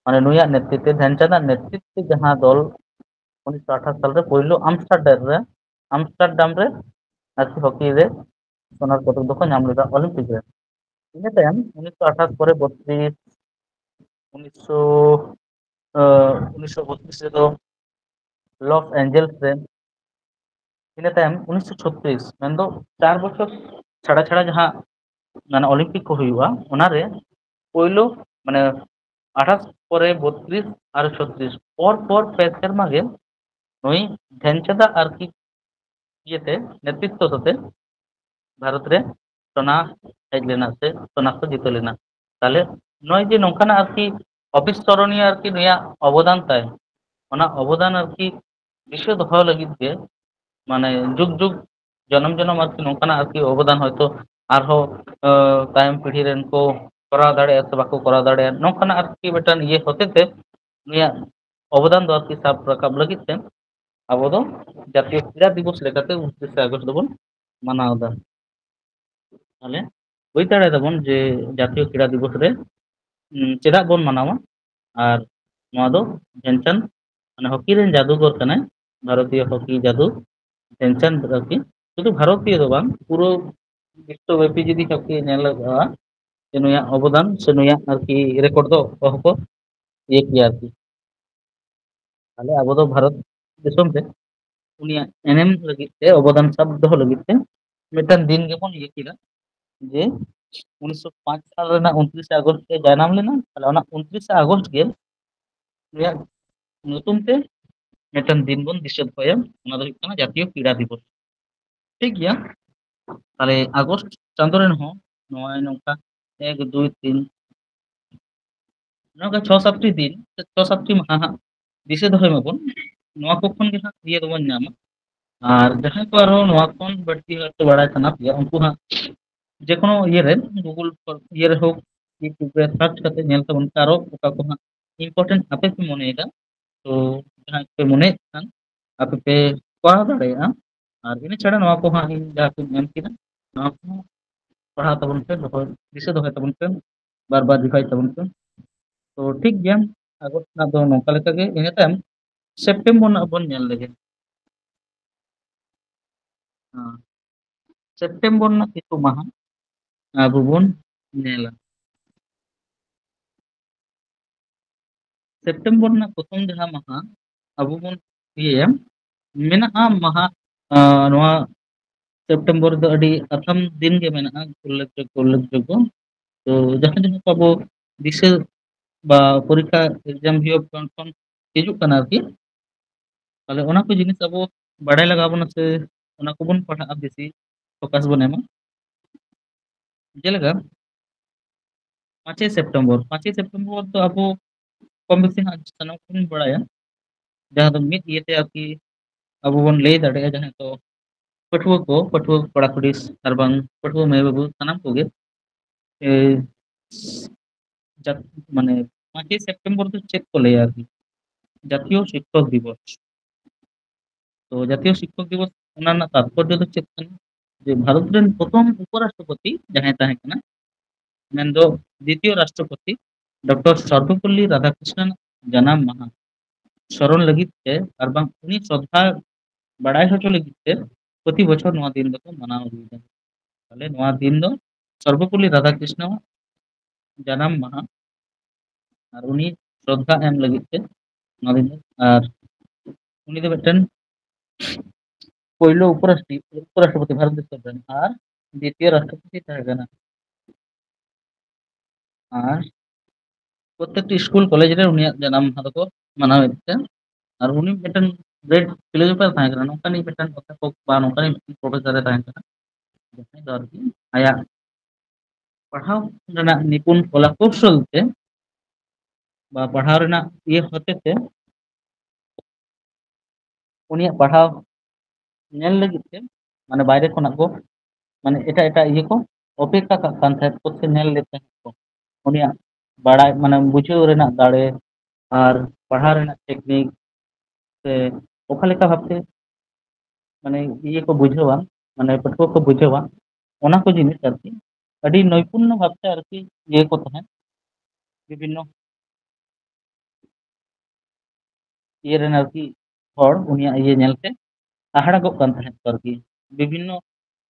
ᱢᱟᱱᱮ ᱱᱩᱭᱟᱜ ᱱᱮᱛᱨᱤᱛᱵ ᱛᱮ, ᱫᱷᱮᱱᱪᱟᱸᱫᱽ ᱟᱜ ᱱᱮᱛᱨᱤᱛᱵ ᱛᱮ ᱡᱟᱦᱟᱸ ᱫᱚᱞ ᱩᱱᱤᱥᱥᱚ ᱟᱴᱷᱟᱥ ᱥᱟᱞ ᱨᱮ ᱯᱳᱭᱞᱳ ᱟᱢᱥᱴᱟᱨᱰᱟᱢ ᱨᱮ, ᱟᱢᱥᱴᱟᱨᱰᱟᱢ ᱨᱮ ᱟᱨᱠᱤ ᱦᱚᱠᱤ ᱨᱮ ᱥᱚᱱᱟᱨ ᱯᱚᱫᱚᱠ ᱫᱚᱠᱚ ᱧᱟᱢ ᱞᱮᱫᱟ ᱚᱞᱤᱢᱯᱤᱠ ᱨᱮ᱾ ᱤᱱᱟᱹ ᱛᱟᱭᱚᱢ ᱩᱱᱤᱥᱥᱚ ᱟᱴᱷᱟᱥ ᱯᱚᱨᱮ ᱵᱚᱛᱛᱨᱤᱥ, ᱩᱱᱤᱥᱥᱚ, ᱟᱸ, ᱩᱱᱤᱥᱥᱚ ᱵᱚᱛᱛᱨᱤᱥ ᱨᱮᱫᱚ ᱞᱚᱥ ᱮᱧᱡᱮᱞᱥ ᱨᱮ᱾ ᱤᱱᱟᱹ ᱛᱟᱭᱚᱢ ᱩᱱᱤᱥᱥᱚ ᱪᱷᱚᱛᱨᱤᱥ, ᱢᱮᱱᱫᱚ ᱪᱟᱨ ᱵᱚᱪᱷᱚᱨ ᱪᱷᱟᱲᱟ ᱪᱷᱟᱲᱟ ᱡᱟᱦᱟᱸ ᱢᱟᱱᱮ ᱚᱞᱤᱢᱯᱤᱠ ᱠᱚ ᱦᱩᱭᱩᱜᱼᱟ, ᱚᱱᱟᱨᱮ ᱯᱳᱭᱞᱳ ᱢᱟᱱᱮ ᱟᱴᱷᱟᱥ ᱯᱚᱨᱮ ᱵᱚᱛᱛᱨᱤᱥ ᱟᱨ ᱪᱷᱚᱛᱨᱤᱥ ᱯᱚᱨ ᱯᱚᱨ ᱯᱮ ᱥᱮᱨᱢᱟ ᱜᱮ ᱱᱩᱭ ᱫᱷᱮᱱᱪᱟᱸᱫᱟᱜ ᱟᱨᱠᱤ ᱤᱭᱟᱹᱛᱮ, ᱱᱮᱛᱨᱤᱛᱵ ᱥᱟᱛᱮ ᱵᱷᱟᱨᱚᱛ ᱨᱮ ᱥᱚᱱᱟ ᱦᱮᱡ ᱞᱮᱱᱟ ᱥᱮ ᱥᱚᱱᱟ ᱠᱚ ᱡᱤᱛᱟᱹᱣ ᱞᱮᱱᱟ᱾ ᱛᱟᱦᱞᱮ ᱱᱚᱜᱼᱚᱭ ᱡᱮ ᱱᱚᱝᱠᱟᱱᱟᱜ ᱟᱨᱠᱤ ᱚᱵᱤᱥᱢᱚᱨᱚᱱᱤᱭᱚ ᱟᱨᱠᱤ ᱱᱩᱭᱟᱜ ᱚᱵᱚᱫᱟᱱ ᱛᱟᱭ, ᱚᱱᱟ ᱚᱵᱚᱫᱟᱱ ᱟᱨᱠᱤ ᱫᱤᱥᱟᱹ ᱫᱚᱦᱚ ᱞᱟᱹᱜᱤᱫ ᱜᱮ ᱢᱟᱱᱮ ᱡᱩᱜᱽ ᱡᱩᱜᱽ ᱡᱚᱱᱚᱢ ᱡᱚᱱᱚᱢ ᱟᱨᱠᱤ ᱱᱚᱝᱠᱟᱱᱟᱜ ᱟᱨᱠᱤ ᱚᱵᱚᱫᱟᱱ ᱦᱚᱭᱛᱳ ᱟᱨᱦᱚᱸ, ᱟᱸ, ᱛᱟᱭᱚᱢ ᱯᱤᱲᱦᱤ ᱨᱮᱱ ᱠᱚ ᱠᱚᱨᱟᱣ ᱫᱟᱲᱮᱭᱟᱜᱼᱟ ᱥᱮ ᱵᱟᱠᱚ ᱠᱚᱨᱟᱣ ᱫᱟᱲᱮᱭᱟᱜᱼᱟ, ᱱᱚᱝᱠᱟᱱᱟᱜ ᱟᱨᱠᱤ ᱢᱤᱫᱴᱟᱝ ᱤᱭᱟᱹ ᱦᱚᱛᱮ ᱛᱮ ᱱᱩᱭᱟᱜ ᱚᱵᱚᱫᱟᱱ ᱫᱚ ᱟᱨᱠᱤ ᱥᱟᱵ ᱨᱟᱠᱟᱵ ᱞᱟᱹᱜᱤᱫ ᱛᱮ ᱟᱵᱚ ᱫᱚ ᱡᱟᱛᱤᱭᱚ ᱠᱨᱤᱲᱟ ᱫᱤᱵᱚᱥ ᱞᱮᱠᱟᱛᱮ ᱩᱱᱛᱨᱤᱥᱮ ᱟᱜᱚᱥᱴ ᱫᱚᱵᱚᱱ ᱢᱟᱱᱟᱣ ᱮᱫᱟ᱾ ᱛᱟᱦᱞᱮ ᱵᱩᱡᱽ ᱫᱟᱲᱮᱭᱟᱫᱟᱵᱚᱱ ᱡᱮ ᱡᱟᱛᱤᱭᱚ ᱠᱨᱤᱲᱟ ᱫᱤᱵᱚᱥ ᱨᱮ, ᱩᱸ, ᱪᱮᱫᱟᱜ ᱵᱚᱱ ᱢᱟᱱᱟᱣᱟ, ᱟᱨ ᱱᱚᱣᱟ ᱫᱚ ᱫᱷᱮᱱᱪᱟᱸᱫᱽ ᱢᱟᱱᱮ ᱦᱚᱠᱤ ᱨᱮᱱ ᱡᱟᱫᱩᱜᱚᱨ ᱠᱟᱱᱟᱭ, ᱵᱷᱟᱨᱚᱛᱤᱭᱚ ᱦᱚᱠᱤ ᱡᱟᱫᱩ ᱫᱷᱮᱱᱪᱟᱸᱫᱽ ᱟᱨᱠᱤ᱾ ᱥᱩᱫᱷᱩ ᱵᱷᱟᱨᱚᱛᱤᱭᱚ ᱫᱚ ᱵᱟᱝ, ᱯᱩᱨᱟᱹ ᱵᱤᱥᱥᱚᱵᱮᱯᱤ ᱡᱩᱫᱤ ᱦᱚᱠᱤ ᱧᱮᱞᱚᱜᱼᱟ, ᱡᱮ ᱱᱩᱭᱟᱜ ᱚᱵᱚᱫᱟᱱ ᱥᱮ ᱱᱩᱭᱟᱜ ᱟᱨᱠᱤ ᱨᱮᱠᱚᱨᱰ ᱫᱚ ᱚᱠᱚᱭ ᱦᱚᱸᱠᱚ ᱤᱭᱟᱹ ᱠᱮᱭᱟ ᱟᱨᱠᱤ᱾ ᱛᱟᱦᱞᱮ ᱟᱵᱚ ᱫᱚ ᱵᱷᱟᱨᱚᱛ ᱫᱤᱥᱚᱢ ᱨᱮ ᱩᱱᱤᱭᱟᱜ ᱮᱱᱮᱢ ᱞᱟᱹᱜᱤᱫ ᱛᱮ, ᱚᱵᱚᱫᱟᱱ ᱥᱟᱵ ᱫᱚᱦᱚ ᱞᱟᱹᱜᱤᱫ ᱛᱮ ᱢᱤᱫᱴᱟᱝ ᱫᱤᱱ ᱜᱮᱵᱚᱱ ᱤᱭᱟᱹ ᱠᱮᱫᱟ, ᱡᱮ ᱩᱱᱤᱥᱥᱚ ᱯᱟᱸᱪ ᱥᱟᱞ ᱨᱮᱱᱟᱜ ᱩᱱᱛᱨᱤᱥᱮ ᱟᱜᱚᱥᱴ ᱨᱮ ᱡᱟᱱᱟᱢ ᱞᱮᱱᱟ᱾ ᱛᱟᱦᱞᱮ ᱚᱱᱟ ᱩᱱᱛᱨᱤᱥᱮ ᱟᱜᱚᱥᱴ ᱜᱮ ᱱᱩᱭᱟᱜ ᱧᱩᱛᱩᱢ ᱛᱮ ᱢᱤᱫᱴᱟᱝ ᱫᱤᱱ ᱵᱚᱱ ᱫᱤᱥᱟᱹ ᱫᱚᱦᱚᱭᱟ, ᱚᱱᱟ ᱫᱚ ᱦᱩᱭᱩᱜ ᱠᱟᱱᱟ ᱡᱟᱛᱤᱭᱚ ᱯᱤᱲᱟ ᱫᱤᱵᱚᱥ᱾ ᱴᱷᱤᱠ ᱜᱮᱭᱟ, ᱛᱟᱦᱞᱮ ᱟᱜᱚᱥᱴ ᱪᱟᱸᱫᱳ ᱨᱮᱱ ᱦᱚᱸ ᱱᱚᱜᱼᱚᱭ ᱱᱚᱝᱠᱟ ᱮᱠ, ᱫᱩᱭ, ᱛᱤᱱ, ᱱᱚᱝᱠᱟ ᱪᱷᱚ ᱥᱟᱛᱴᱤ ᱫᱤᱱ, ᱪᱷᱚ ᱥᱟᱛᱴᱤ ᱢᱟᱦᱟ ᱦᱟᱸᱜ ᱫᱤᱥᱟᱹ ᱫᱚᱦᱚᱭ ᱢᱟᱵᱚᱱ, ᱱᱚᱣᱟ ᱠᱚ ᱠᱷᱚᱱ ᱜᱮ ᱦᱟᱸᱜ ᱤᱭᱟᱹ ᱫᱚᱵᱚᱱ ᱧᱟᱢᱟ᱾ ᱟᱨ ᱡᱟᱦᱟᱸᱭ ᱠᱚ ᱟᱨᱦᱚᱸ ᱱᱚᱣᱟ ᱠᱷᱚᱱ ᱵᱟᱹᱲᱛᱤ ᱦᱚᱭᱛᱳ ᱵᱟᱲᱟᱭ ᱥᱟᱱᱟ ᱯᱮᱭᱟ, ᱩᱱᱠᱩ ᱦᱟᱸᱜ ᱡᱮᱠᱳᱱᱳ ᱤᱭᱟᱹ ᱨᱮ, Google ᱠᱚ, ᱤᱭᱟᱹ ᱨᱮ ᱦᱳᱠ, YouTube ᱨᱮ ᱥᱟᱨᱪ ᱠᱟᱛᱮ ᱧᱮᱞ ᱛᱟᱵᱚᱱ ᱯᱮ, ᱟᱨᱚ ᱚᱠᱟ ᱠᱚ ᱦᱟᱸᱜ ᱤᱢᱯᱚᱨᱴᱮᱱᱴ ᱟᱯᱮ ᱯᱮ ᱢᱚᱱᱮᱭᱮᱫᱟ, ᱛᱚ ᱡᱟᱦᱟᱸᱭ ᱯᱮ ᱢᱚᱱᱮᱭᱮᱫ ᱠᱷᱟᱱ ᱟᱯᱮ ᱯᱮ ᱠᱚᱨᱟᱣ ᱫᱟᱲᱮᱭᱟᱜᱼᱟ᱾ ᱟᱨ ᱤᱱᱟᱹ ᱪᱷᱟᱲᱟ ᱱᱚᱣᱟ ᱠᱚᱦᱚᱸ ᱤᱧ ᱡᱟᱦᱟᱸ ᱠᱚᱧ ᱮᱢ ᱠᱮᱫᱟ, ᱱᱚᱣᱟ ᱠᱚᱦᱚᱸ ᱯᱟᱲᱦᱟᱣ ᱛᱟᱵᱚᱱ ᱯᱮ, ᱫᱚᱦᱚ, ᱫᱤᱥᱟᱹ ᱫᱚᱦᱚᱭ ᱛᱟᱵᱚᱱ ᱯᱮ, ᱵᱟᱨ ᱵᱟᱨ ᱨᱤᱵᱷᱟᱭᱤᱡᱽ ᱛᱟᱵᱚᱱ ᱯᱮ᱾ ᱛᱚ ᱴᱷᱤᱠ ᱜᱮᱭᱟ, ᱟᱜᱚᱥᱴ ᱨᱮᱱᱟᱜ ᱫᱚ ᱱᱚᱝᱠᱟ ᱞᱮᱠᱟ ᱜᱮ᱾ ᱤᱱᱟᱹ ᱛᱟᱭᱚᱢ ᱥᱮᱯᱴᱮᱢᱵᱚᱨ ᱨᱮᱱᱟᱜ ᱵᱚᱱ ᱧᱮᱞ ᱞᱮᱜᱮ᱾ ᱦᱮᱸ, ᱥᱮᱯᱴᱮᱢᱵᱚᱨ ᱨᱮᱱᱟᱜ ᱠᱤᱪᱷᱩ ᱢᱟᱦᱟ ᱟᱵᱚ ᱵᱚᱱ ᱧᱮᱞᱟ᱾ ᱥᱮᱯᱴᱮᱢᱵᱚᱨ ᱨᱮᱱᱟᱜ ᱯᱨᱚᱛᱷᱚᱢ ᱡᱟᱦᱟᱸ ᱢᱟᱦᱟ ᱟᱵᱚ ᱵᱚᱱ ᱤᱭᱟᱹᱭᱟ, ᱢᱮᱱᱟᱜᱼᱟ ᱢᱟᱦᱟ, ᱟᱸ, ᱱᱚᱣᱟ ᱥᱮᱯᱴᱮᱢᱵᱚᱨ ᱨᱮᱫᱚ ᱟᱹᱰᱤ ᱟᱛᱷᱟᱢ ᱫᱤᱱ ᱜᱮ ᱢᱮᱱᱟᱜᱼᱟ, ᱩᱞᱞᱮᱠᱷᱡᱳᱜᱽᱜᱚ, ᱩᱞᱞᱮᱠᱷᱡᱳᱜᱽᱜᱚ᱾ ᱛᱚ ᱡᱟᱦᱟᱸ ᱡᱟᱦᱟᱸ ᱠᱚ ᱟᱵᱚ ᱫᱤᱥᱟᱹ ᱵᱟ ᱯᱚᱨᱤᱠᱠᱷᱟ ᱮᱠᱡᱟᱢ ᱦᱩᱭᱩᱜ ᱠᱷᱚᱱ ᱦᱤᱡᱩᱜ ᱠᱟᱱᱟ ᱟᱨᱠᱤ, ᱛᱟᱦᱞᱮ ᱚᱱᱟ ᱠᱚ ᱡᱤᱱᱤᱥ ᱟᱵᱚ ᱵᱟᱲᱟᱭ ᱞᱟᱜᱟᱣ ᱵᱚᱱᱟ ᱥᱮ ᱚᱱᱟ ᱠᱚᱵᱚᱱ ᱯᱟᱲᱦᱟᱜᱼᱟ, ᱵᱮᱥᱤ ᱯᱷᱳᱠᱟᱥ ᱵᱚᱱ ᱮᱢᱟ᱾ ᱡᱮᱞᱮᱠᱟ ᱯᱟᱸᱪᱮᱭ ᱥᱮᱯᱴᱮᱢᱵᱚᱨ, ᱯᱟᱸᱪᱮᱭ ᱥᱮᱯᱴᱮᱢᱵᱚᱨ ᱫᱚ ᱟᱵᱚ ᱠᱚᱢ ᱵᱮᱥᱤ ᱦᱟᱸᱜ ᱥᱟᱱᱟᱢ ᱠᱚᱵᱚᱱ ᱵᱟᱲᱟᱭᱟ, ᱡᱟᱦᱟᱸ ᱫᱚ ᱢᱤᱫ ᱤᱭᱟᱹᱛᱮ ᱟᱨᱠᱤ ᱟᱵᱚ ᱵᱚᱱ ᱞᱟᱹᱭ ᱫᱟᱲᱮᱭᱟᱜᱼᱟ, ᱡᱟᱦᱟᱸ ᱫᱚ ᱯᱟᱹᱴᱷᱩᱣᱟᱹ ᱠᱚ, ᱯᱟᱹᱴᱷᱩᱣᱟᱹ ᱠᱚᱲᱟ ᱠᱩᱲᱤ ᱟᱨ ᱵᱟᱝ ᱯᱟᱹᱴᱷᱩᱣᱟᱹ ᱢᱟᱹᱭ ᱵᱟᱹᱵᱩ ᱥᱟᱱᱟᱢ ᱠᱚᱜᱮ, ᱮ, ᱡᱟᱛ-, ᱢᱟᱱᱮ ᱯᱟᱸᱪᱮᱭ ᱥᱮᱯᱴᱮᱢᱵᱚᱨ ᱫᱚ ᱪᱮᱫ ᱠᱚ ᱞᱟᱹᱭᱟ ᱟᱨᱠᱤ? ᱡᱟᱛᱤᱭᱚ ᱥᱤᱠᱠᱷᱚᱠ ᱫᱤᱵᱚᱥ᱾ ᱛᱚ ᱡᱟᱛᱤᱭᱚ ᱥᱤᱠᱠᱷᱚᱠ ᱫᱤᱵᱚᱥ, ᱚᱱᱟ ᱨᱮᱱᱟᱜ ᱛᱟᱛᱯᱚᱨᱡᱚ ᱫᱚ ᱪᱮᱫ ᱠᱟᱱᱟ? ᱡᱮ ᱵᱷᱟᱨᱚᱛ ᱨᱮᱱ ᱯᱨᱚᱛᱷᱚᱢ ᱩᱯᱚᱨᱟᱥᱴᱨᱚᱯᱚᱛᱤ ᱡᱟᱦᱟᱸᱭ ᱛᱟᱦᱮᱸ ᱠᱟᱱᱟ, ᱢᱮᱱᱫᱚ ᱫᱤᱛᱤᱭᱚ ᱨᱟᱥᱴᱨᱚᱯᱚᱛᱤ ᱰᱚᱠᱴᱚᱨ ᱥᱚᱨᱵᱚᱯᱚᱞᱞᱤ ᱨᱟᱫᱷᱟᱠᱨᱤᱥᱱᱚᱱ ᱡᱟᱱᱟᱢ ᱢᱟᱦᱟ ᱥᱚᱨᱚᱱ ᱞᱟᱹᱜᱤᱫ ᱛᱮ ᱟᱨ ᱵᱟᱝ ᱩᱱᱤ ᱥᱨᱚᱫᱷᱟ ᱵᱟᱲᱟᱭ ᱦᱚᱪᱚ ᱞᱟᱹᱜᱤᱫ ᱛᱮ ᱯᱨᱚᱛᱤ ᱵᱚᱪᱷᱚᱨ ᱱᱚᱣᱟ ᱫᱤᱱ ᱫᱚᱠᱚ ᱢᱟᱱᱟᱣ ᱟᱹᱜᱩᱭᱮᱫᱟ᱾ ᱛᱟᱦᱞᱮ ᱱᱚᱣᱟ ᱫᱤᱱ ᱫᱚ ᱥᱚᱨᱵᱚᱯᱚᱞᱞᱤ ᱨᱟᱫᱷᱟᱠᱨᱤᱥᱱᱚ ᱡᱟᱱᱟᱢ ᱢᱟᱦᱟ ᱟᱨ ᱩᱱᱤ ᱥᱨᱚᱫᱷᱟ ᱮᱢ ᱞᱟᱹᱜᱤᱫ ᱛᱮ ᱱᱚᱣᱟ ᱫᱤᱱ ᱫᱚ᱾ ᱟᱨ ᱩᱱᱤ ᱫᱚ ᱢᱤᱫᱴᱮᱱ ᱯᱳᱭᱞᱳ ᱩᱯᱚᱨᱟᱥᱴᱨᱚᱯᱚᱛᱤ, ᱩᱯᱚᱨᱟᱥᱴᱨᱚᱯᱚᱛᱤ ᱵᱷᱟᱨᱚᱛ ᱫᱤᱥᱚᱢ ᱨᱮᱱ ᱟᱨ ᱫᱤᱛᱤᱭᱚ ᱨᱟᱥᱴᱨᱚᱯᱚᱛᱤ ᱛᱟᱦᱮᱸ ᱠᱟᱱᱟ᱾ ᱟᱨ ᱯᱨᱚᱛᱮᱠᱴᱤ ᱥᱠᱩᱞ ᱠᱚᱞᱮᱡᱽ ᱨᱮ ᱩᱱᱤᱭᱟᱜ ᱡᱟᱱᱟᱢ ᱢᱟᱦᱟ ᱫᱚᱠᱚ ᱢᱟᱱᱟᱣᱮᱫ ᱛᱮ, ᱟᱨ ᱩᱱᱤ ᱢᱤᱫᱴᱮᱱ ᱜᱨᱮᱴ ᱯᱷᱤᱞᱳᱡᱚᱯᱷᱟᱨ ᱛᱟᱦᱮᱸ ᱠᱟᱱᱟ, ᱱᱚᱝᱠᱟᱱᱤᱡ ᱢᱤᱫᱴᱮᱱ ᱚᱫᱽᱫᱷᱟᱯᱚᱠ ᱵᱟ ᱱᱚᱝᱠᱟᱱᱤᱡ ᱢᱤᱫᱴᱮᱱ ᱯᱨᱚᱯᱷᱮᱥᱚᱨ ᱮ ᱛᱟᱦᱮᱸ ᱠᱟᱱᱟ, ᱡᱟᱦᱟᱸᱭ ᱫᱚ ᱟᱨᱠᱤ ᱟᱭᱟᱜ ᱯᱟᱲᱦᱟᱣ ᱨᱮᱱᱟᱜ ᱱᱤᱯᱩᱱ ᱠᱚᱞᱟ ᱠᱚᱣᱥᱚᱞ ᱛᱮ ᱵᱟ ᱯᱟᱲᱦᱟᱣ ᱨᱮᱱᱟᱜ ᱤᱭᱟᱹ ᱦᱚᱛᱮ ᱛᱮ ᱩᱱᱤᱭᱟᱜ ᱯᱟᱲᱦᱟᱣ ᱧᱮᱞ ᱞᱟᱹᱜᱤᱫ ᱛᱮ, ᱢᱟᱱᱮ, ᱵᱟᱭᱨᱮ ᱠᱷᱚᱱᱟᱜ ᱠᱚ, ᱢᱟᱱᱮ, ᱮᱴᱟᱜ ᱮᱴᱟᱜ ᱤᱭᱟᱹ ᱠᱚ ᱚᱯᱮᱠᱠᱷᱟ ᱠᱟᱜ ᱠᱟᱱ ᱛᱟᱦᱮᱸᱫ ᱠᱚ, ᱥᱮ ᱧᱮᱞ ᱞᱮᱫ ᱛᱟᱦᱮᱸᱫ ᱠᱚ᱾ ᱩᱱᱤᱭᱟᱜ ᱵᱟᱲᱟᱭ, ᱢᱟᱱᱮ, ᱵᱩᱡᱷᱟᱹᱣ ᱨᱮᱱᱟᱜ ᱫᱟᱲᱮ ᱟᱨ ᱯᱟᱲᱦᱟᱣ ᱨᱮᱱᱟᱜ ᱴᱮᱠᱱᱤᱠ ᱥᱮ ᱚᱠᱟ ᱞᱮᱠᱟ ᱵᱷᱟᱵᱛᱮ, ᱢᱟᱱᱮ, ᱤᱭᱟᱹ ᱠᱚ ᱵᱩᱡᱷᱟᱹᱣᱟ, ᱢᱟᱱᱮ, ᱯᱟᱹᱴᱷᱩᱣᱟᱹ ᱠᱚ ᱵᱩᱡᱷᱟᱹᱣᱟ, ᱚᱱᱟ ᱠᱚ ᱡᱤᱱᱤᱥ ᱟᱨᱠᱤ ᱟᱹᱰᱤ ᱱᱳᱭᱯᱩᱱᱱᱚ ᱵᱷᱟᱵᱛᱮ ᱟᱨᱠᱤ ᱤᱭᱟᱹ ᱠᱚ ᱛᱟᱦᱮᱸᱫ, ᱵᱤᱵᱷᱤᱱᱱᱚ ᱤᱭᱟᱹ ᱨᱮᱱ ᱟᱨᱠᱤ ᱦᱚᱲ ᱩᱱᱤᱭᱟᱜ ᱤᱭᱟᱹ ᱧᱮᱞᱛᱮ ᱦᱟᱦᱟᱲᱟᱜᱚᱜ ᱠᱟᱱ ᱛᱟᱦᱮᱸᱫ ᱠᱚ ᱟᱨᱠᱤ᱾ ᱵᱤᱵᱷᱤᱱᱱᱚ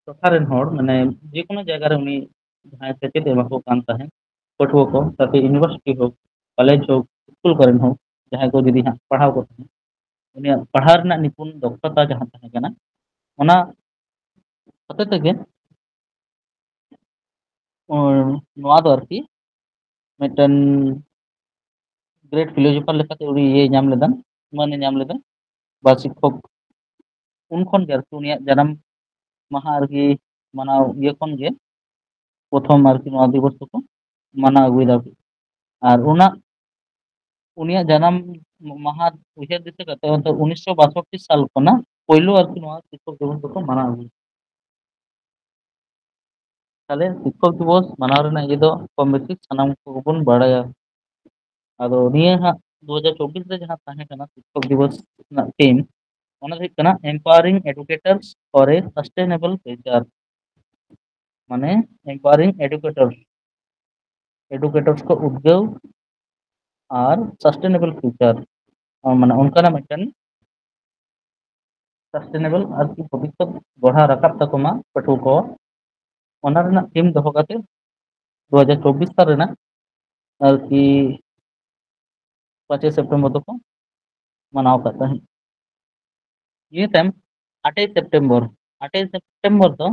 ᱴᱚᱴᱷᱟ ᱨᱮᱱ ᱦᱚᱲ, ᱢᱟᱱᱮ, ᱡᱮᱠᱳᱱᱳ ᱡᱟᱭᱜᱟ ᱨᱮ ᱩᱱᱤ ᱡᱟᱦᱟᱸᱭ ᱥᱮᱪᱮᱫ ᱮ ᱮᱢᱟ ᱠᱚ ᱠᱟᱱ ᱛᱟᱦᱮᱸᱫ, ᱯᱟᱹᱴᱷᱩᱣᱟᱹ ᱠᱚ, ᱛᱟᱛᱮ ᱤᱭᱩᱱᱤᱵᱷᱟᱨᱥᱤᱴᱤ ᱦᱳᱠ, ᱠᱚᱞᱮᱡᱽ ᱦᱳᱠ, ᱥᱠᱩᱞ ᱠᱚᱨᱮᱱ ᱦᱳᱠ, ᱡᱟᱦᱟᱸᱭ ᱠᱚ ᱡᱩᱫᱤ ᱦᱟᱸᱜ ᱯᱟᱲᱦᱟᱣ ᱠᱚ ᱛᱟᱦᱮᱸᱫ, ᱩᱱᱤᱭᱟᱜ ᱯᱟᱲᱦᱟᱣ ᱨᱮᱱᱟᱜ ᱱᱤᱯᱩᱱ ᱫᱚᱠᱷᱚᱛᱟ ᱡᱟᱦᱟᱸ ᱛᱟᱦᱮᱸ ᱠᱟᱱᱟ, ᱚᱱᱟ ᱦᱚᱛᱮ ᱛᱮᱜᱮ ᱱᱚᱣᱟ ᱫᱚ ᱟᱨᱠᱤ ᱢᱤᱫᱴᱮᱱ ᱜᱨᱮᱴ ᱯᱷᱤᱞᱳᱡᱚᱯᱷᱟᱨ ᱞᱮᱠᱟᱛᱮ ᱩᱱᱤ ᱤᱭᱟᱹᱭ ᱧᱟᱢ ᱞᱮᱫᱟ, ᱢᱟᱹᱱᱮ ᱧᱟᱢ ᱞᱮᱫᱟ, ᱵᱟ ᱥᱤᱠᱠᱷᱚᱠ᱾ ᱩᱱ ᱠᱷᱚᱱ ᱜᱮ ᱟᱨᱠᱤ ᱩᱱᱤᱭᱟᱜ ᱡᱟᱱᱟᱢ ᱢᱟᱦᱟ ᱟᱨᱠᱤ ᱢᱟᱱᱟᱣ ᱤᱭᱟᱹ ᱠᱷᱚᱱ ᱜᱮ ᱯᱨᱚᱛᱷᱚᱢ ᱟᱨᱠᱤ ᱱᱚᱣᱟ ᱫᱤᱵᱚᱥ ᱫᱚᱠᱚ ᱢᱟᱱᱟᱣ ᱟᱹᱜᱩᱭᱮᱫᱟ᱾ ᱟᱨ ᱚᱱᱟ ᱩᱱᱤᱭᱟᱜ ᱡᱟᱱᱟᱢ ᱢᱟᱦᱟ ᱩᱭᱦᱟᱹᱨ ᱫᱤᱥᱟᱹ ᱠᱟᱛᱮ ᱚᱱᱛᱮ ᱩᱱᱤᱥᱥᱚ ᱵᱟᱥᱚᱴᱴᱤ ᱥᱟᱞ ᱠᱷᱚᱱᱟᱜ ᱯᱳᱭᱞᱳ ᱟᱨᱠᱤ ᱱᱚᱣᱟ ᱥᱤᱠᱠᱷᱚᱠ ᱫᱤᱵᱚᱥ ᱫᱚᱠᱚ ᱢᱟᱱᱟᱣ ᱟᱹᱜᱩᱭᱮᱫᱟ᱾ ᱛᱟᱦᱞᱮ ᱥᱤᱠᱠᱷᱚᱠ ᱫᱤᱵᱚᱥ ᱢᱟᱱᱟᱣ ᱨᱮᱱᱟᱜ ᱤᱭᱟᱹ ᱫᱚ ᱠᱚᱢ ᱵᱮᱥᱤ ᱥᱟᱱᱟᱢ ᱠᱚᱜᱮ ᱵᱚᱱ ᱵᱟᱲᱟᱭᱟ᱾ ᱟᱫᱚ ᱱᱤᱭᱟᱹ ᱦᱟᱸᱜ ᱫᱩ ᱦᱟᱡᱟᱨ ᱪᱚᱵᱵᱤᱥ ᱨᱮ ᱡᱟᱦᱟᱸ ᱛᱟᱦᱮᱸ ᱠᱟᱱᱟ ᱥᱤᱠᱠᱷᱚᱠ ᱫᱤᱵᱚᱥ ᱨᱮᱱᱟᱜ ᱛᱷᱤᱢ, ᱚᱱᱟ ᱫᱚ ᱦᱩᱭᱩᱜ ᱠᱟᱱᱟ Empowering Educators for a Sustainable Future, ᱢᱟᱱᱮ Empowering Educators, ᱮᱰᱩᱠᱮᱴᱚᱨᱥ ᱠᱚ ᱩᱫᱽᱜᱟᱹᱣ ᱟᱨ ᱥᱟᱥᱴᱮᱱᱮᱵᱚᱞ ᱯᱷᱤᱭᱩᱪᱟᱨ, ᱢᱟᱱᱮ ᱚᱱᱠᱟᱱᱟᱜ ᱢᱤᱫᱴᱮᱱ ᱥᱟᱥᱴᱮᱱᱮᱵᱚᱞ ᱟᱨᱠᱤ ᱵᱷᱚᱵᱤᱥᱥᱚᱛ ᱜᱚᱲᱦᱟᱣ ᱨᱟᱠᱟᱵ ᱛᱟᱠᱚ ᱢᱟ ᱯᱟᱹᱴᱷᱩᱣᱟᱹ ᱠᱚ, ᱚᱱᱟ ᱨᱮᱱᱟᱜ ᱛᱷᱤᱢ ᱫᱚᱦᱚ ᱠᱟᱛᱮ ᱫᱩ ᱦᱟᱡᱟᱨ ᱪᱚᱵᱵᱤᱥ ᱥᱟᱞ ᱨᱮᱱᱟᱜ ᱟᱨᱠᱤ ᱯᱟᱸᱪᱮᱭ ᱥᱮᱯᱴᱮᱢᱵᱚᱨ ᱫᱚᱠᱚ ᱢᱟᱱᱟᱣ ᱟᱠᱟᱫ ᱛᱟᱦᱮᱸᱫ᱾ ᱤᱱᱟᱹ ᱛᱟᱭᱚᱢ ᱟᱴᱮᱭ ᱥᱮᱯᱴᱮᱢᱵᱚᱨ, ᱟᱴᱮᱭ ᱥᱮᱯᱴᱮᱢᱵᱚᱨ ᱫᱚ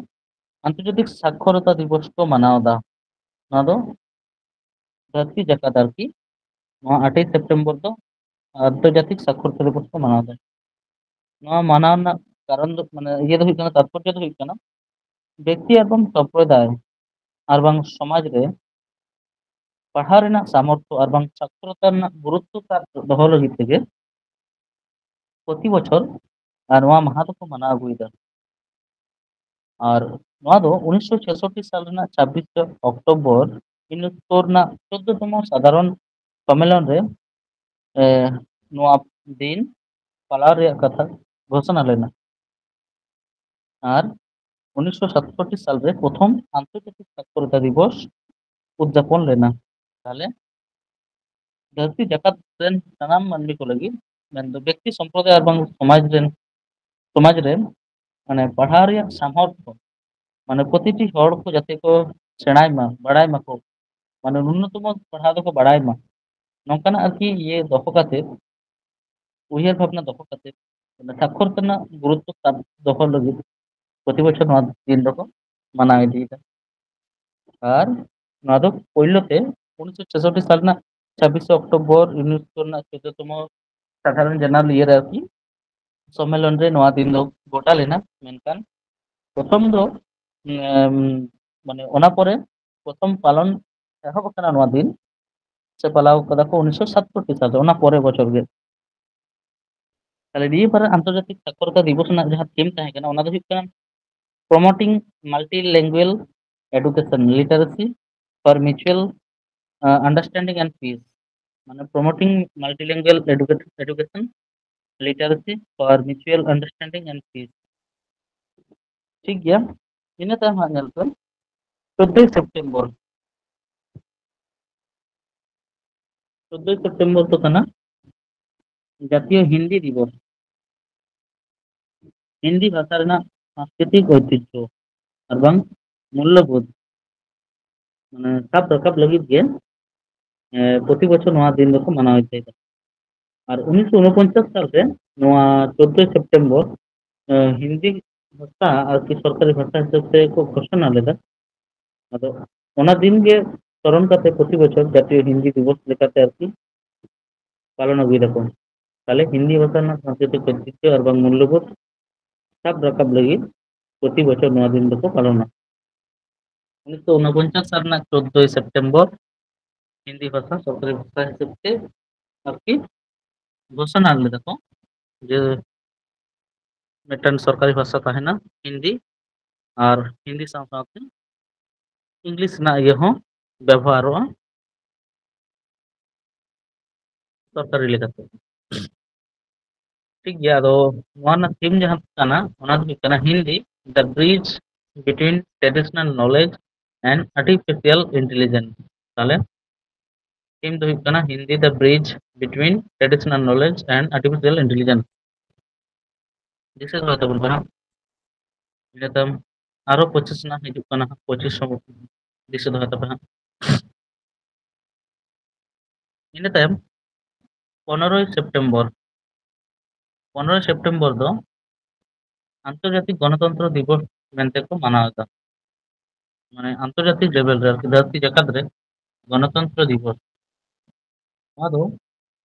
ᱟᱱᱛᱚᱨᱡᱟᱛᱤᱠ ᱥᱟᱠᱷᱚᱨᱚᱛᱟ ᱫᱤᱵᱚᱥ ᱠᱚ ᱢᱟᱱᱟᱣ ᱮᱫᱟ᱾ ᱱᱚᱣᱟ ᱫᱚ ᱫᱷᱟᱹᱨᱛᱤ ᱡᱟᱠᱟᱛ ᱟᱨᱠᱤ ᱱᱚᱣᱟ ᱟᱴᱮᱭ ᱥᱮᱯᱴᱮᱢᱵᱚᱨ ᱫᱚ ᱟᱱᱛᱚᱨᱡᱟᱛᱤᱠ ᱥᱟᱠᱷᱚᱨᱚᱛᱟ ᱫᱤᱵᱚᱥ ᱠᱚ ᱢᱟᱱᱟᱣ ᱮᱫᱟ᱾ ᱱᱚᱣᱟ ᱢᱟᱱᱟᱣ ᱨᱮᱱᱟᱜ ᱠᱟᱨᱚᱱ ᱫᱚ, ᱢᱟᱱᱮ, ᱤᱭᱟᱹ ᱫᱚ ᱦᱩᱭᱩᱜ ᱠᱟᱱᱟ, ᱛᱟᱛᱯᱚᱨᱡᱚ ᱫᱚ ᱦᱩᱭᱩᱜ ᱠᱟᱱᱟ, ᱵᱮᱠᱛᱤ ᱮᱵᱚᱝ ᱥᱚᱢᱯᱨᱚᱫᱟᱭ ᱟᱨ ᱵᱟᱝ ᱥᱚᱢᱟᱡᱽ ᱨᱮ ᱯᱟᱲᱦᱟᱣ ᱨᱮᱱᱟᱜ ᱥᱟᱢᱚᱨᱛᱷᱚ ᱟᱨ ᱵᱟᱝ ᱥᱟᱠᱷᱚᱨᱚᱛᱟ ᱨᱮᱱᱟᱜ ᱜᱩᱨᱩᱛᱛᱚ ᱛᱟᱨ ᱫᱚᱦᱚ ᱞᱟᱹᱜᱤᱫ ᱛᱮᱜᱮ ᱯᱨᱚᱛᱤ ᱵᱚᱪᱷᱚᱨ ᱟᱨ ᱱᱚᱣᱟ ᱢᱟᱦᱟ ᱫᱚᱠᱚ ᱢᱟᱱᱟᱣ ᱟᱹᱜᱩᱭᱮᱫᱟ᱾ ᱟᱨ ᱱᱚᱣᱟ ᱫᱚ ᱩᱱᱤᱥᱥᱚ ᱪᱷᱮᱥᱚᱴᱴᱤ ᱥᱟᱞ ᱨᱮᱱᱟᱜ ᱪᱷᱟᱵᱵᱤᱥᱮ ᱚᱠᱴᱳᱵᱚᱨ ᱤᱭᱩᱱᱮᱥᱠᱳ ᱨᱮᱱᱟᱜ ᱪᱳᱫᱫᱚᱛᱚᱢ ᱥᱟᱫᱷᱟᱨᱚᱱ ᱥᱚᱢᱢᱮᱞᱚᱱ ᱨᱮ, ᱮ, ᱱᱚᱣᱟ ᱫᱤᱱ ᱯᱟᱞᱟᱣ ᱨᱮᱭᱟᱜ ᱠᱟᱛᱷᱟ ᱜᱷᱳᱥᱚᱱᱟ ᱞᱮᱱᱟ᱾ ᱟᱨ ᱩᱱᱤᱥᱥᱚ ᱥᱟᱛᱥᱚᱴᱴᱤ ᱥᱟᱞ ᱨᱮ ᱯᱨᱚᱛᱷᱚᱢ ᱟᱱᱛᱚᱨᱡᱟᱛᱤᱠ ᱥᱟᱠᱷᱚᱨᱚᱛᱟ ᱫᱤᱵᱚᱥ ᱩᱫᱽᱡᱟᱯᱚᱱ ᱞᱮᱱᱟ᱾ ᱛᱟᱦᱞᱮ ᱫᱷᱟᱹᱨᱛᱤ ᱡᱟᱠᱟᱛ ᱨᱮᱱ ᱥᱟᱱᱟᱢ ᱢᱟᱹᱱᱢᱤ ᱠᱚ ᱞᱟᱹᱜᱤᱫ, ᱢᱮᱱᱫᱚ ᱵᱮᱠᱛᱤ ᱥᱚᱢᱯᱨᱚᱫᱟᱭ ᱟᱨ ᱵᱟᱝ ᱥᱚᱢᱟᱡᱽ ᱨᱮᱱ, ᱥᱚᱢᱟᱡᱽ ᱨᱮ, ᱢᱟᱱᱮ, ᱯᱟᱲᱦᱟᱣ ᱨᱮᱭᱟᱜ ᱥᱟᱢᱚᱨᱛᱷᱚ, ᱢᱟᱱᱮ, ᱯᱨᱚᱛᱤᱴᱤ ᱦᱚᱲ ᱠᱚ ᱡᱟᱛᱮ ᱠᱚ ᱥᱮᱬᱟᱭ ᱢᱟ, ᱵᱟᱲᱟᱭ ᱢᱟᱠᱚ, ᱢᱟᱱᱮ, ᱱᱩᱱᱱᱚᱛᱚᱢᱚ ᱯᱟᱲᱦᱟᱣ ᱫᱚᱠᱚ ᱵᱟᱲᱟᱭ ᱢᱟ, ᱱᱚᱝᱠᱟᱱᱟᱜ ᱟᱨᱠᱤ ᱤᱭᱟᱹ ᱫᱚᱦᱚ ᱠᱟᱛᱮ, ᱩᱭᱦᱟᱹᱨ ᱵᱷᱟᱵᱽᱱᱟ ᱫᱚᱦᱚ ᱠᱟᱛᱮ, ᱥᱟᱠᱷᱚᱨᱚᱛᱟ ᱨᱮᱱᱟᱜ ᱜᱩᱨᱩᱛᱛᱚ ᱥᱟᱵ ᱫᱚᱦᱚ ᱞᱟᱹᱜᱤᱫ ᱯᱨᱚᱛᱤ ᱵᱚᱪᱷᱚᱨ ᱱᱚᱣᱟ ᱫᱤᱱ ᱫᱚᱠᱚ ᱢᱟᱱᱟᱣ ᱤᱫᱤᱭᱮᱫᱟ᱾ ᱟᱨ ᱱᱚᱣᱟ ᱫᱚ ᱯᱳᱭᱞᱳ ᱛᱮ ᱩᱱᱤᱥᱥᱚ ᱪᱷᱮᱥᱚᱴᱴᱤ ᱥᱟᱞ ᱨᱮᱱᱟᱜ ᱪᱷᱟᱵᱵᱤᱥᱮ ᱚᱠᱴᱳᱵᱚᱨ ᱤᱭᱩᱱᱮᱥᱠᱳ ᱨᱮᱱᱟᱜ ᱪᱳᱫᱫᱚᱛᱚᱢ ᱥᱟᱫᱷᱟᱨᱚᱱ ᱡᱮᱱᱟᱨᱟᱞ ᱤᱭᱟᱹ ᱨᱮ ᱟᱨᱠᱤ ᱥᱚᱢᱢᱮᱞᱚᱱ ᱨᱮ ᱱᱚᱣᱟ ᱫᱤᱱ ᱫᱚ ᱜᱚᱴᱟ ᱞᱮᱱᱟ᱾ ᱢᱮᱱᱠᱷᱟᱱ ᱯᱨᱚᱛᱷᱚᱢ ᱫᱚ, ᱩᱢ, ᱢᱟᱱᱮ, ᱚᱱᱟ ᱯᱚᱨᱮ ᱯᱨᱚᱛᱷᱚᱢ ᱯᱟᱞᱚᱱ ᱮᱦᱚᱵ ᱟᱠᱟᱱᱟ ᱱᱚᱣᱟ ᱫᱤᱱ, ᱥᱮ ᱯᱟᱞᱟᱣ ᱠᱟᱫᱟ ᱠᱚ ᱩᱱᱤᱥᱥᱚ ᱥᱟᱛᱥᱚᱴᱴᱤ ᱥᱟᱞ ᱨᱮ, ᱚᱱᱟ ᱯᱚᱨᱮ ᱵᱚᱪᱷᱚᱨ ᱜᱮ᱾ ᱛᱟᱦᱞᱮ ᱱᱤᱭᱟᱹ ᱵᱟᱨ ᱟᱱᱛᱚᱨᱡᱟᱛᱤᱠ ᱥᱟᱠᱷᱚᱨᱚᱛᱟ ᱫᱤᱵᱚᱥ ᱨᱮᱱᱟᱜ ᱡᱟᱦᱟᱸ ᱛᱷᱤᱢ ᱛᱟᱦᱮᱸ ᱠᱟᱱᱟ, ᱚᱱᱟ ᱫᱚ ᱦᱩᱭᱩᱜ ᱠᱟᱱᱟ promoting multilingual education literacy for mutual, uh, understanding and peace, ᱢᱟᱱᱮ, promoting multilingual educa- education literacy for mutual understanding and peace᱾ ᱴᱷᱤᱠ ᱜᱮᱭᱟ, ᱤᱱᱟᱹ ᱛᱟᱭᱚᱢ ᱦᱟᱸᱜ ᱧᱮᱞ ᱯᱮ, ᱪᱳᱫᱫᱳᱭ ᱥᱮᱯᱴᱮᱢᱵᱚᱨ, ᱪᱳᱫᱫᱳᱭ ᱥᱮᱯᱴᱮᱢᱵᱚᱨ ᱫᱚ ᱠᱟᱱᱟ ᱡᱟᱛᱤᱭᱚ ᱦᱤᱱᱫᱤ ᱫᱤᱵᱚᱥ᱾ ᱦᱤᱱᱫᱤ ᱵᱷᱟᱥᱟ ᱨᱮᱱᱟᱜ ᱥᱟᱝᱥᱠᱨᱤᱛᱤᱠ ᱳᱭᱛᱤᱡᱽᱡᱷᱚ ᱟᱨ ᱵᱟᱝ ᱢᱩᱞᱞᱚᱵᱳᱫᱷ ᱢᱟᱱᱮ ᱥᱟᱵ ᱨᱟᱠᱟᱵ ᱞᱟᱹᱜᱤᱫ ᱜᱮ ᱮ, ᱯᱨᱚᱛᱤ ᱵᱚᱪᱷᱚᱨ ᱱᱚᱣᱟ ᱫᱤᱱ ᱫᱚᱠᱚ ᱢᱟᱱᱟᱣ ᱤᱫᱤᱭᱮᱫᱟ᱾ ᱟᱨ ᱩᱱᱤᱥᱥᱚ ᱩᱱᱚᱯᱚᱧᱪᱟᱥ ᱥᱟᱞᱨᱮ ᱱᱚᱣᱟ ᱪᱳᱫᱫᱳᱭ ᱥᱮᱯᱴᱮᱢᱵᱚᱨ ᱮ, ᱦᱤᱱᱫᱤ ᱵᱷᱟᱥᱟ ᱟᱨᱠᱤ ᱥᱚᱨᱠᱟᱨᱤ ᱵᱷᱟᱥᱟ ᱦᱤᱥᱟᱹᱵ ᱛᱮ ᱠᱚ ᱜᱷᱳᱥᱚᱱᱟ ᱞᱮᱫᱟ᱾ ᱟᱫᱚ ᱚᱱᱟ ᱫᱤᱱ ᱜᱮ ᱥᱚᱨᱚᱱ ᱠᱟᱛᱮ ᱯᱨᱚᱛᱤ ᱵᱚᱪᱷᱚᱨ ᱡᱟᱛᱤᱭᱚ ᱦᱤᱱᱫᱤ ᱫᱤᱵᱚᱥ ᱞᱮᱠᱟᱛᱮ ᱟᱨᱠᱤ ᱯᱟᱞᱚᱱ ᱟᱹᱜᱩᱭ ᱫᱟᱠᱚ᱾ ᱛᱟᱦᱞᱮ ᱦᱤᱱᱫᱤ ᱵᱷᱟᱥᱟ ᱨᱮᱱᱟᱜ ᱥᱟᱝᱥᱠᱨᱤᱛᱤᱠ ᱳᱭᱪᱤᱛᱨᱚ ᱟᱨ ᱵᱟᱝ ᱢᱩᱞᱞᱚᱵᱳᱫᱷ ᱥᱟᱵ ᱨᱟᱠᱟᱵ ᱞᱟᱹᱜᱤᱫ ᱯᱨᱚᱛᱤ ᱵᱚᱪᱷᱚᱨ ᱱᱚᱣᱟ ᱫᱤᱱ ᱫᱚᱠᱚ ᱯᱟᱞᱚᱱᱟ᱾ ᱩᱱᱤᱥᱥᱚ ᱩᱱᱚᱯᱚᱧᱪᱟᱥ ᱥᱟᱞ ᱨᱮᱱᱟᱜ ᱪᱳᱫᱫᱳᱭ ᱥᱮᱯᱴᱮᱢᱵᱚᱨ ᱦᱤᱱᱫᱤ ᱵᱷᱟᱥᱟ ᱥᱚᱨᱠᱟᱨᱤ ᱵᱷᱟᱥᱟ ᱦᱤᱥᱟᱹᱵ ᱛᱮ ᱟᱨᱠᱤ ᱜᱷᱳᱥᱚᱱᱟ ᱞᱮᱫᱟ ᱠᱚ ᱡᱮ ᱢᱤᱫᱴᱮᱱ ᱥᱚᱨᱠᱟᱨᱤ ᱵᱷᱟᱥᱟ ᱛᱟᱦᱮᱱᱟ ᱦᱤᱱᱫᱤ, ᱟᱨ ᱦᱤᱱᱫᱤ ᱥᱟᱶ ᱥᱟᱶᱛᱮ ᱤᱝᱞᱤᱥ ᱨᱮᱱᱟᱜ ᱤᱭᱟᱹ ᱦᱚᱸ ᱵᱮᱵᱚᱦᱟᱨᱚᱜᱼᱟ ᱥᱚᱨᱠᱟᱨᱤ ᱞᱮᱠᱟᱛᱮ᱾ ᱴᱷᱤᱠ ᱜᱮᱭᱟ, ᱟᱫᱚ ᱱᱚᱣᱟ ᱨᱮᱱᱟᱜ ᱛᱷᱤᱢ ᱡᱟᱦᱟᱸ ᱠᱟᱱᱟ, ᱚᱱᱟ ᱫᱚ ᱦᱩᱭᱩᱜ ᱠᱟᱱᱟ Hindi, the bridge between traditional knowledge and artificial intelligence. ᱛᱟᱦᱞᱮ ᱛᱷᱤᱢ ᱫᱚ ᱦᱩᱭᱩᱜ ᱠᱟᱱᱟ Hindi, the bridge between traditional knowledge and artificial intelligence. ᱫᱤᱥᱟᱹ ᱫᱚᱦᱚᱭ ᱛᱟᱵᱚᱱ ᱯᱮ ᱦᱟᱸᱜ᱾ ᱤᱱᱟᱹ ᱛᱟᱭᱚᱢ ᱟᱨᱚ ᱯᱚᱸᱪᱤᱥ ᱨᱮᱱᱟᱜ ᱦᱤᱡᱩᱜ ᱠᱟᱱᱟ ᱦᱟᱸᱜ, ᱯᱚᱸᱪᱤᱥ ᱦᱚᱸ ᱫᱤᱥᱟᱹ ᱫᱚᱦᱚᱭ ᱛᱟᱯᱮ ᱦᱟᱸᱜ᱾ ᱤᱱᱟᱹ ᱛᱟᱭᱚᱢ ᱯᱚᱱᱨᱚᱭ ᱥᱮᱯᱴᱮᱢᱵᱚᱨ, ᱯᱚᱱᱨᱚᱭ ᱥᱮᱯᱴᱮᱢᱵᱚᱨ ᱫᱚ ᱟᱱᱛᱚᱨᱡᱟᱛᱤᱠ ᱜᱚᱱᱚᱛᱚᱱᱛᱨᱚ ᱫᱤᱵᱚᱥ ᱢᱮᱱᱛᱮ ᱠᱚ ᱢᱟᱱᱟᱣ ᱮᱫᱟ᱾ ᱢᱟᱱᱮ ᱟᱱᱛᱚᱨᱡᱟᱛᱤᱠ ᱞᱮᱵᱮᱞ ᱨᱮ ᱟᱨᱠᱤ ᱫᱷᱟᱹᱨᱛᱤ ᱡᱟᱠᱟᱛ ᱨᱮ ᱜᱚᱱᱚᱛᱚᱱᱛᱨᱚ ᱫᱤᱵᱚᱥ᱾ ᱱᱚᱣᱟ ᱫᱚ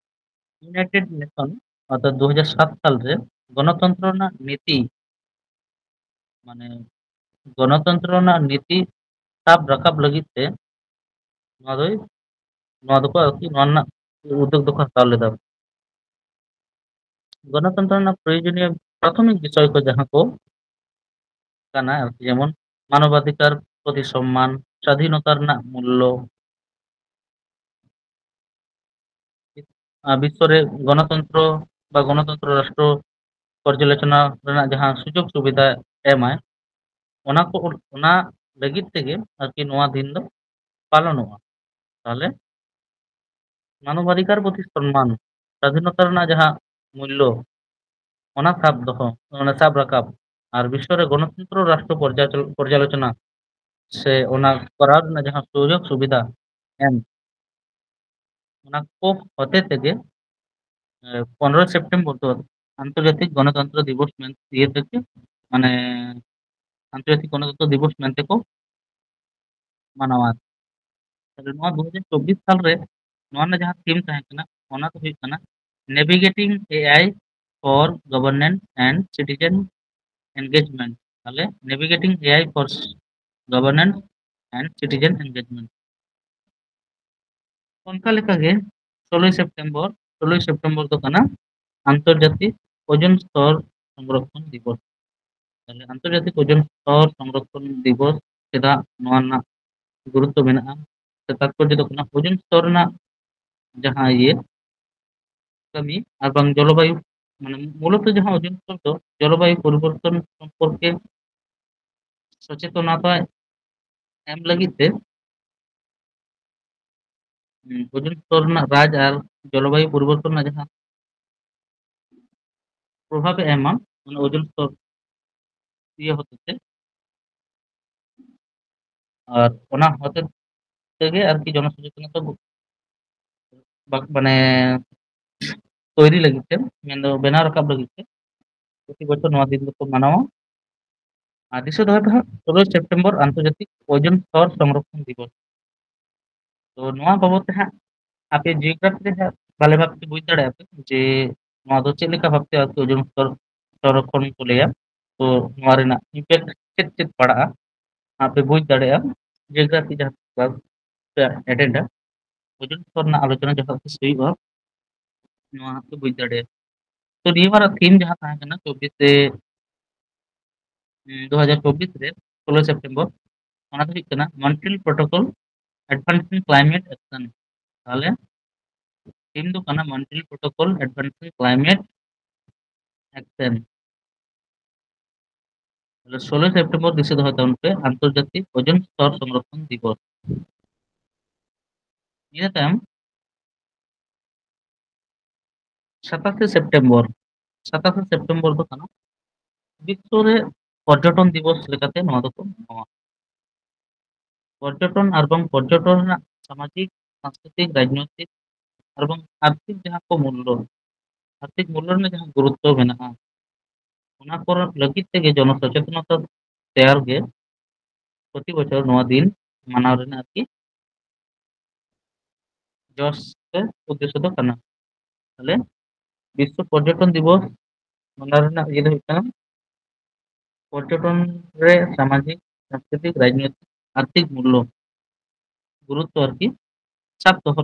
ᱤᱭᱩᱱᱟᱭᱴᱮᱰ ᱱᱮᱥᱚᱱ ᱚᱨᱛᱷᱟᱛ ᱫᱩ ᱦᱟᱡᱟᱨ ᱥᱟᱛ ᱥᱟᱞ ᱨᱮ ᱜᱚᱱᱚᱛᱚᱱᱛᱨᱚ ᱨᱮᱱᱟᱜ ᱱᱤᱛᱤ, ᱢᱟᱱᱮ ᱜᱚᱱᱚᱛᱚᱱᱛᱨᱚ ᱨᱮᱱᱟᱜ ᱱᱤᱛᱤ ᱥᱟᱵ ᱨᱟᱠᱟᱵ ᱞᱟᱹᱜᱤᱫ ᱛᱮ ᱱᱚᱣᱟ ᱫᱚᱭ, ᱱᱚᱣᱟ ᱫᱚᱠᱚ ᱟᱨᱠᱤ ᱱᱚᱣᱟ ᱨᱮᱱᱟᱜ ᱩᱫᱽᱫᱳᱜᱽ ᱫᱚᱠᱚ ᱦᱟᱛᱟᱣ ᱞᱮᱫᱟ᱾ ᱜᱚᱱᱚᱛᱚᱱᱛᱨᱚ ᱨᱮᱱᱟᱜ ᱯᱨᱚᱭᱳᱡᱚᱱᱤᱭᱚ ᱯᱨᱟᱛᱷᱚᱢᱤᱠ ᱵᱤᱥᱚᱭ ᱠᱚ ᱡᱟᱦᱟᱸ ᱠᱚ ᱠᱟᱱᱟ, ᱟᱨᱠᱤ ᱡᱮᱢᱚᱱ ᱢᱟᱱᱚᱵᱟᱫᱷᱤᱠᱟᱨ ᱯᱨᱚᱛᱤ ᱥᱚᱢᱢᱟᱱ, ᱥᱟᱫᱷᱤᱱᱚᱛᱟ ᱨᱮᱱᱟᱜ ᱢᱩᱞᱞᱚ, ᱟᱨ ᱵᱤᱥᱥᱚ ᱨᱮ ᱜᱚᱱᱚᱛᱚᱱᱛᱨᱚ ᱵᱟ ᱜᱚᱱᱚᱛᱚᱱᱛᱨᱚ ᱨᱟᱥᱴᱨᱚ ᱯᱚᱨᱡᱟᱞᱳᱪᱚᱱᱟ ᱨᱮᱱᱟᱜ ᱡᱟᱦᱟᱸ ᱥᱩᱡᱳᱜᱽ ᱥᱩᱵᱤᱫᱷᱟ ᱮᱢᱟᱭ, ᱚᱱᱟ ᱠᱚ, ᱚᱱᱟ ᱞᱟᱹᱜᱤᱫ ᱛᱮᱜᱮ ᱟᱨᱠᱤ ᱱᱚᱣᱟ ᱫᱤᱱ ᱫᱚ ᱯᱟᱞᱚᱱᱚᱜᱼᱟ᱾ ᱛᱟᱦᱞᱮ ᱢᱟᱱᱚᱵᱟᱫᱷᱤᱠᱟᱨ ᱯᱨᱚᱛᱤ ᱥᱚᱱᱢᱟᱱ, ᱥᱟᱫᱷᱤᱱᱚᱛᱟ ᱨᱮᱱᱟᱜ ᱡᱟᱦᱟᱸ ᱢᱩᱞᱞᱚ, ᱚᱱᱟ ᱥᱟᱵ ᱫᱚᱦᱚ, ᱚᱱᱟ ᱥᱟᱵ ᱨᱟᱠᱟᱵ, ᱟᱨ ᱵᱤᱥᱥᱚ ᱨᱮ ᱜᱚᱱᱚᱛᱚᱱᱛᱨᱚ ᱨᱟᱥᱴᱨᱚ ᱯᱚᱨᱡᱟᱪᱚ-, ᱯᱚᱨᱡᱟᱞᱳᱪᱚᱱᱟ, ᱥᱮ ᱚᱱᱟ ᱠᱚᱨᱟᱣ ᱨᱮᱱᱟᱜ ᱡᱟᱦᱟᱸ ᱥᱩᱡᱳᱜᱽ ᱥᱩᱵᱤᱫᱷᱟ ᱮᱢ, ᱚᱱᱟ ᱠᱚ ᱦᱚᱛᱮ ᱛᱮᱜᱮ ᱯᱚᱱᱨᱚᱭ ᱥᱮᱯᱴᱮᱢᱵᱚᱨ ᱫᱚ ᱟᱱᱛᱚᱨᱡᱟᱛᱤᱠ ᱜᱚᱱᱚᱛᱚᱱᱛᱨᱚ ᱫᱤᱵᱚᱥ ᱢᱮᱱ ᱤᱭᱟᱹ ᱛᱮᱜᱮ, ᱢᱟᱱᱮ ᱟᱱᱛᱚᱨᱡᱟᱛᱤᱠ ᱜᱚᱱᱚᱛᱚᱱᱛᱨᱚ ᱫᱤᱵᱚᱥ ᱢᱮᱱᱛᱮ ᱠᱚ ᱢᱟᱱᱟᱣᱟ᱾ ᱛᱟᱦᱞᱮ ᱱᱚᱣᱟ ᱫᱩ ᱦᱟᱡᱟᱨ ᱪᱚᱵᱵᱤᱥ ᱥᱟᱞ ᱨᱮ ᱱᱚᱣᱟ ᱨᱮᱱᱟᱜ ᱡᱟᱦᱟᱸ ᱛᱷᱤᱢ ᱛᱟᱦᱮᱸ ᱠᱟᱱᱟ, ᱚᱱᱟ ᱫᱚ ᱦᱩᱭᱩᱜ ᱠᱟᱱᱟ Navigating A I for Governance and Citizen Engagement᱾ ᱛᱟᱦᱞᱮ Navigating A I for Governance and Citizen Engagement᱾ ᱚᱱᱠᱟ ᱞᱮᱠᱟᱜᱮ ᱥᱳᱞᱳᱭ ᱥᱮᱯᱴᱮᱢᱵᱚᱨ, ᱥᱳᱞᱳᱭ ᱥᱮᱯᱴᱮᱢᱵᱚᱨ ᱫᱚ ᱠᱟᱱᱟ ᱟᱱᱛᱚᱨᱡᱟᱛᱤᱠ ᱳᱡᱳᱱ ᱥᱛᱚᱨ ᱥᱚᱝᱨᱚᱠᱷᱚᱱ ᱫᱤᱵᱚᱥ᱾ ᱛᱟᱦᱞᱮ ᱟᱱᱛᱚᱨᱡᱟᱛᱤᱠ ᱳᱡᱳᱱ ᱥᱛᱚᱨ ᱥᱚᱝᱨᱚᱠᱷᱚᱱ ᱫᱤᱵᱚᱥ ᱪᱮᱫᱟᱜ ᱱᱚᱣᱟ ᱨᱮᱱᱟᱜ ᱜᱩᱨᱩᱛᱛᱚ ᱢᱮᱱᱟᱜᱼᱟ? ᱥᱮ ᱛᱟᱛᱯᱚᱨᱡᱚ ᱫᱚ ᱠᱟᱱᱟ ᱳᱡᱳᱱ ᱥᱛᱚᱨ ᱨᱮᱱᱟᱜ ᱡᱟᱦᱟᱸ ᱤᱭᱟᱹ ᱠᱟᱹᱢᱤ ᱟᱨ ᱵᱟᱝ ᱡᱚᱞᱚᱵᱟᱭᱩ, ᱢᱟᱱᱮ ᱢᱩᱞᱚᱛᱚ ᱡᱟᱦᱟᱸ ᱳᱡᱳᱱ ᱥᱛᱚᱨ ᱫᱚ ᱡᱚᱞᱚᱵᱟᱭᱩ ᱯᱚᱨᱤᱵᱚᱨᱛᱚᱱ ᱥᱚᱢᱯᱚᱨᱠᱮ ᱥᱚᱪᱮᱛᱚᱱᱟᱛᱟ ᱮᱢ ᱞᱟᱹᱜᱤᱫ ᱛᱮ ᱦᱩᱸ, ᱳᱡᱳᱱ ᱥᱛᱚᱨ ᱨᱮᱱᱟᱜ ᱨᱟᱡᱽ ᱟᱨ ᱡᱚᱞᱚᱵᱟᱭᱩ ᱯᱚᱨᱤᱵᱚᱨᱛᱚᱱ ᱨᱮᱱᱟᱜ ᱡᱟᱦᱟᱸ ᱯᱨᱚᱵᱷᱟᱵᱽ ᱮ ᱮᱢᱟ, ᱚᱱᱟ ᱳᱡᱳᱱ ᱥᱛᱚᱨ ᱤᱭᱟᱹ ᱦᱚᱛᱮ ᱛᱮ, ᱟᱨ ᱚᱱᱟ ᱦᱚᱛᱮ ᱛᱮᱜᱮ ᱟᱨᱠᱤ ᱡᱚᱱᱚᱥᱚᱪᱮᱛᱚᱱᱟ ᱫᱚ ᱵᱟ-, ᱢᱟᱱᱮ ᱛᱚᱭᱨᱤ ᱞᱟᱹᱜᱤᱫ ᱛᱮ, ᱢᱮᱱᱫᱚ ᱵᱮᱱᱟᱣ ᱨᱟᱠᱟᱵ ᱞᱟᱹᱜᱤᱫ ᱛᱮ ᱯᱨᱚᱛᱤ ᱵᱚᱪᱷᱚᱨ ᱱᱚᱣᱟ ᱫᱤᱱ ᱫᱚᱠᱚ ᱢᱟᱱᱟᱣᱟ᱾ ᱟᱨ ᱫᱤᱥᱟᱹ ᱫᱚᱦᱚᱭ ᱯᱮ ᱦᱟᱸᱜ, ᱥᱳᱞᱳᱭ ᱥᱮᱯᱴᱮᱢᱵᱚᱨ ᱟᱱᱛᱚᱨᱡᱟᱛᱤᱠ ᱳᱡᱳᱱ ᱥᱛᱚᱨ ᱥᱚᱝᱨᱚᱠᱷᱚᱱ ᱫᱤᱵᱚᱥ᱾ ᱛᱚ ᱱᱚᱣᱟ ᱵᱟᱵᱚᱫ ᱛᱮ ᱦᱟᱸᱜ ᱟᱯᱮ ᱡᱤᱭᱳᱜᱨᱟᱯᱷᱤ ᱨᱮ ᱦᱟᱸᱜ ᱵᱷᱟᱞᱮ ᱵᱷᱟᱵ ᱛᱮ ᱵᱩᱡᱽ ᱫᱟᱲᱮᱭᱟᱜᱼᱟ ᱯᱮ ᱡᱮ ᱱᱚᱣᱟ ᱫᱚ ᱪᱮᱫ ᱞᱮᱠᱟ ᱵᱷᱟᱵᱛᱮ ᱟᱨᱠᱤ ᱳᱡᱳᱱ ᱥᱛᱚᱨ ᱥᱚᱝᱨᱚᱠᱷᱚᱱ ᱠᱚ ᱞᱟᱹᱭᱟ᱾ ᱛᱚ ᱱᱚᱣᱟ ᱨᱮᱱᱟᱜ ᱤᱢᱯᱮᱠᱴ ᱪᱮᱫ ᱪᱮᱫ ᱯᱟᱲᱟᱜᱼᱟ, ᱟᱯᱮ ᱵᱩᱡᱽ ᱫᱟᱲᱮᱭᱟᱜᱼᱟ᱾ ᱡᱤᱭᱳᱜᱨᱟᱯᱷᱤ ᱡᱟᱦᱟᱸ ᱯᱮ ᱮᱴᱮᱱᱰᱟ, ᱳᱡᱳᱱ ᱥᱛᱚᱨ ᱨᱮᱱᱟᱜ ᱟᱞᱳᱪᱚᱱᱟ ᱡᱚᱠᱷᱚᱱ ᱛᱤᱥ ᱦᱩᱭᱩᱜᱼᱟ, ᱱᱚᱣᱟ ᱦᱟᱸᱜ ᱯᱮ ᱵᱩᱡᱽ ᱫᱟᱲᱮᱭᱟᱜᱼᱟ᱾ ᱛᱚ ᱱᱤᱭᱟᱹ ᱵᱟᱨᱟᱜ ᱛᱷᱤᱢ ᱡᱟᱦᱟᱸ ᱛᱟᱦᱮᱸ ᱠᱟᱱᱟ ᱪᱚᱵᱵᱤᱥ ᱨᱮ, ᱦᱩᱸ, ᱫᱩ ᱦᱟᱡᱟᱨ ᱪᱚᱵᱵᱤᱥ ᱨᱮ ᱥᱳᱞᱳᱭ ᱥᱮᱯᱴᱮᱢᱵᱚᱨ, ᱚᱱᱟ ᱫᱚ ᱦᱩᱭᱩᱜ ᱠᱟᱱᱟ Montreal Protocol Advancing Climate Action᱾ ᱛᱟᱦᱞᱮ ᱛᱷᱤᱢ ᱫᱚ ᱠᱟᱱᱟ Montreal Protocol Advancing Climate Action᱾ ᱛᱟᱦᱞᱮ ᱥᱳᱞᱳᱭ ᱥᱮᱯᱴᱮᱢᱵᱚᱨ ᱫᱤᱥᱟᱹ ᱫᱚᱦᱚᱭ ᱛᱟᱵᱚᱱ ᱯᱮ ᱟᱱᱛᱚᱨᱡᱟᱛᱤᱠ ᱳᱡᱳᱱ ᱥᱛᱚᱨ ᱥᱚᱝᱨᱚᱠᱷᱚᱱ ᱫᱤᱵᱚᱥ᱾ ᱤᱱᱟᱹ ᱛᱟᱭᱚᱢ ᱥᱟᱛᱟᱥᱮ ᱥᱮᱯᱴᱮᱢᱵᱚᱨ, ᱥᱟᱛᱟᱥᱮ ᱥᱮᱯᱴᱮᱢᱵᱚᱨ ᱫᱚ ᱠᱟᱱᱟ ᱵᱤᱥᱥᱚ ᱨᱮ ᱯᱚᱨᱡᱚᱴᱚᱱ ᱫᱤᱵᱚᱥ ᱞᱮᱠᱟᱛᱮ ᱱᱚᱣᱟ ᱫᱚᱠᱚ ᱢᱟᱱᱟᱣᱟ᱾ ᱯᱚᱨᱡᱚᱴᱚᱱ ᱟᱨ ᱵᱟᱝ ᱯᱚᱨᱡᱚᱴᱚᱱ ᱨᱮᱱᱟᱜ ᱥᱟᱢᱟᱡᱤᱠ, ᱥᱟᱝᱥᱠᱨᱤᱛᱤᱠ, ᱨᱟᱡᱽᱱᱳᱭᱛᱤᱠ ᱟᱨ ᱵᱟᱝ ᱟᱨᱛᱷᱤᱠ ᱡᱟᱦᱟᱸ ᱠᱚ ᱢᱩᱞᱞᱚ, ᱟᱨᱛᱷᱤᱠ ᱢᱩᱞᱞᱚ ᱨᱮᱱᱟᱜ ᱡᱟᱦᱟᱸ ᱜᱩᱨᱩᱛᱛᱚ ᱢᱮᱱᱟᱜᱼᱟ, ᱚᱱᱟ ᱠᱚ ᱞᱟᱹᱜᱤᱫ ᱛᱮᱜᱮ ᱡᱚᱱᱚ ᱥᱚᱪᱮᱛᱚᱱᱚᱛᱟ ᱛᱮᱭᱟᱨ ᱜᱮ ᱯᱨᱚᱛᱤ ᱵᱚᱪᱷᱚᱨ ᱱᱚᱣᱟ ᱫᱤᱱ ᱢᱟᱱᱟᱣ ᱨᱮᱱᱟᱜ ᱟᱨᱠᱤ ᱡᱚᱥ ᱥᱮ ᱩᱫᱽᱫᱮᱥᱥᱚ ᱫᱚ ᱠᱟᱱᱟ᱾ ᱛᱟᱦᱞᱮ ᱵᱤᱥᱥᱚ ᱯᱚᱨᱡᱚᱴᱚᱱ ᱫᱤᱵᱚᱥ ᱢᱟᱱᱟᱣ ᱨᱮᱱᱟᱜ ᱤᱭᱟᱹ ᱫᱚ ᱦᱩᱭᱩᱜ ᱠᱟᱱᱟ ᱯᱚᱨᱡᱚᱴᱚᱱ ᱨᱮ ᱥᱟᱢᱟᱡᱤᱠ, ᱥᱟᱝᱥᱠᱨᱤᱛᱤᱠ, ᱨᱟᱡᱽᱱᱳᱭᱛᱤᱠ, ᱟᱨᱛᱷᱤᱠ ᱢᱩᱞᱞᱚ, ᱜᱩᱨᱩᱛᱛᱚ ᱟᱨᱠᱤ ᱥᱟᱵ ᱫᱚᱦᱚ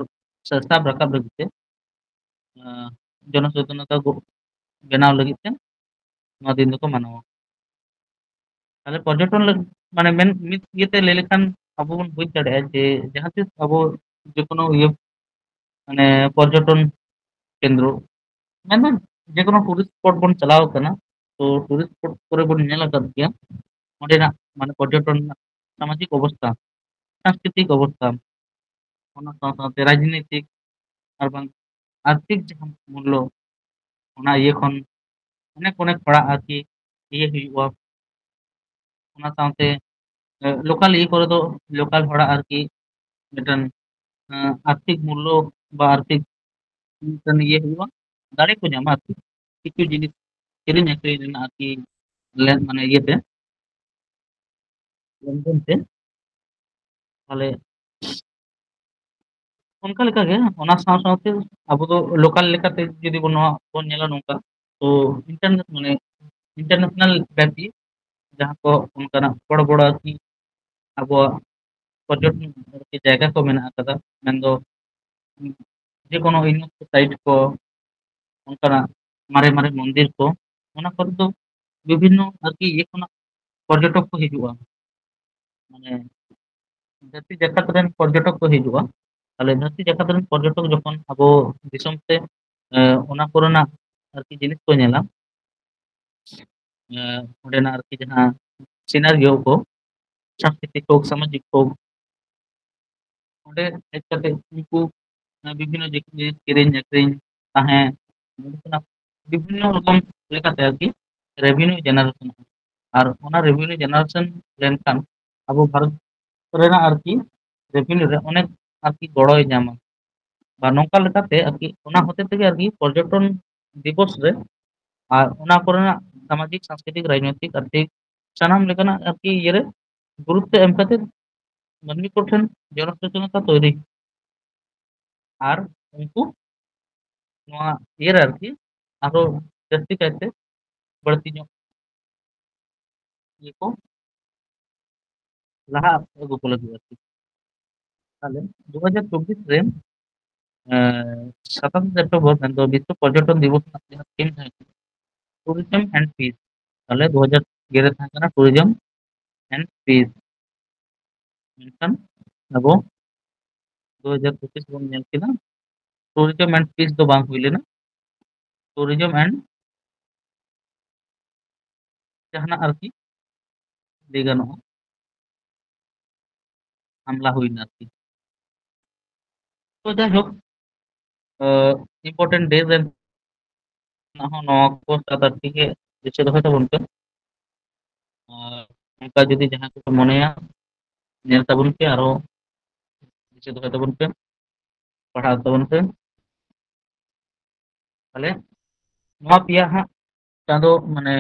ᱥᱮ ᱥᱟᱵ ᱨᱟᱠᱟᱵ ᱞᱟᱹᱜᱤᱫ ᱛᱮ, ᱟᱸ, ᱡᱚᱱᱚᱥᱚᱪᱮᱛᱚᱱᱚᱛᱟ ᱠᱚ ᱵᱮᱱᱟᱣ ᱞᱟᱹᱜᱤᱫ ᱛᱮ ᱱᱚᱣᱟ ᱫᱤᱱ ᱫᱚᱠᱚ ᱢᱟᱱᱟᱣᱟ᱾ ᱛᱟᱦᱞᱮ ᱯᱚᱨᱡᱚᱴᱚᱱ ᱞᱟᱹᱜ-, ᱢᱟᱱᱮ ᱢᱮᱱ ᱢᱤᱫ ᱤᱭᱟᱹᱛᱮ ᱞᱟᱹᱭ ᱞᱮᱠᱷᱟᱱ ᱟᱵᱚ ᱵᱚᱱ ᱵᱩᱡᱽ ᱫᱟᱲᱮᱭᱟᱜᱼᱟ ᱡᱮ ᱡᱟᱦᱟᱸ ᱛᱤᱥ ᱟᱵᱚ ᱡᱮᱠᱳᱱᱳ ᱤᱭᱟᱹ, ᱢᱟᱱᱮ ᱯᱚᱨᱡᱚᱴᱚᱱ ᱠᱮᱱᱫᱨᱚ, ᱢᱮᱱᱫᱚ ᱡᱮᱠᱳᱱᱳ ᱴᱩᱨᱤᱥᱴ ᱥᱯᱚᱴ ᱵᱚᱱ ᱪᱟᱞᱟᱣ ᱟᱠᱟᱱᱟ, ᱛᱚ ᱴᱩᱨᱤᱥᱴ ᱥᱯᱚᱴ ᱠᱚᱨᱮ ᱵᱚᱱ ᱧᱮᱞ ᱟᱠᱟᱫ ᱜᱮᱭᱟ ᱚᱸᱰᱮᱱᱟᱜ ᱢᱟᱱᱮ ᱯᱚᱨᱡᱚᱴᱚᱱ ᱨᱮᱱᱟᱜ ᱥᱟᱢᱟᱡᱤᱠ ᱚᱵᱚᱥᱛᱷᱟ, ᱥᱟᱝᱥᱠᱨᱤᱛᱤᱠ ᱚᱵᱚᱥᱛᱷᱟ, ᱚᱱᱟ ᱥᱟᱶ ᱥᱟᱶᱛᱮ ᱨᱟᱡᱽᱱᱤᱛᱤᱠ ᱟᱨ ᱵᱟᱝ ᱟᱨᱛᱷᱤᱠ ᱡᱟᱦᱟᱸ ᱢᱩᱞᱞᱚ, ᱚᱱᱟ ᱤᱭᱟᱹ ᱠᱷᱚᱱ ᱚᱱᱮᱠ ᱚᱱᱮᱠ ᱦᱚᱲᱟᱜ ᱟᱨᱠᱤ ᱤᱭᱟᱹ ᱦᱩᱭᱩᱜᱼᱟ᱾ ᱚᱱᱟ ᱥᱟᱶᱛᱮ, ᱮ, ᱞᱳᱠᱟᱞ ᱤᱭᱟᱹ ᱠᱚᱨᱮ ᱫᱚ ᱞᱳᱠᱟᱞ ᱦᱚᱲᱟᱜ ᱟᱨᱠᱤ ᱢᱤᱫᱴᱮᱱ, ᱮ, ᱟᱨᱛᱷᱤᱠ ᱢᱩᱞᱞᱚ ᱵᱟ ᱟᱨᱛᱷᱤᱠ ᱢᱤᱫᱴᱮᱱ ᱤᱭᱟᱹ ᱦᱩᱭᱩᱜᱼᱟ, ᱫᱟᱲᱮ ᱠᱚ ᱧᱟᱢᱟ ᱟᱨᱠᱤ, ᱠᱤᱪᱷᱩ ᱡᱤᱱᱤᱥ ᱠᱤᱨᱤᱧ ᱟᱹᱠᱷᱨᱤᱧ ᱨᱮᱱᱟᱜ ᱟᱨᱠᱤ ᱞᱮᱱ-, ᱢᱟᱱᱮ ᱤᱭᱟᱹᱛᱮ, ᱞᱮᱱᱫᱮᱱ ᱛᱮ᱾ ᱛᱟᱦᱞᱮ ᱚᱱᱠᱟ ᱞᱮᱠᱟᱜᱮ ᱚᱱᱟ ᱥᱟᱶ ᱥᱟᱶᱛᱮ ᱟᱵᱚ ᱫᱚ ᱞᱳᱠᱟᱞ ᱞᱮᱠᱟᱛᱮ ᱡᱩᱫᱤ ᱵᱚᱱ ᱱᱚᱣᱟ ᱵᱚᱱ ᱧᱮᱞᱟ ᱱᱚᱝᱠᱟ, ᱛᱚ ᱤᱱᱴᱟᱨᱱᱮᱴ ᱢᱟᱱᱮ ᱤᱱᱴᱟᱨᱱᱮᱥᱱᱟᱞ ᱵᱮᱯᱤ ᱡᱟᱦᱟᱸ ᱠᱚ ᱚᱱᱠᱟᱱᱟᱜ ᱵᱚᱲᱚ ᱵᱚᱲᱚ ᱟᱨᱠᱤ ᱟᱵᱚᱣᱟᱜ ᱯᱚᱨᱡᱚᱴᱚᱱ ᱟᱨᱠᱤ ᱡᱟᱭᱜᱟ ᱠᱚ ᱢᱮᱱᱟᱜ ᱟᱠᱟᱫᱟ, ᱢᱮᱱᱫᱚ ᱡᱮᱠᱳᱱᱳ UNESCO ᱥᱟᱭᱤᱴ ᱠᱚ, ᱚᱱᱠᱟᱱᱟᱜ ᱢᱟᱨᱮ ᱢᱟᱨᱮ ᱢᱚᱱᱫᱤᱨ ᱠᱚ, ᱚᱱᱟ ᱠᱚᱨᱮ ᱫᱚ ᱵᱤᱵᱷᱤᱱᱱᱚ ᱟᱨᱠᱤ ᱤᱭᱟᱹ ᱠᱷᱚᱱᱟᱜ ᱯᱚᱨᱡᱚᱴᱚᱠ ᱠᱚ ᱦᱤᱡᱩᱜᱼᱟ᱾ ᱢᱟᱱᱮ ᱫᱷᱟᱹᱨᱛᱤ ᱡᱟᱠᱟᱛ ᱨᱮᱱ ᱯᱚᱨᱡᱚᱴᱚᱠ ᱠᱚ ᱦᱤᱡᱩᱜᱼᱟ᱾ ᱛᱟᱦᱞᱮ ᱫᱷᱟᱹᱨᱛᱤ ᱡᱟᱠᱟᱛ ᱨᱮᱱ ᱯᱚᱨᱡᱚᱴᱚᱠ ᱡᱚᱠᱷᱚᱱ ᱟᱵᱚ ᱫᱤᱥᱚᱢ ᱛᱮ, ᱮ, ᱚᱱᱟ ᱠᱚᱨᱮᱱᱟᱜ ᱟᱨᱠᱤ ᱡᱤᱱᱤᱥ ᱠᱚ ᱧᱮᱞᱟ, ᱮ, ᱚᱸᱰᱮᱱᱟᱜ ᱟᱨᱠᱤ ᱡᱟᱦᱟᱸ ᱥᱤᱱᱟᱨᱤᱭᱳ ᱠᱚ, ᱥᱟᱝᱥᱠᱨᱤᱛᱤᱠ ᱦᱳᱠ, ᱥᱟᱢᱟᱡᱤᱠ ᱦᱳᱠ, ᱚᱸᱰᱮ ᱦᱮᱡ ᱠᱟᱛᱮ ᱩᱱᱠᱩ, ᱮ, ᱵᱤᱵᱷᱤᱱᱱᱚ ᱡᱤᱱᱤᱥ ᱠᱤᱨᱤᱧ ᱟᱹᱠᱷᱨᱤᱧ, ᱛᱟᱦᱮᱸ, ᱱᱚᱸᱰᱮ ᱠᱷᱚᱱᱟᱜ ᱵᱤᱵᱷᱤᱱᱱᱚ ᱨᱚᱠᱚᱢ ᱞᱮᱠᱟᱛᱮ ᱟᱨᱠᱤ ᱨᱮᱵᱷᱤᱱᱤᱭᱩ ᱡᱮᱱᱟᱨᱮᱥᱚᱱ᱾ ᱟᱨ ᱚᱱᱟ ᱨᱮᱵᱷᱤᱱᱤᱭᱩ ᱡᱮᱱᱟᱨᱮᱥᱚᱱ ᱞᱮᱱᱠᱷᱟᱱ ᱟᱵᱚ ᱵᱷᱟᱨᱚᱛ ᱨᱮᱱᱟᱜ ᱟᱨᱠᱤ ᱨᱮᱵᱷᱮᱱᱤᱭᱩ ᱨᱮ ᱚᱱᱮᱠ ᱟᱨᱠᱤ ᱜᱚᱲᱚᱭ ᱧᱟᱢᱟ᱾ ᱵᱟ ᱱᱚᱝᱠᱟ ᱞᱮᱠᱟᱛᱮ ᱟᱨᱠᱤ ᱚᱱᱟ ᱦᱚᱛᱮ ᱛᱮᱜᱮ ᱟᱨᱠᱤ ᱯᱚᱨᱡᱚᱴᱚᱱ ᱫᱤᱵᱚᱥ ᱨᱮ ᱟᱨ ᱚᱱᱟ ᱠᱚᱨᱮᱱᱟᱜ ᱥᱟᱢᱟᱡᱤᱠ, ᱥᱟᱝᱥᱠᱨᱤᱛᱤᱠ, ᱨᱟᱡᱽᱱᱳᱭᱛᱤᱠ, ᱟᱨᱛᱷᱤᱠ ᱥᱟᱱᱟᱢ ᱞᱮᱠᱟᱱᱟᱜ ᱟᱨᱠᱤ ᱤᱭᱟᱹᱨᱮ ᱜᱩᱨᱩᱛᱛᱚ ᱮᱢ ᱠᱟᱛᱮ ᱢᱟᱹᱱᱢᱤ ᱠᱚᱴᱷᱮᱱ ᱡᱚᱱᱚᱥᱚᱪᱮᱛᱚᱱᱚᱛᱟ ᱛᱚᱭᱨᱤ ᱟᱨ ᱩᱱᱠᱩ ᱱᱚᱣᱟ ᱤᱭᱟᱹᱨᱮ ᱟᱨᱠᱤ ᱟᱨᱚ ᱡᱟᱹᱥᱛᱤ ᱠᱟᱭᱛᱮ ᱵᱟᱹᱲᱛᱤ ᱧᱚᱜ ᱤᱭᱟᱹ ᱠᱚ ᱞᱟᱦᱟ ᱟᱹᱜᱩ ᱠᱚ ᱞᱟᱹᱜᱤᱫ ᱟᱨᱠᱤ᱾ ᱛᱟᱦᱞᱮ ᱫᱩ ᱦᱟᱡᱟᱨ ᱪᱚᱵᱵᱤᱥ ᱨᱮ ᱥᱟᱛᱟᱥ ᱥᱮᱯᱴᱮᱢᱵᱚᱨ ᱢᱮᱱᱫᱚ ᱵᱤᱥᱥᱚ ᱯᱚᱨᱡᱚᱴᱚᱱ ᱫᱤᱵᱚᱥ ᱨᱮᱱᱟᱜ ᱡᱟᱦᱟᱸ ᱛᱷᱤᱢ ᱛᱟᱦᱮᱸ ᱠᱟᱱᱟ, ᱴᱩᱨᱤᱡᱚᱢ ᱮᱱᱰ ᱯᱤᱥ᱾ ᱛᱟᱦᱞᱮ ᱫᱩ ᱦᱟᱡᱟᱨ ᱜᱮᱞ ᱨᱮ ᱛᱟᱦᱮᱸ ᱠᱟᱱᱟ ᱴᱩᱨᱤᱡᱚᱢ ᱮᱱᱰ ᱯᱤᱥ᱾ ᱢᱮᱱᱠᱷᱟᱱ ᱟᱵᱚ ᱫᱩ ᱦᱟᱡᱟᱨ ᱯᱚᱸᱪᱤᱥ ᱵᱚᱱ ᱧᱮᱞ ᱠᱮᱫᱟ ᱴᱩᱨᱤᱡᱚᱢ ᱮᱱᱰ ᱯᱤᱥ ᱫᱚ ᱵᱟᱝ ᱦᱩᱭ ᱞᱮᱱᱟ᱾ ᱴᱩᱨᱤᱡᱚᱢ ᱮᱱᱰ ᱡᱟᱦᱟᱱᱟᱜ ᱟᱨᱠᱤ ᱞᱟᱹᱭ ᱜᱟᱱᱚᱜᱼᱟ, ᱦᱟᱢᱞᱟ ᱦᱩᱭᱱᱟ ᱟᱨᱠᱤ᱾ ᱛᱚ ᱡᱟᱭᱦᱳᱠ, ᱤᱢᱯᱚᱨᱴᱮᱱᱴ ᱰᱮ ᱨᱮᱱᱟᱜ ᱦᱚᱸ ᱱᱚᱣᱟ ᱠᱚ ᱥᱟᱛ ᱟᱴ ᱴᱤ ᱜᱮ ᱫᱤᱥᱟᱹ ᱫᱚᱦᱚᱭ ᱛᱟᱵᱚᱱ ᱯᱮ᱾ ᱟᱨ ᱚᱱᱠᱟ ᱡᱩᱫᱤ ᱡᱟᱦᱟᱸᱭ ᱠᱚᱯᱮ ᱢᱚᱱᱮᱭᱟ, ᱧᱮᱞ ᱛᱟᱵᱚᱱ ᱯᱮ, ᱟᱨᱚ ᱫᱤᱥᱟᱹ ᱫᱚᱦᱚᱭ ᱛᱟᱵᱚᱱ ᱯᱮ, ᱯᱟᱲᱦᱟᱣ ᱛᱟᱵᱚᱱ ᱯᱮ᱾ ᱛᱟᱦᱞᱮ ᱱᱚᱣᱟ ᱯᱮᱭᱟ ᱦᱟᱸᱜ ᱪᱟᱸᱫᱚ ᱢᱟᱱᱮ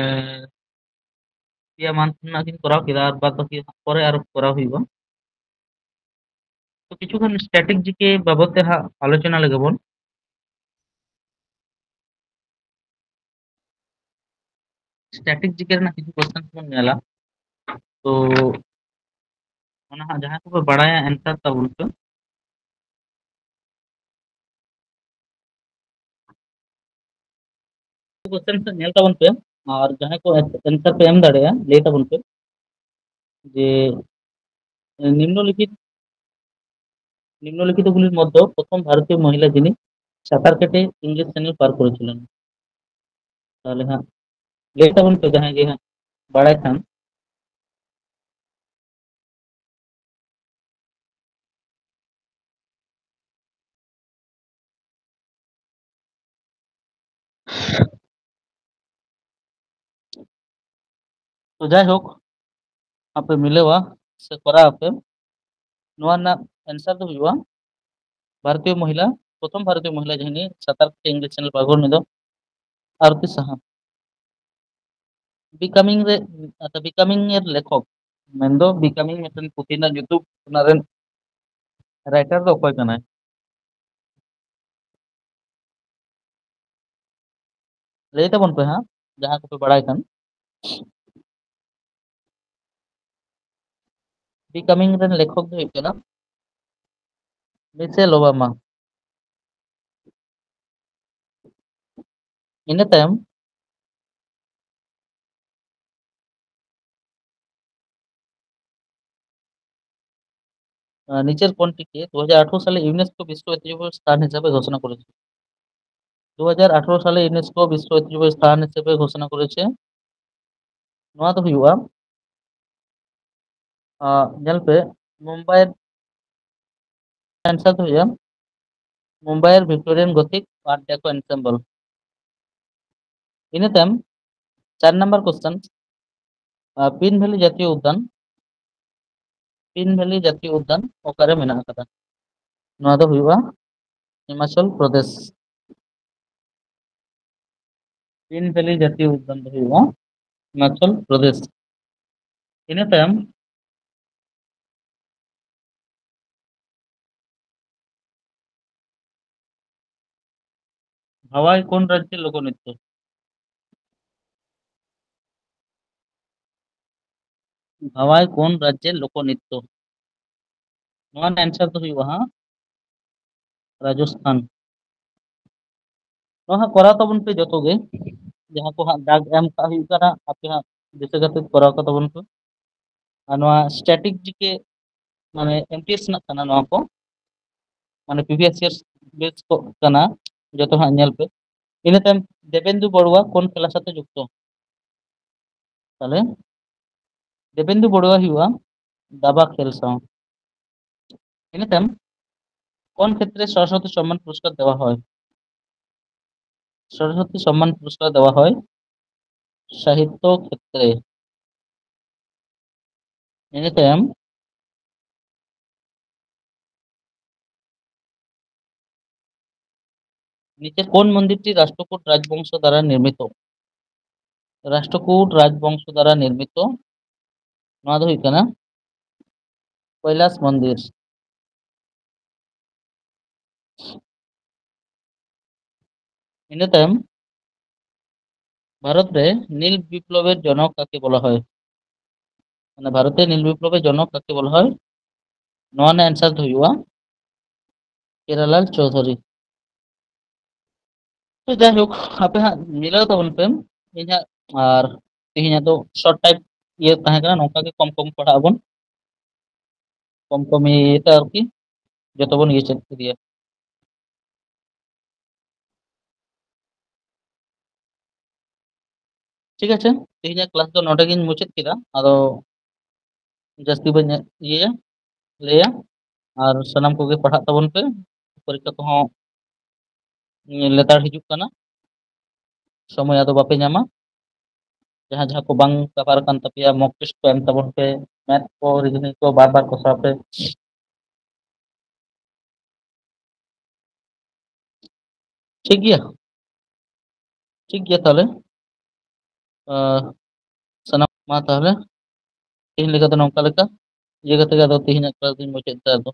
ᱯᱮᱭᱟ ᱢᱟᱱᱛᱷ ᱨᱮᱱᱟᱜ ᱜᱤᱧ ᱠᱚᱨᱟᱣ ᱠᱮᱫᱟ, ᱟᱨ ᱵᱟᱫ ᱵᱟᱹᱠᱤ ᱦᱟᱸᱜ ᱯᱚᱨᱮ ᱟᱨᱚ ᱠᱚᱨᱟᱣ ᱦᱩᱭᱩᱜᱼᱟ᱾ ᱛᱚ ᱠᱤᱪᱷᱩ ᱜᱟᱱ ᱥᱴᱮᱴᱤᱠ ᱡᱤᱠᱮ ᱵᱟᱵᱚᱫ ᱛᱮ ᱦᱟᱸᱜ ᱟᱞᱳᱪᱚᱱᱟ ᱞᱮᱜᱮ ᱵᱚᱱ᱾ ᱥᱴᱮᱴᱤᱠ ᱡᱤᱠᱮ ᱨᱮᱱᱟᱜ ᱠᱤᱪᱷᱩ ᱠᱚᱥᱪᱮᱱ ᱵᱚᱱ ᱧᱮᱞᱟ᱾ ᱛᱚ ᱚᱱᱟ ᱦᱟᱸᱜ ᱡᱟᱦᱟᱸᱭ ᱠᱚᱯᱮ ᱵᱟᱲᱟᱭᱟ ᱮᱱᱥᱟᱨ ᱛᱟᱵᱚᱱ ᱯᱮ᱾ ᱠᱚᱥᱪᱮᱱ ᱥᱮᱫ ᱧᱮᱞ ᱛᱟᱵᱚᱱ ᱯᱮ, ᱟᱨ ᱡᱟᱦᱟᱸᱭ ᱠᱚ ᱮᱱᱥᱟᱨ ᱯᱮ ᱮᱢ ᱫᱟᱲᱮᱭᱟᱜᱼᱟ ᱞᱟᱹᱭ ᱛᱟᱵᱚᱱ ᱯᱮ ᱡᱮ ᱱᱤᱢᱱᱚᱞᱤᱠᱷᱤᱛ ᱱᱤᱢᱱᱚᱞᱤᱠᱷᱤᱛ ᱜᱩᱞᱤᱨ ᱢᱚᱫᱽᱫᱷᱮ ᱯᱨᱚᱛᱷᱚᱢ ᱵᱷᱟᱨᱚᱛᱤᱭᱚ ᱢᱚᱦᱤᱞᱟ ᱡᱤᱱᱤ ᱥᱟᱸᱛᱟᱨ ᱠᱟᱹᱴᱤ ᱤᱝᱞᱤᱥ ᱪᱮᱱᱮᱞ ᱯᱟᱨ ᱠᱚᱨᱮ ᱪᱚᱞᱚᱱ᱾ ᱛᱟᱦᱚᱞᱮ ᱦᱟᱸᱜ ᱞᱟᱹᱭ ᱛᱟᱵᱚᱱ ᱯᱮ ᱡᱟᱦᱟᱸᱭ ᱜᱮ ᱦᱟᱸᱜ ᱵᱟᱲᱟᱭ ᱠᱷᱟᱱ᱾ ᱛᱚ ᱡᱟᱭᱦᱳᱠ, ᱟᱯᱮ ᱢᱤᱞᱟᱹᱣᱟ ᱥᱮ ᱠᱚᱨᱟᱣ ᱟᱯᱮ, ᱱᱚᱣᱟ ᱨᱮᱱᱟᱜ ᱮᱱᱥᱟᱨ ᱫᱚ ᱦᱩᱭᱩᱜᱼᱟ ᱵᱷᱟᱨᱚᱛᱤᱭᱚ ᱢᱚᱦᱤᱞᱟ, ᱯᱨᱚᱛᱷᱚᱢ ᱵᱷᱟᱨᱚᱛᱤᱭᱚ ᱢᱚᱦᱤᱞᱟ ᱡᱟᱦᱟᱸᱭ ᱥᱟᱱᱛᱟᱲ ᱠᱚ ᱤᱝᱞᱤᱥ ᱪᱮᱱᱮᱞ ᱯᱟᱜᱚᱞ, ᱩᱱᱤ ᱫᱚ ᱟᱨᱚᱛᱤ ᱥᱟᱦᱟ᱾ ᱵᱤᱠᱟᱢᱤᱝ ᱨᱮ, ᱟᱪᱪᱷᱟ, ᱵᱤᱠᱟᱢᱤᱝ ᱮᱨ ᱞᱮᱠᱷᱚᱠ, ᱢᱮᱱᱫᱚ ᱵᱤᱠᱟᱢᱤᱝ ᱢᱤᱫᱴᱮᱱ ᱯᱩᱛᱷᱤ ᱨᱮᱱᱟᱜ ᱧᱩᱛᱩᱢ, ᱚᱱᱟ ᱨᱮᱱ ᱨᱟᱭᱴᱟᱨ ᱫᱚ ᱚᱠᱚᱭ ᱠᱟᱱᱟᱭ? ᱞᱟᱹᱭ ᱛᱟᱵᱚᱱ ᱯᱮ ᱦᱟᱸᱜ, ᱡᱟᱦᱟᱸ ᱠᱚᱯᱮ ᱵᱟᱲᱟᱭ ᱠᱷᱟᱱ᱾ ᱵᱤᱠᱟᱢᱤᱝ ᱨᱮᱱ ᱞᱮᱠᱷᱚᱠ ᱫᱚ ᱦᱩᱭᱩᱜ ᱠᱟᱱᱟ ᱢᱤᱥᱮᱞ ᱳᱵᱟᱢᱟ᱾ ᱤᱱᱟᱹ ᱛᱟᱭᱚᱢ ᱟহ, নিচের কোনটিকে দু হাজার আঠারো সালে ইউনেস্কো বিশ্ব ঐতিহ্য স্থান হিসাবে ঘোষণা করেছে? দু হাজার আঠারো সালে ইউনেস্কো বিশ্ব ঐতিহ্য স্থান হিসেবে ঘোষণা করেছে। ᱱᱚᱣᱟ ᱫᱚ ᱦᱩᱭᱩᱜᱼᱟ, ᱟᱸ, ᱧᱮᱞ ᱯᱮ, ᱢᱩᱢᱵᱟᱭ ᱨᱮ ᱮᱱᱥᱟᱨ ᱫᱚ ᱦᱩᱭᱩᱜᱼᱟ ᱢᱩᱢᱵᱟᱭ ᱨᱮ ᱵᱷᱤᱠᱴᱳᱨᱤᱭᱟᱱ ᱜᱚᱛᱷᱤᱠ ᱟᱨᱴ ᱰᱮᱠᱳ ᱮᱱᱥᱮᱢᱵᱚᱞ᱾ ᱤᱱᱟᱹ ᱛᱟᱭᱚᱢ ᱪᱟᱨ ᱱᱟᱢᱵᱟᱨ ᱠᱚᱥᱪᱮᱱ, ᱯᱤᱱ ᱵᱷᱮᱞᱤ ᱡᱟᱛᱤᱭᱚ ᱩᱫᱽᱫᱟᱱ, ᱯᱤᱱ ᱵᱷᱮᱞᱤ ᱡᱟᱛᱤᱭᱚ ᱩᱫᱽᱫᱟᱱ ᱚᱠᱟᱨᱮ ᱢᱮᱱᱟᱜ ᱟᱠᱟᱫᱟ? ᱱᱚᱣᱟ ᱫᱚ ᱦᱩᱭᱩᱜᱼᱟ ᱦᱤᱢᱟᱪᱚᱞ ᱯᱨᱚᱫᱮᱥ᱾ ᱯᱤᱱ ᱵᱷᱮᱞᱤ ᱡᱟᱛᱤᱭᱚ ᱩᱫᱽᱫᱟᱱ ᱫᱚ ᱦᱩᱭᱩᱜᱼᱟ ᱦᱤᱢᱟᱪᱚᱞ ᱯᱨᱚᱫᱮᱥ᱾ ᱤᱱᱟᱹ ᱛᱟᱭᱚᱢ ᱵᱷᱟᱣᱟᱭ ᱠᱳᱱ ᱨᱟᱡᱽᱡᱮ ᱞᱳᱠᱱᱤᱛᱛᱚ? ᱵᱷᱟᱣᱟᱭ ᱠᱳᱱ ᱨᱟᱡᱽᱡᱮ ᱞᱳᱠᱱᱤᱛᱛᱚ? ᱱᱚᱣᱟ ᱨᱮᱱᱟᱜ ᱮᱱᱥᱟᱨ ᱫᱚ ᱦᱩᱭᱩᱜᱼᱟ ᱦᱟᱸᱜ ᱨᱟᱡᱚᱥᱛᱷᱟᱱ᱾ ᱱᱚᱣᱟ ᱦᱟᱸᱜ ᱠᱚᱨᱟᱣ ᱛᱟᱵᱚᱱ ᱯᱮ ᱡᱚᱛᱚ ᱜᱮ, ᱡᱟᱦᱟᱸ ᱠᱚ ᱦᱟᱸᱜ ᱫᱟᱜᱽ ᱮᱢ ᱠᱟᱜ ᱦᱩᱭᱩᱜ ᱠᱟᱱᱟ, ᱟᱯᱮ ᱦᱟᱸᱜ ᱫᱤᱥᱟᱹ ᱠᱟᱛᱮ ᱠᱚᱨᱟᱣ ᱠᱟᱜ ᱛᱟᱵᱚᱱ ᱯᱮ᱾ ᱟᱨ ᱱᱚᱣᱟ ᱥᱴᱮᱴᱤᱠ ᱡᱤᱠᱮ ᱢᱟᱱᱮ ᱮᱢ ᱴᱤ ᱮᱥ ᱨᱮᱱᱟᱜ ᱠᱟᱱᱟ ᱱᱚᱣᱟ ᱠᱚ, ᱢᱟᱱᱮ ᱯᱨᱤᱵᱷᱤᱭᱟᱥ ᱤᱭᱟᱨ ᱵᱮᱥ ᱠᱚ ᱠᱟᱱᱟ, ᱡᱚᱛᱚ ᱦᱟᱸᱜ ᱧᱮᱞ ᱯᱮ᱾ ᱤᱱᱟᱹ ᱛᱟᱭᱚᱢ ᱫᱮᱵᱮᱱᱫᱩ ᱵᱚᱲᱩᱣᱟ ᱠᱳᱱ ᱠᱷᱮᱞᱟ ᱥᱟᱛᱮ ᱡᱩᱠᱛᱚ? ᱛᱟᱦᱞᱮ ᱫᱮᱵᱮᱱᱫᱩ ᱵᱚᱲᱩᱣᱟ ᱦᱩᱭᱩᱜᱼᱟ ᱫᱟᱵᱟ ᱠᱷᱮᱞ ᱥᱟᱶ᱾ ᱤᱱᱟᱹ ᱛᱟᱭᱚᱢ ᱠᱳᱱ ᱠᱷᱮᱛᱨᱮ ᱥᱚᱨᱚᱥᱚᱛᱤ ᱥᱚᱢᱢᱟᱱ ᱯᱩᱨᱚᱥᱠᱟᱨ ᱫᱮᱣᱟ ᱦᱚᱭ? ᱥᱚᱨᱚᱥᱚᱛᱤ ᱥᱚᱢᱢᱟᱱ ᱯᱩᱨᱚᱥᱠᱟᱨ ᱫᱮᱣᱟ ᱦᱚᱭ ᱥᱟᱦᱤᱛᱛᱚ ᱠᱷᱮᱛᱨᱮ᱾ ᱤᱱᱟᱹ ᱛᱟᱭᱚᱢ নিচের কোন মন্দিরটি রাষ্ট্রকূট রাজবংশ দ্বারা নির্মিত? রাষ্ট্রকূট রাজবংশ দ্বারা নির্মিত, ᱱᱚᱣᱟ ᱫᱚ ᱦᱩᱭᱩᱜ ᱠᱟᱱᱟ ᱠᱳᱭᱞᱟᱥ ᱢᱚᱱᱫᱤᱨ᱾ ᱤᱱᱟᱹ ᱛᱟᱭᱚᱢ ᱵᱷᱟᱨᱚᱛ ᱨᱮ ᱱᱤᱞ ᱵᱤᱯᱞᱚᱵᱮᱨ ᱡᱚᱱᱚᱠ ᱠᱟᱠᱮ ᱵᱚᱞᱟ ᱦᱚᱭ? ᱢᱟᱱᱮ ᱵᱷᱟᱨᱚᱛ ᱨᱮ ᱱᱤᱞ ᱵᱤᱯᱞᱚᱵᱮᱨ ᱡᱚᱱᱚᱠ ᱠᱟᱠᱮ ᱵᱚᱞᱟ ᱦᱚᱭ? ᱱᱚᱣᱟ ᱨᱮᱱᱟᱜ ᱮᱱᱥᱟᱨ ᱫᱚ ᱦᱩᱭᱩᱜᱼᱟ ᱦᱤᱨᱟᱞᱟᱞ ᱪᱳᱣᱫᱷᱩᱨᱤ᱾ ᱛᱚ ᱡᱟᱭᱦᱳᱠ, ᱟᱯᱮ ᱦᱟᱸᱜ ᱢᱤᱞᱟᱹᱣ ᱛᱟᱵᱚᱱ ᱯᱮ᱾ ᱤᱧ ᱦᱟᱸᱜ ᱟᱨ ᱛᱮᱦᱮᱧᱟᱜ ᱫᱚ ᱥᱚᱨᱴ ᱴᱟᱭᱤᱯ ᱤᱭᱟᱹ ᱛᱟᱦᱮᱸ ᱠᱟᱱᱟ, ᱱᱚᱝᱠᱟ ᱜᱮ ᱠᱚᱢ ᱠᱚᱢ ᱯᱟᱲᱦᱟᱜ ᱟᱵᱚᱱ, ᱠᱚᱢ ᱠᱚᱢ ᱤᱭᱟᱹᱛᱮ ᱟᱨᱠᱤ ᱡᱚᱛᱚ ᱵᱚᱱ ᱤᱭᱟᱹ ᱪᱮᱫ ᱤᱫᱤᱭᱟ᱾ ᱴᱷᱤᱠ ᱟᱪᱷᱮ, ᱛᱮᱦᱮᱧᱟᱜ ᱠᱞᱟᱥ ᱫᱚ ᱱᱚᱰᱮ ᱜᱤᱧ ᱢᱩᱪᱟᱹᱫ ᱠᱮᱫᱟ᱾ ᱟᱫᱚ ᱡᱟᱹᱥᱛᱤ ᱵᱟᱹᱧ ᱤᱭᱟᱹᱭᱟ, ᱞᱟᱹᱭᱟ᱾ ᱟᱨ ᱥᱟᱱᱟᱢ ᱠᱚᱜᱮ ᱯᱟᱲᱦᱟᱜ ᱛᱟᱵᱚᱱ ᱯᱮ, ᱯᱚᱨᱤᱠᱠᱷᱟ ᱠᱚᱦᱚᱸ ᱞᱮᱛᱟᱲ ᱦᱤᱡᱩᱜ ᱠᱟᱱᱟ, ᱥᱚᱢᱚᱭ ᱟᱫᱚ ᱵᱟᱯᱮ ᱧᱟᱢᱟ᱾ ᱡᱟᱦᱟᱸ ᱡᱟᱦᱟᱸ ᱠᱚ ᱵᱟᱝ ᱠᱟᱵᱷᱟᱨ ᱠᱟᱱ ᱛᱟᱯᱮᱭᱟ, ᱢᱚᱠ ᱴᱮᱥᱴ ᱠᱚ ᱮᱢ ᱛᱟᱵᱚᱱ ᱯᱮ, ᱢᱮᱛᱷ ᱠᱚ, ᱨᱤᱡᱤᱱᱤᱝ ᱠᱚ ᱵᱟᱨ ᱵᱟᱨ ᱠᱚᱥᱟᱣ ᱯᱮ᱾ ᱴᱷᱤᱠ ᱜᱮᱭᱟ, ᱴᱷᱤᱠ ᱜᱮᱭᱟ ᱛᱟᱦᱚᱞᱮ᱾ ᱟᱨ ᱥᱟᱱᱟᱢ ᱢᱟ ᱛᱟᱦᱚᱞᱮ ᱛᱮᱦᱮᱧ ᱞᱮᱠᱟ ᱫᱚ ᱱᱚᱝᱠᱟ ᱞᱮᱠᱟ ᱤᱭᱟᱹ ᱠᱟᱛᱮ ᱜᱮ ᱟᱫᱚ ᱛᱮᱦᱮᱧᱟᱜ ᱠᱞᱟᱥ ᱫᱚᱧ ᱢᱩᱪᱟᱹᱫ ᱮᱫᱟ᱾ ᱟᱫᱚ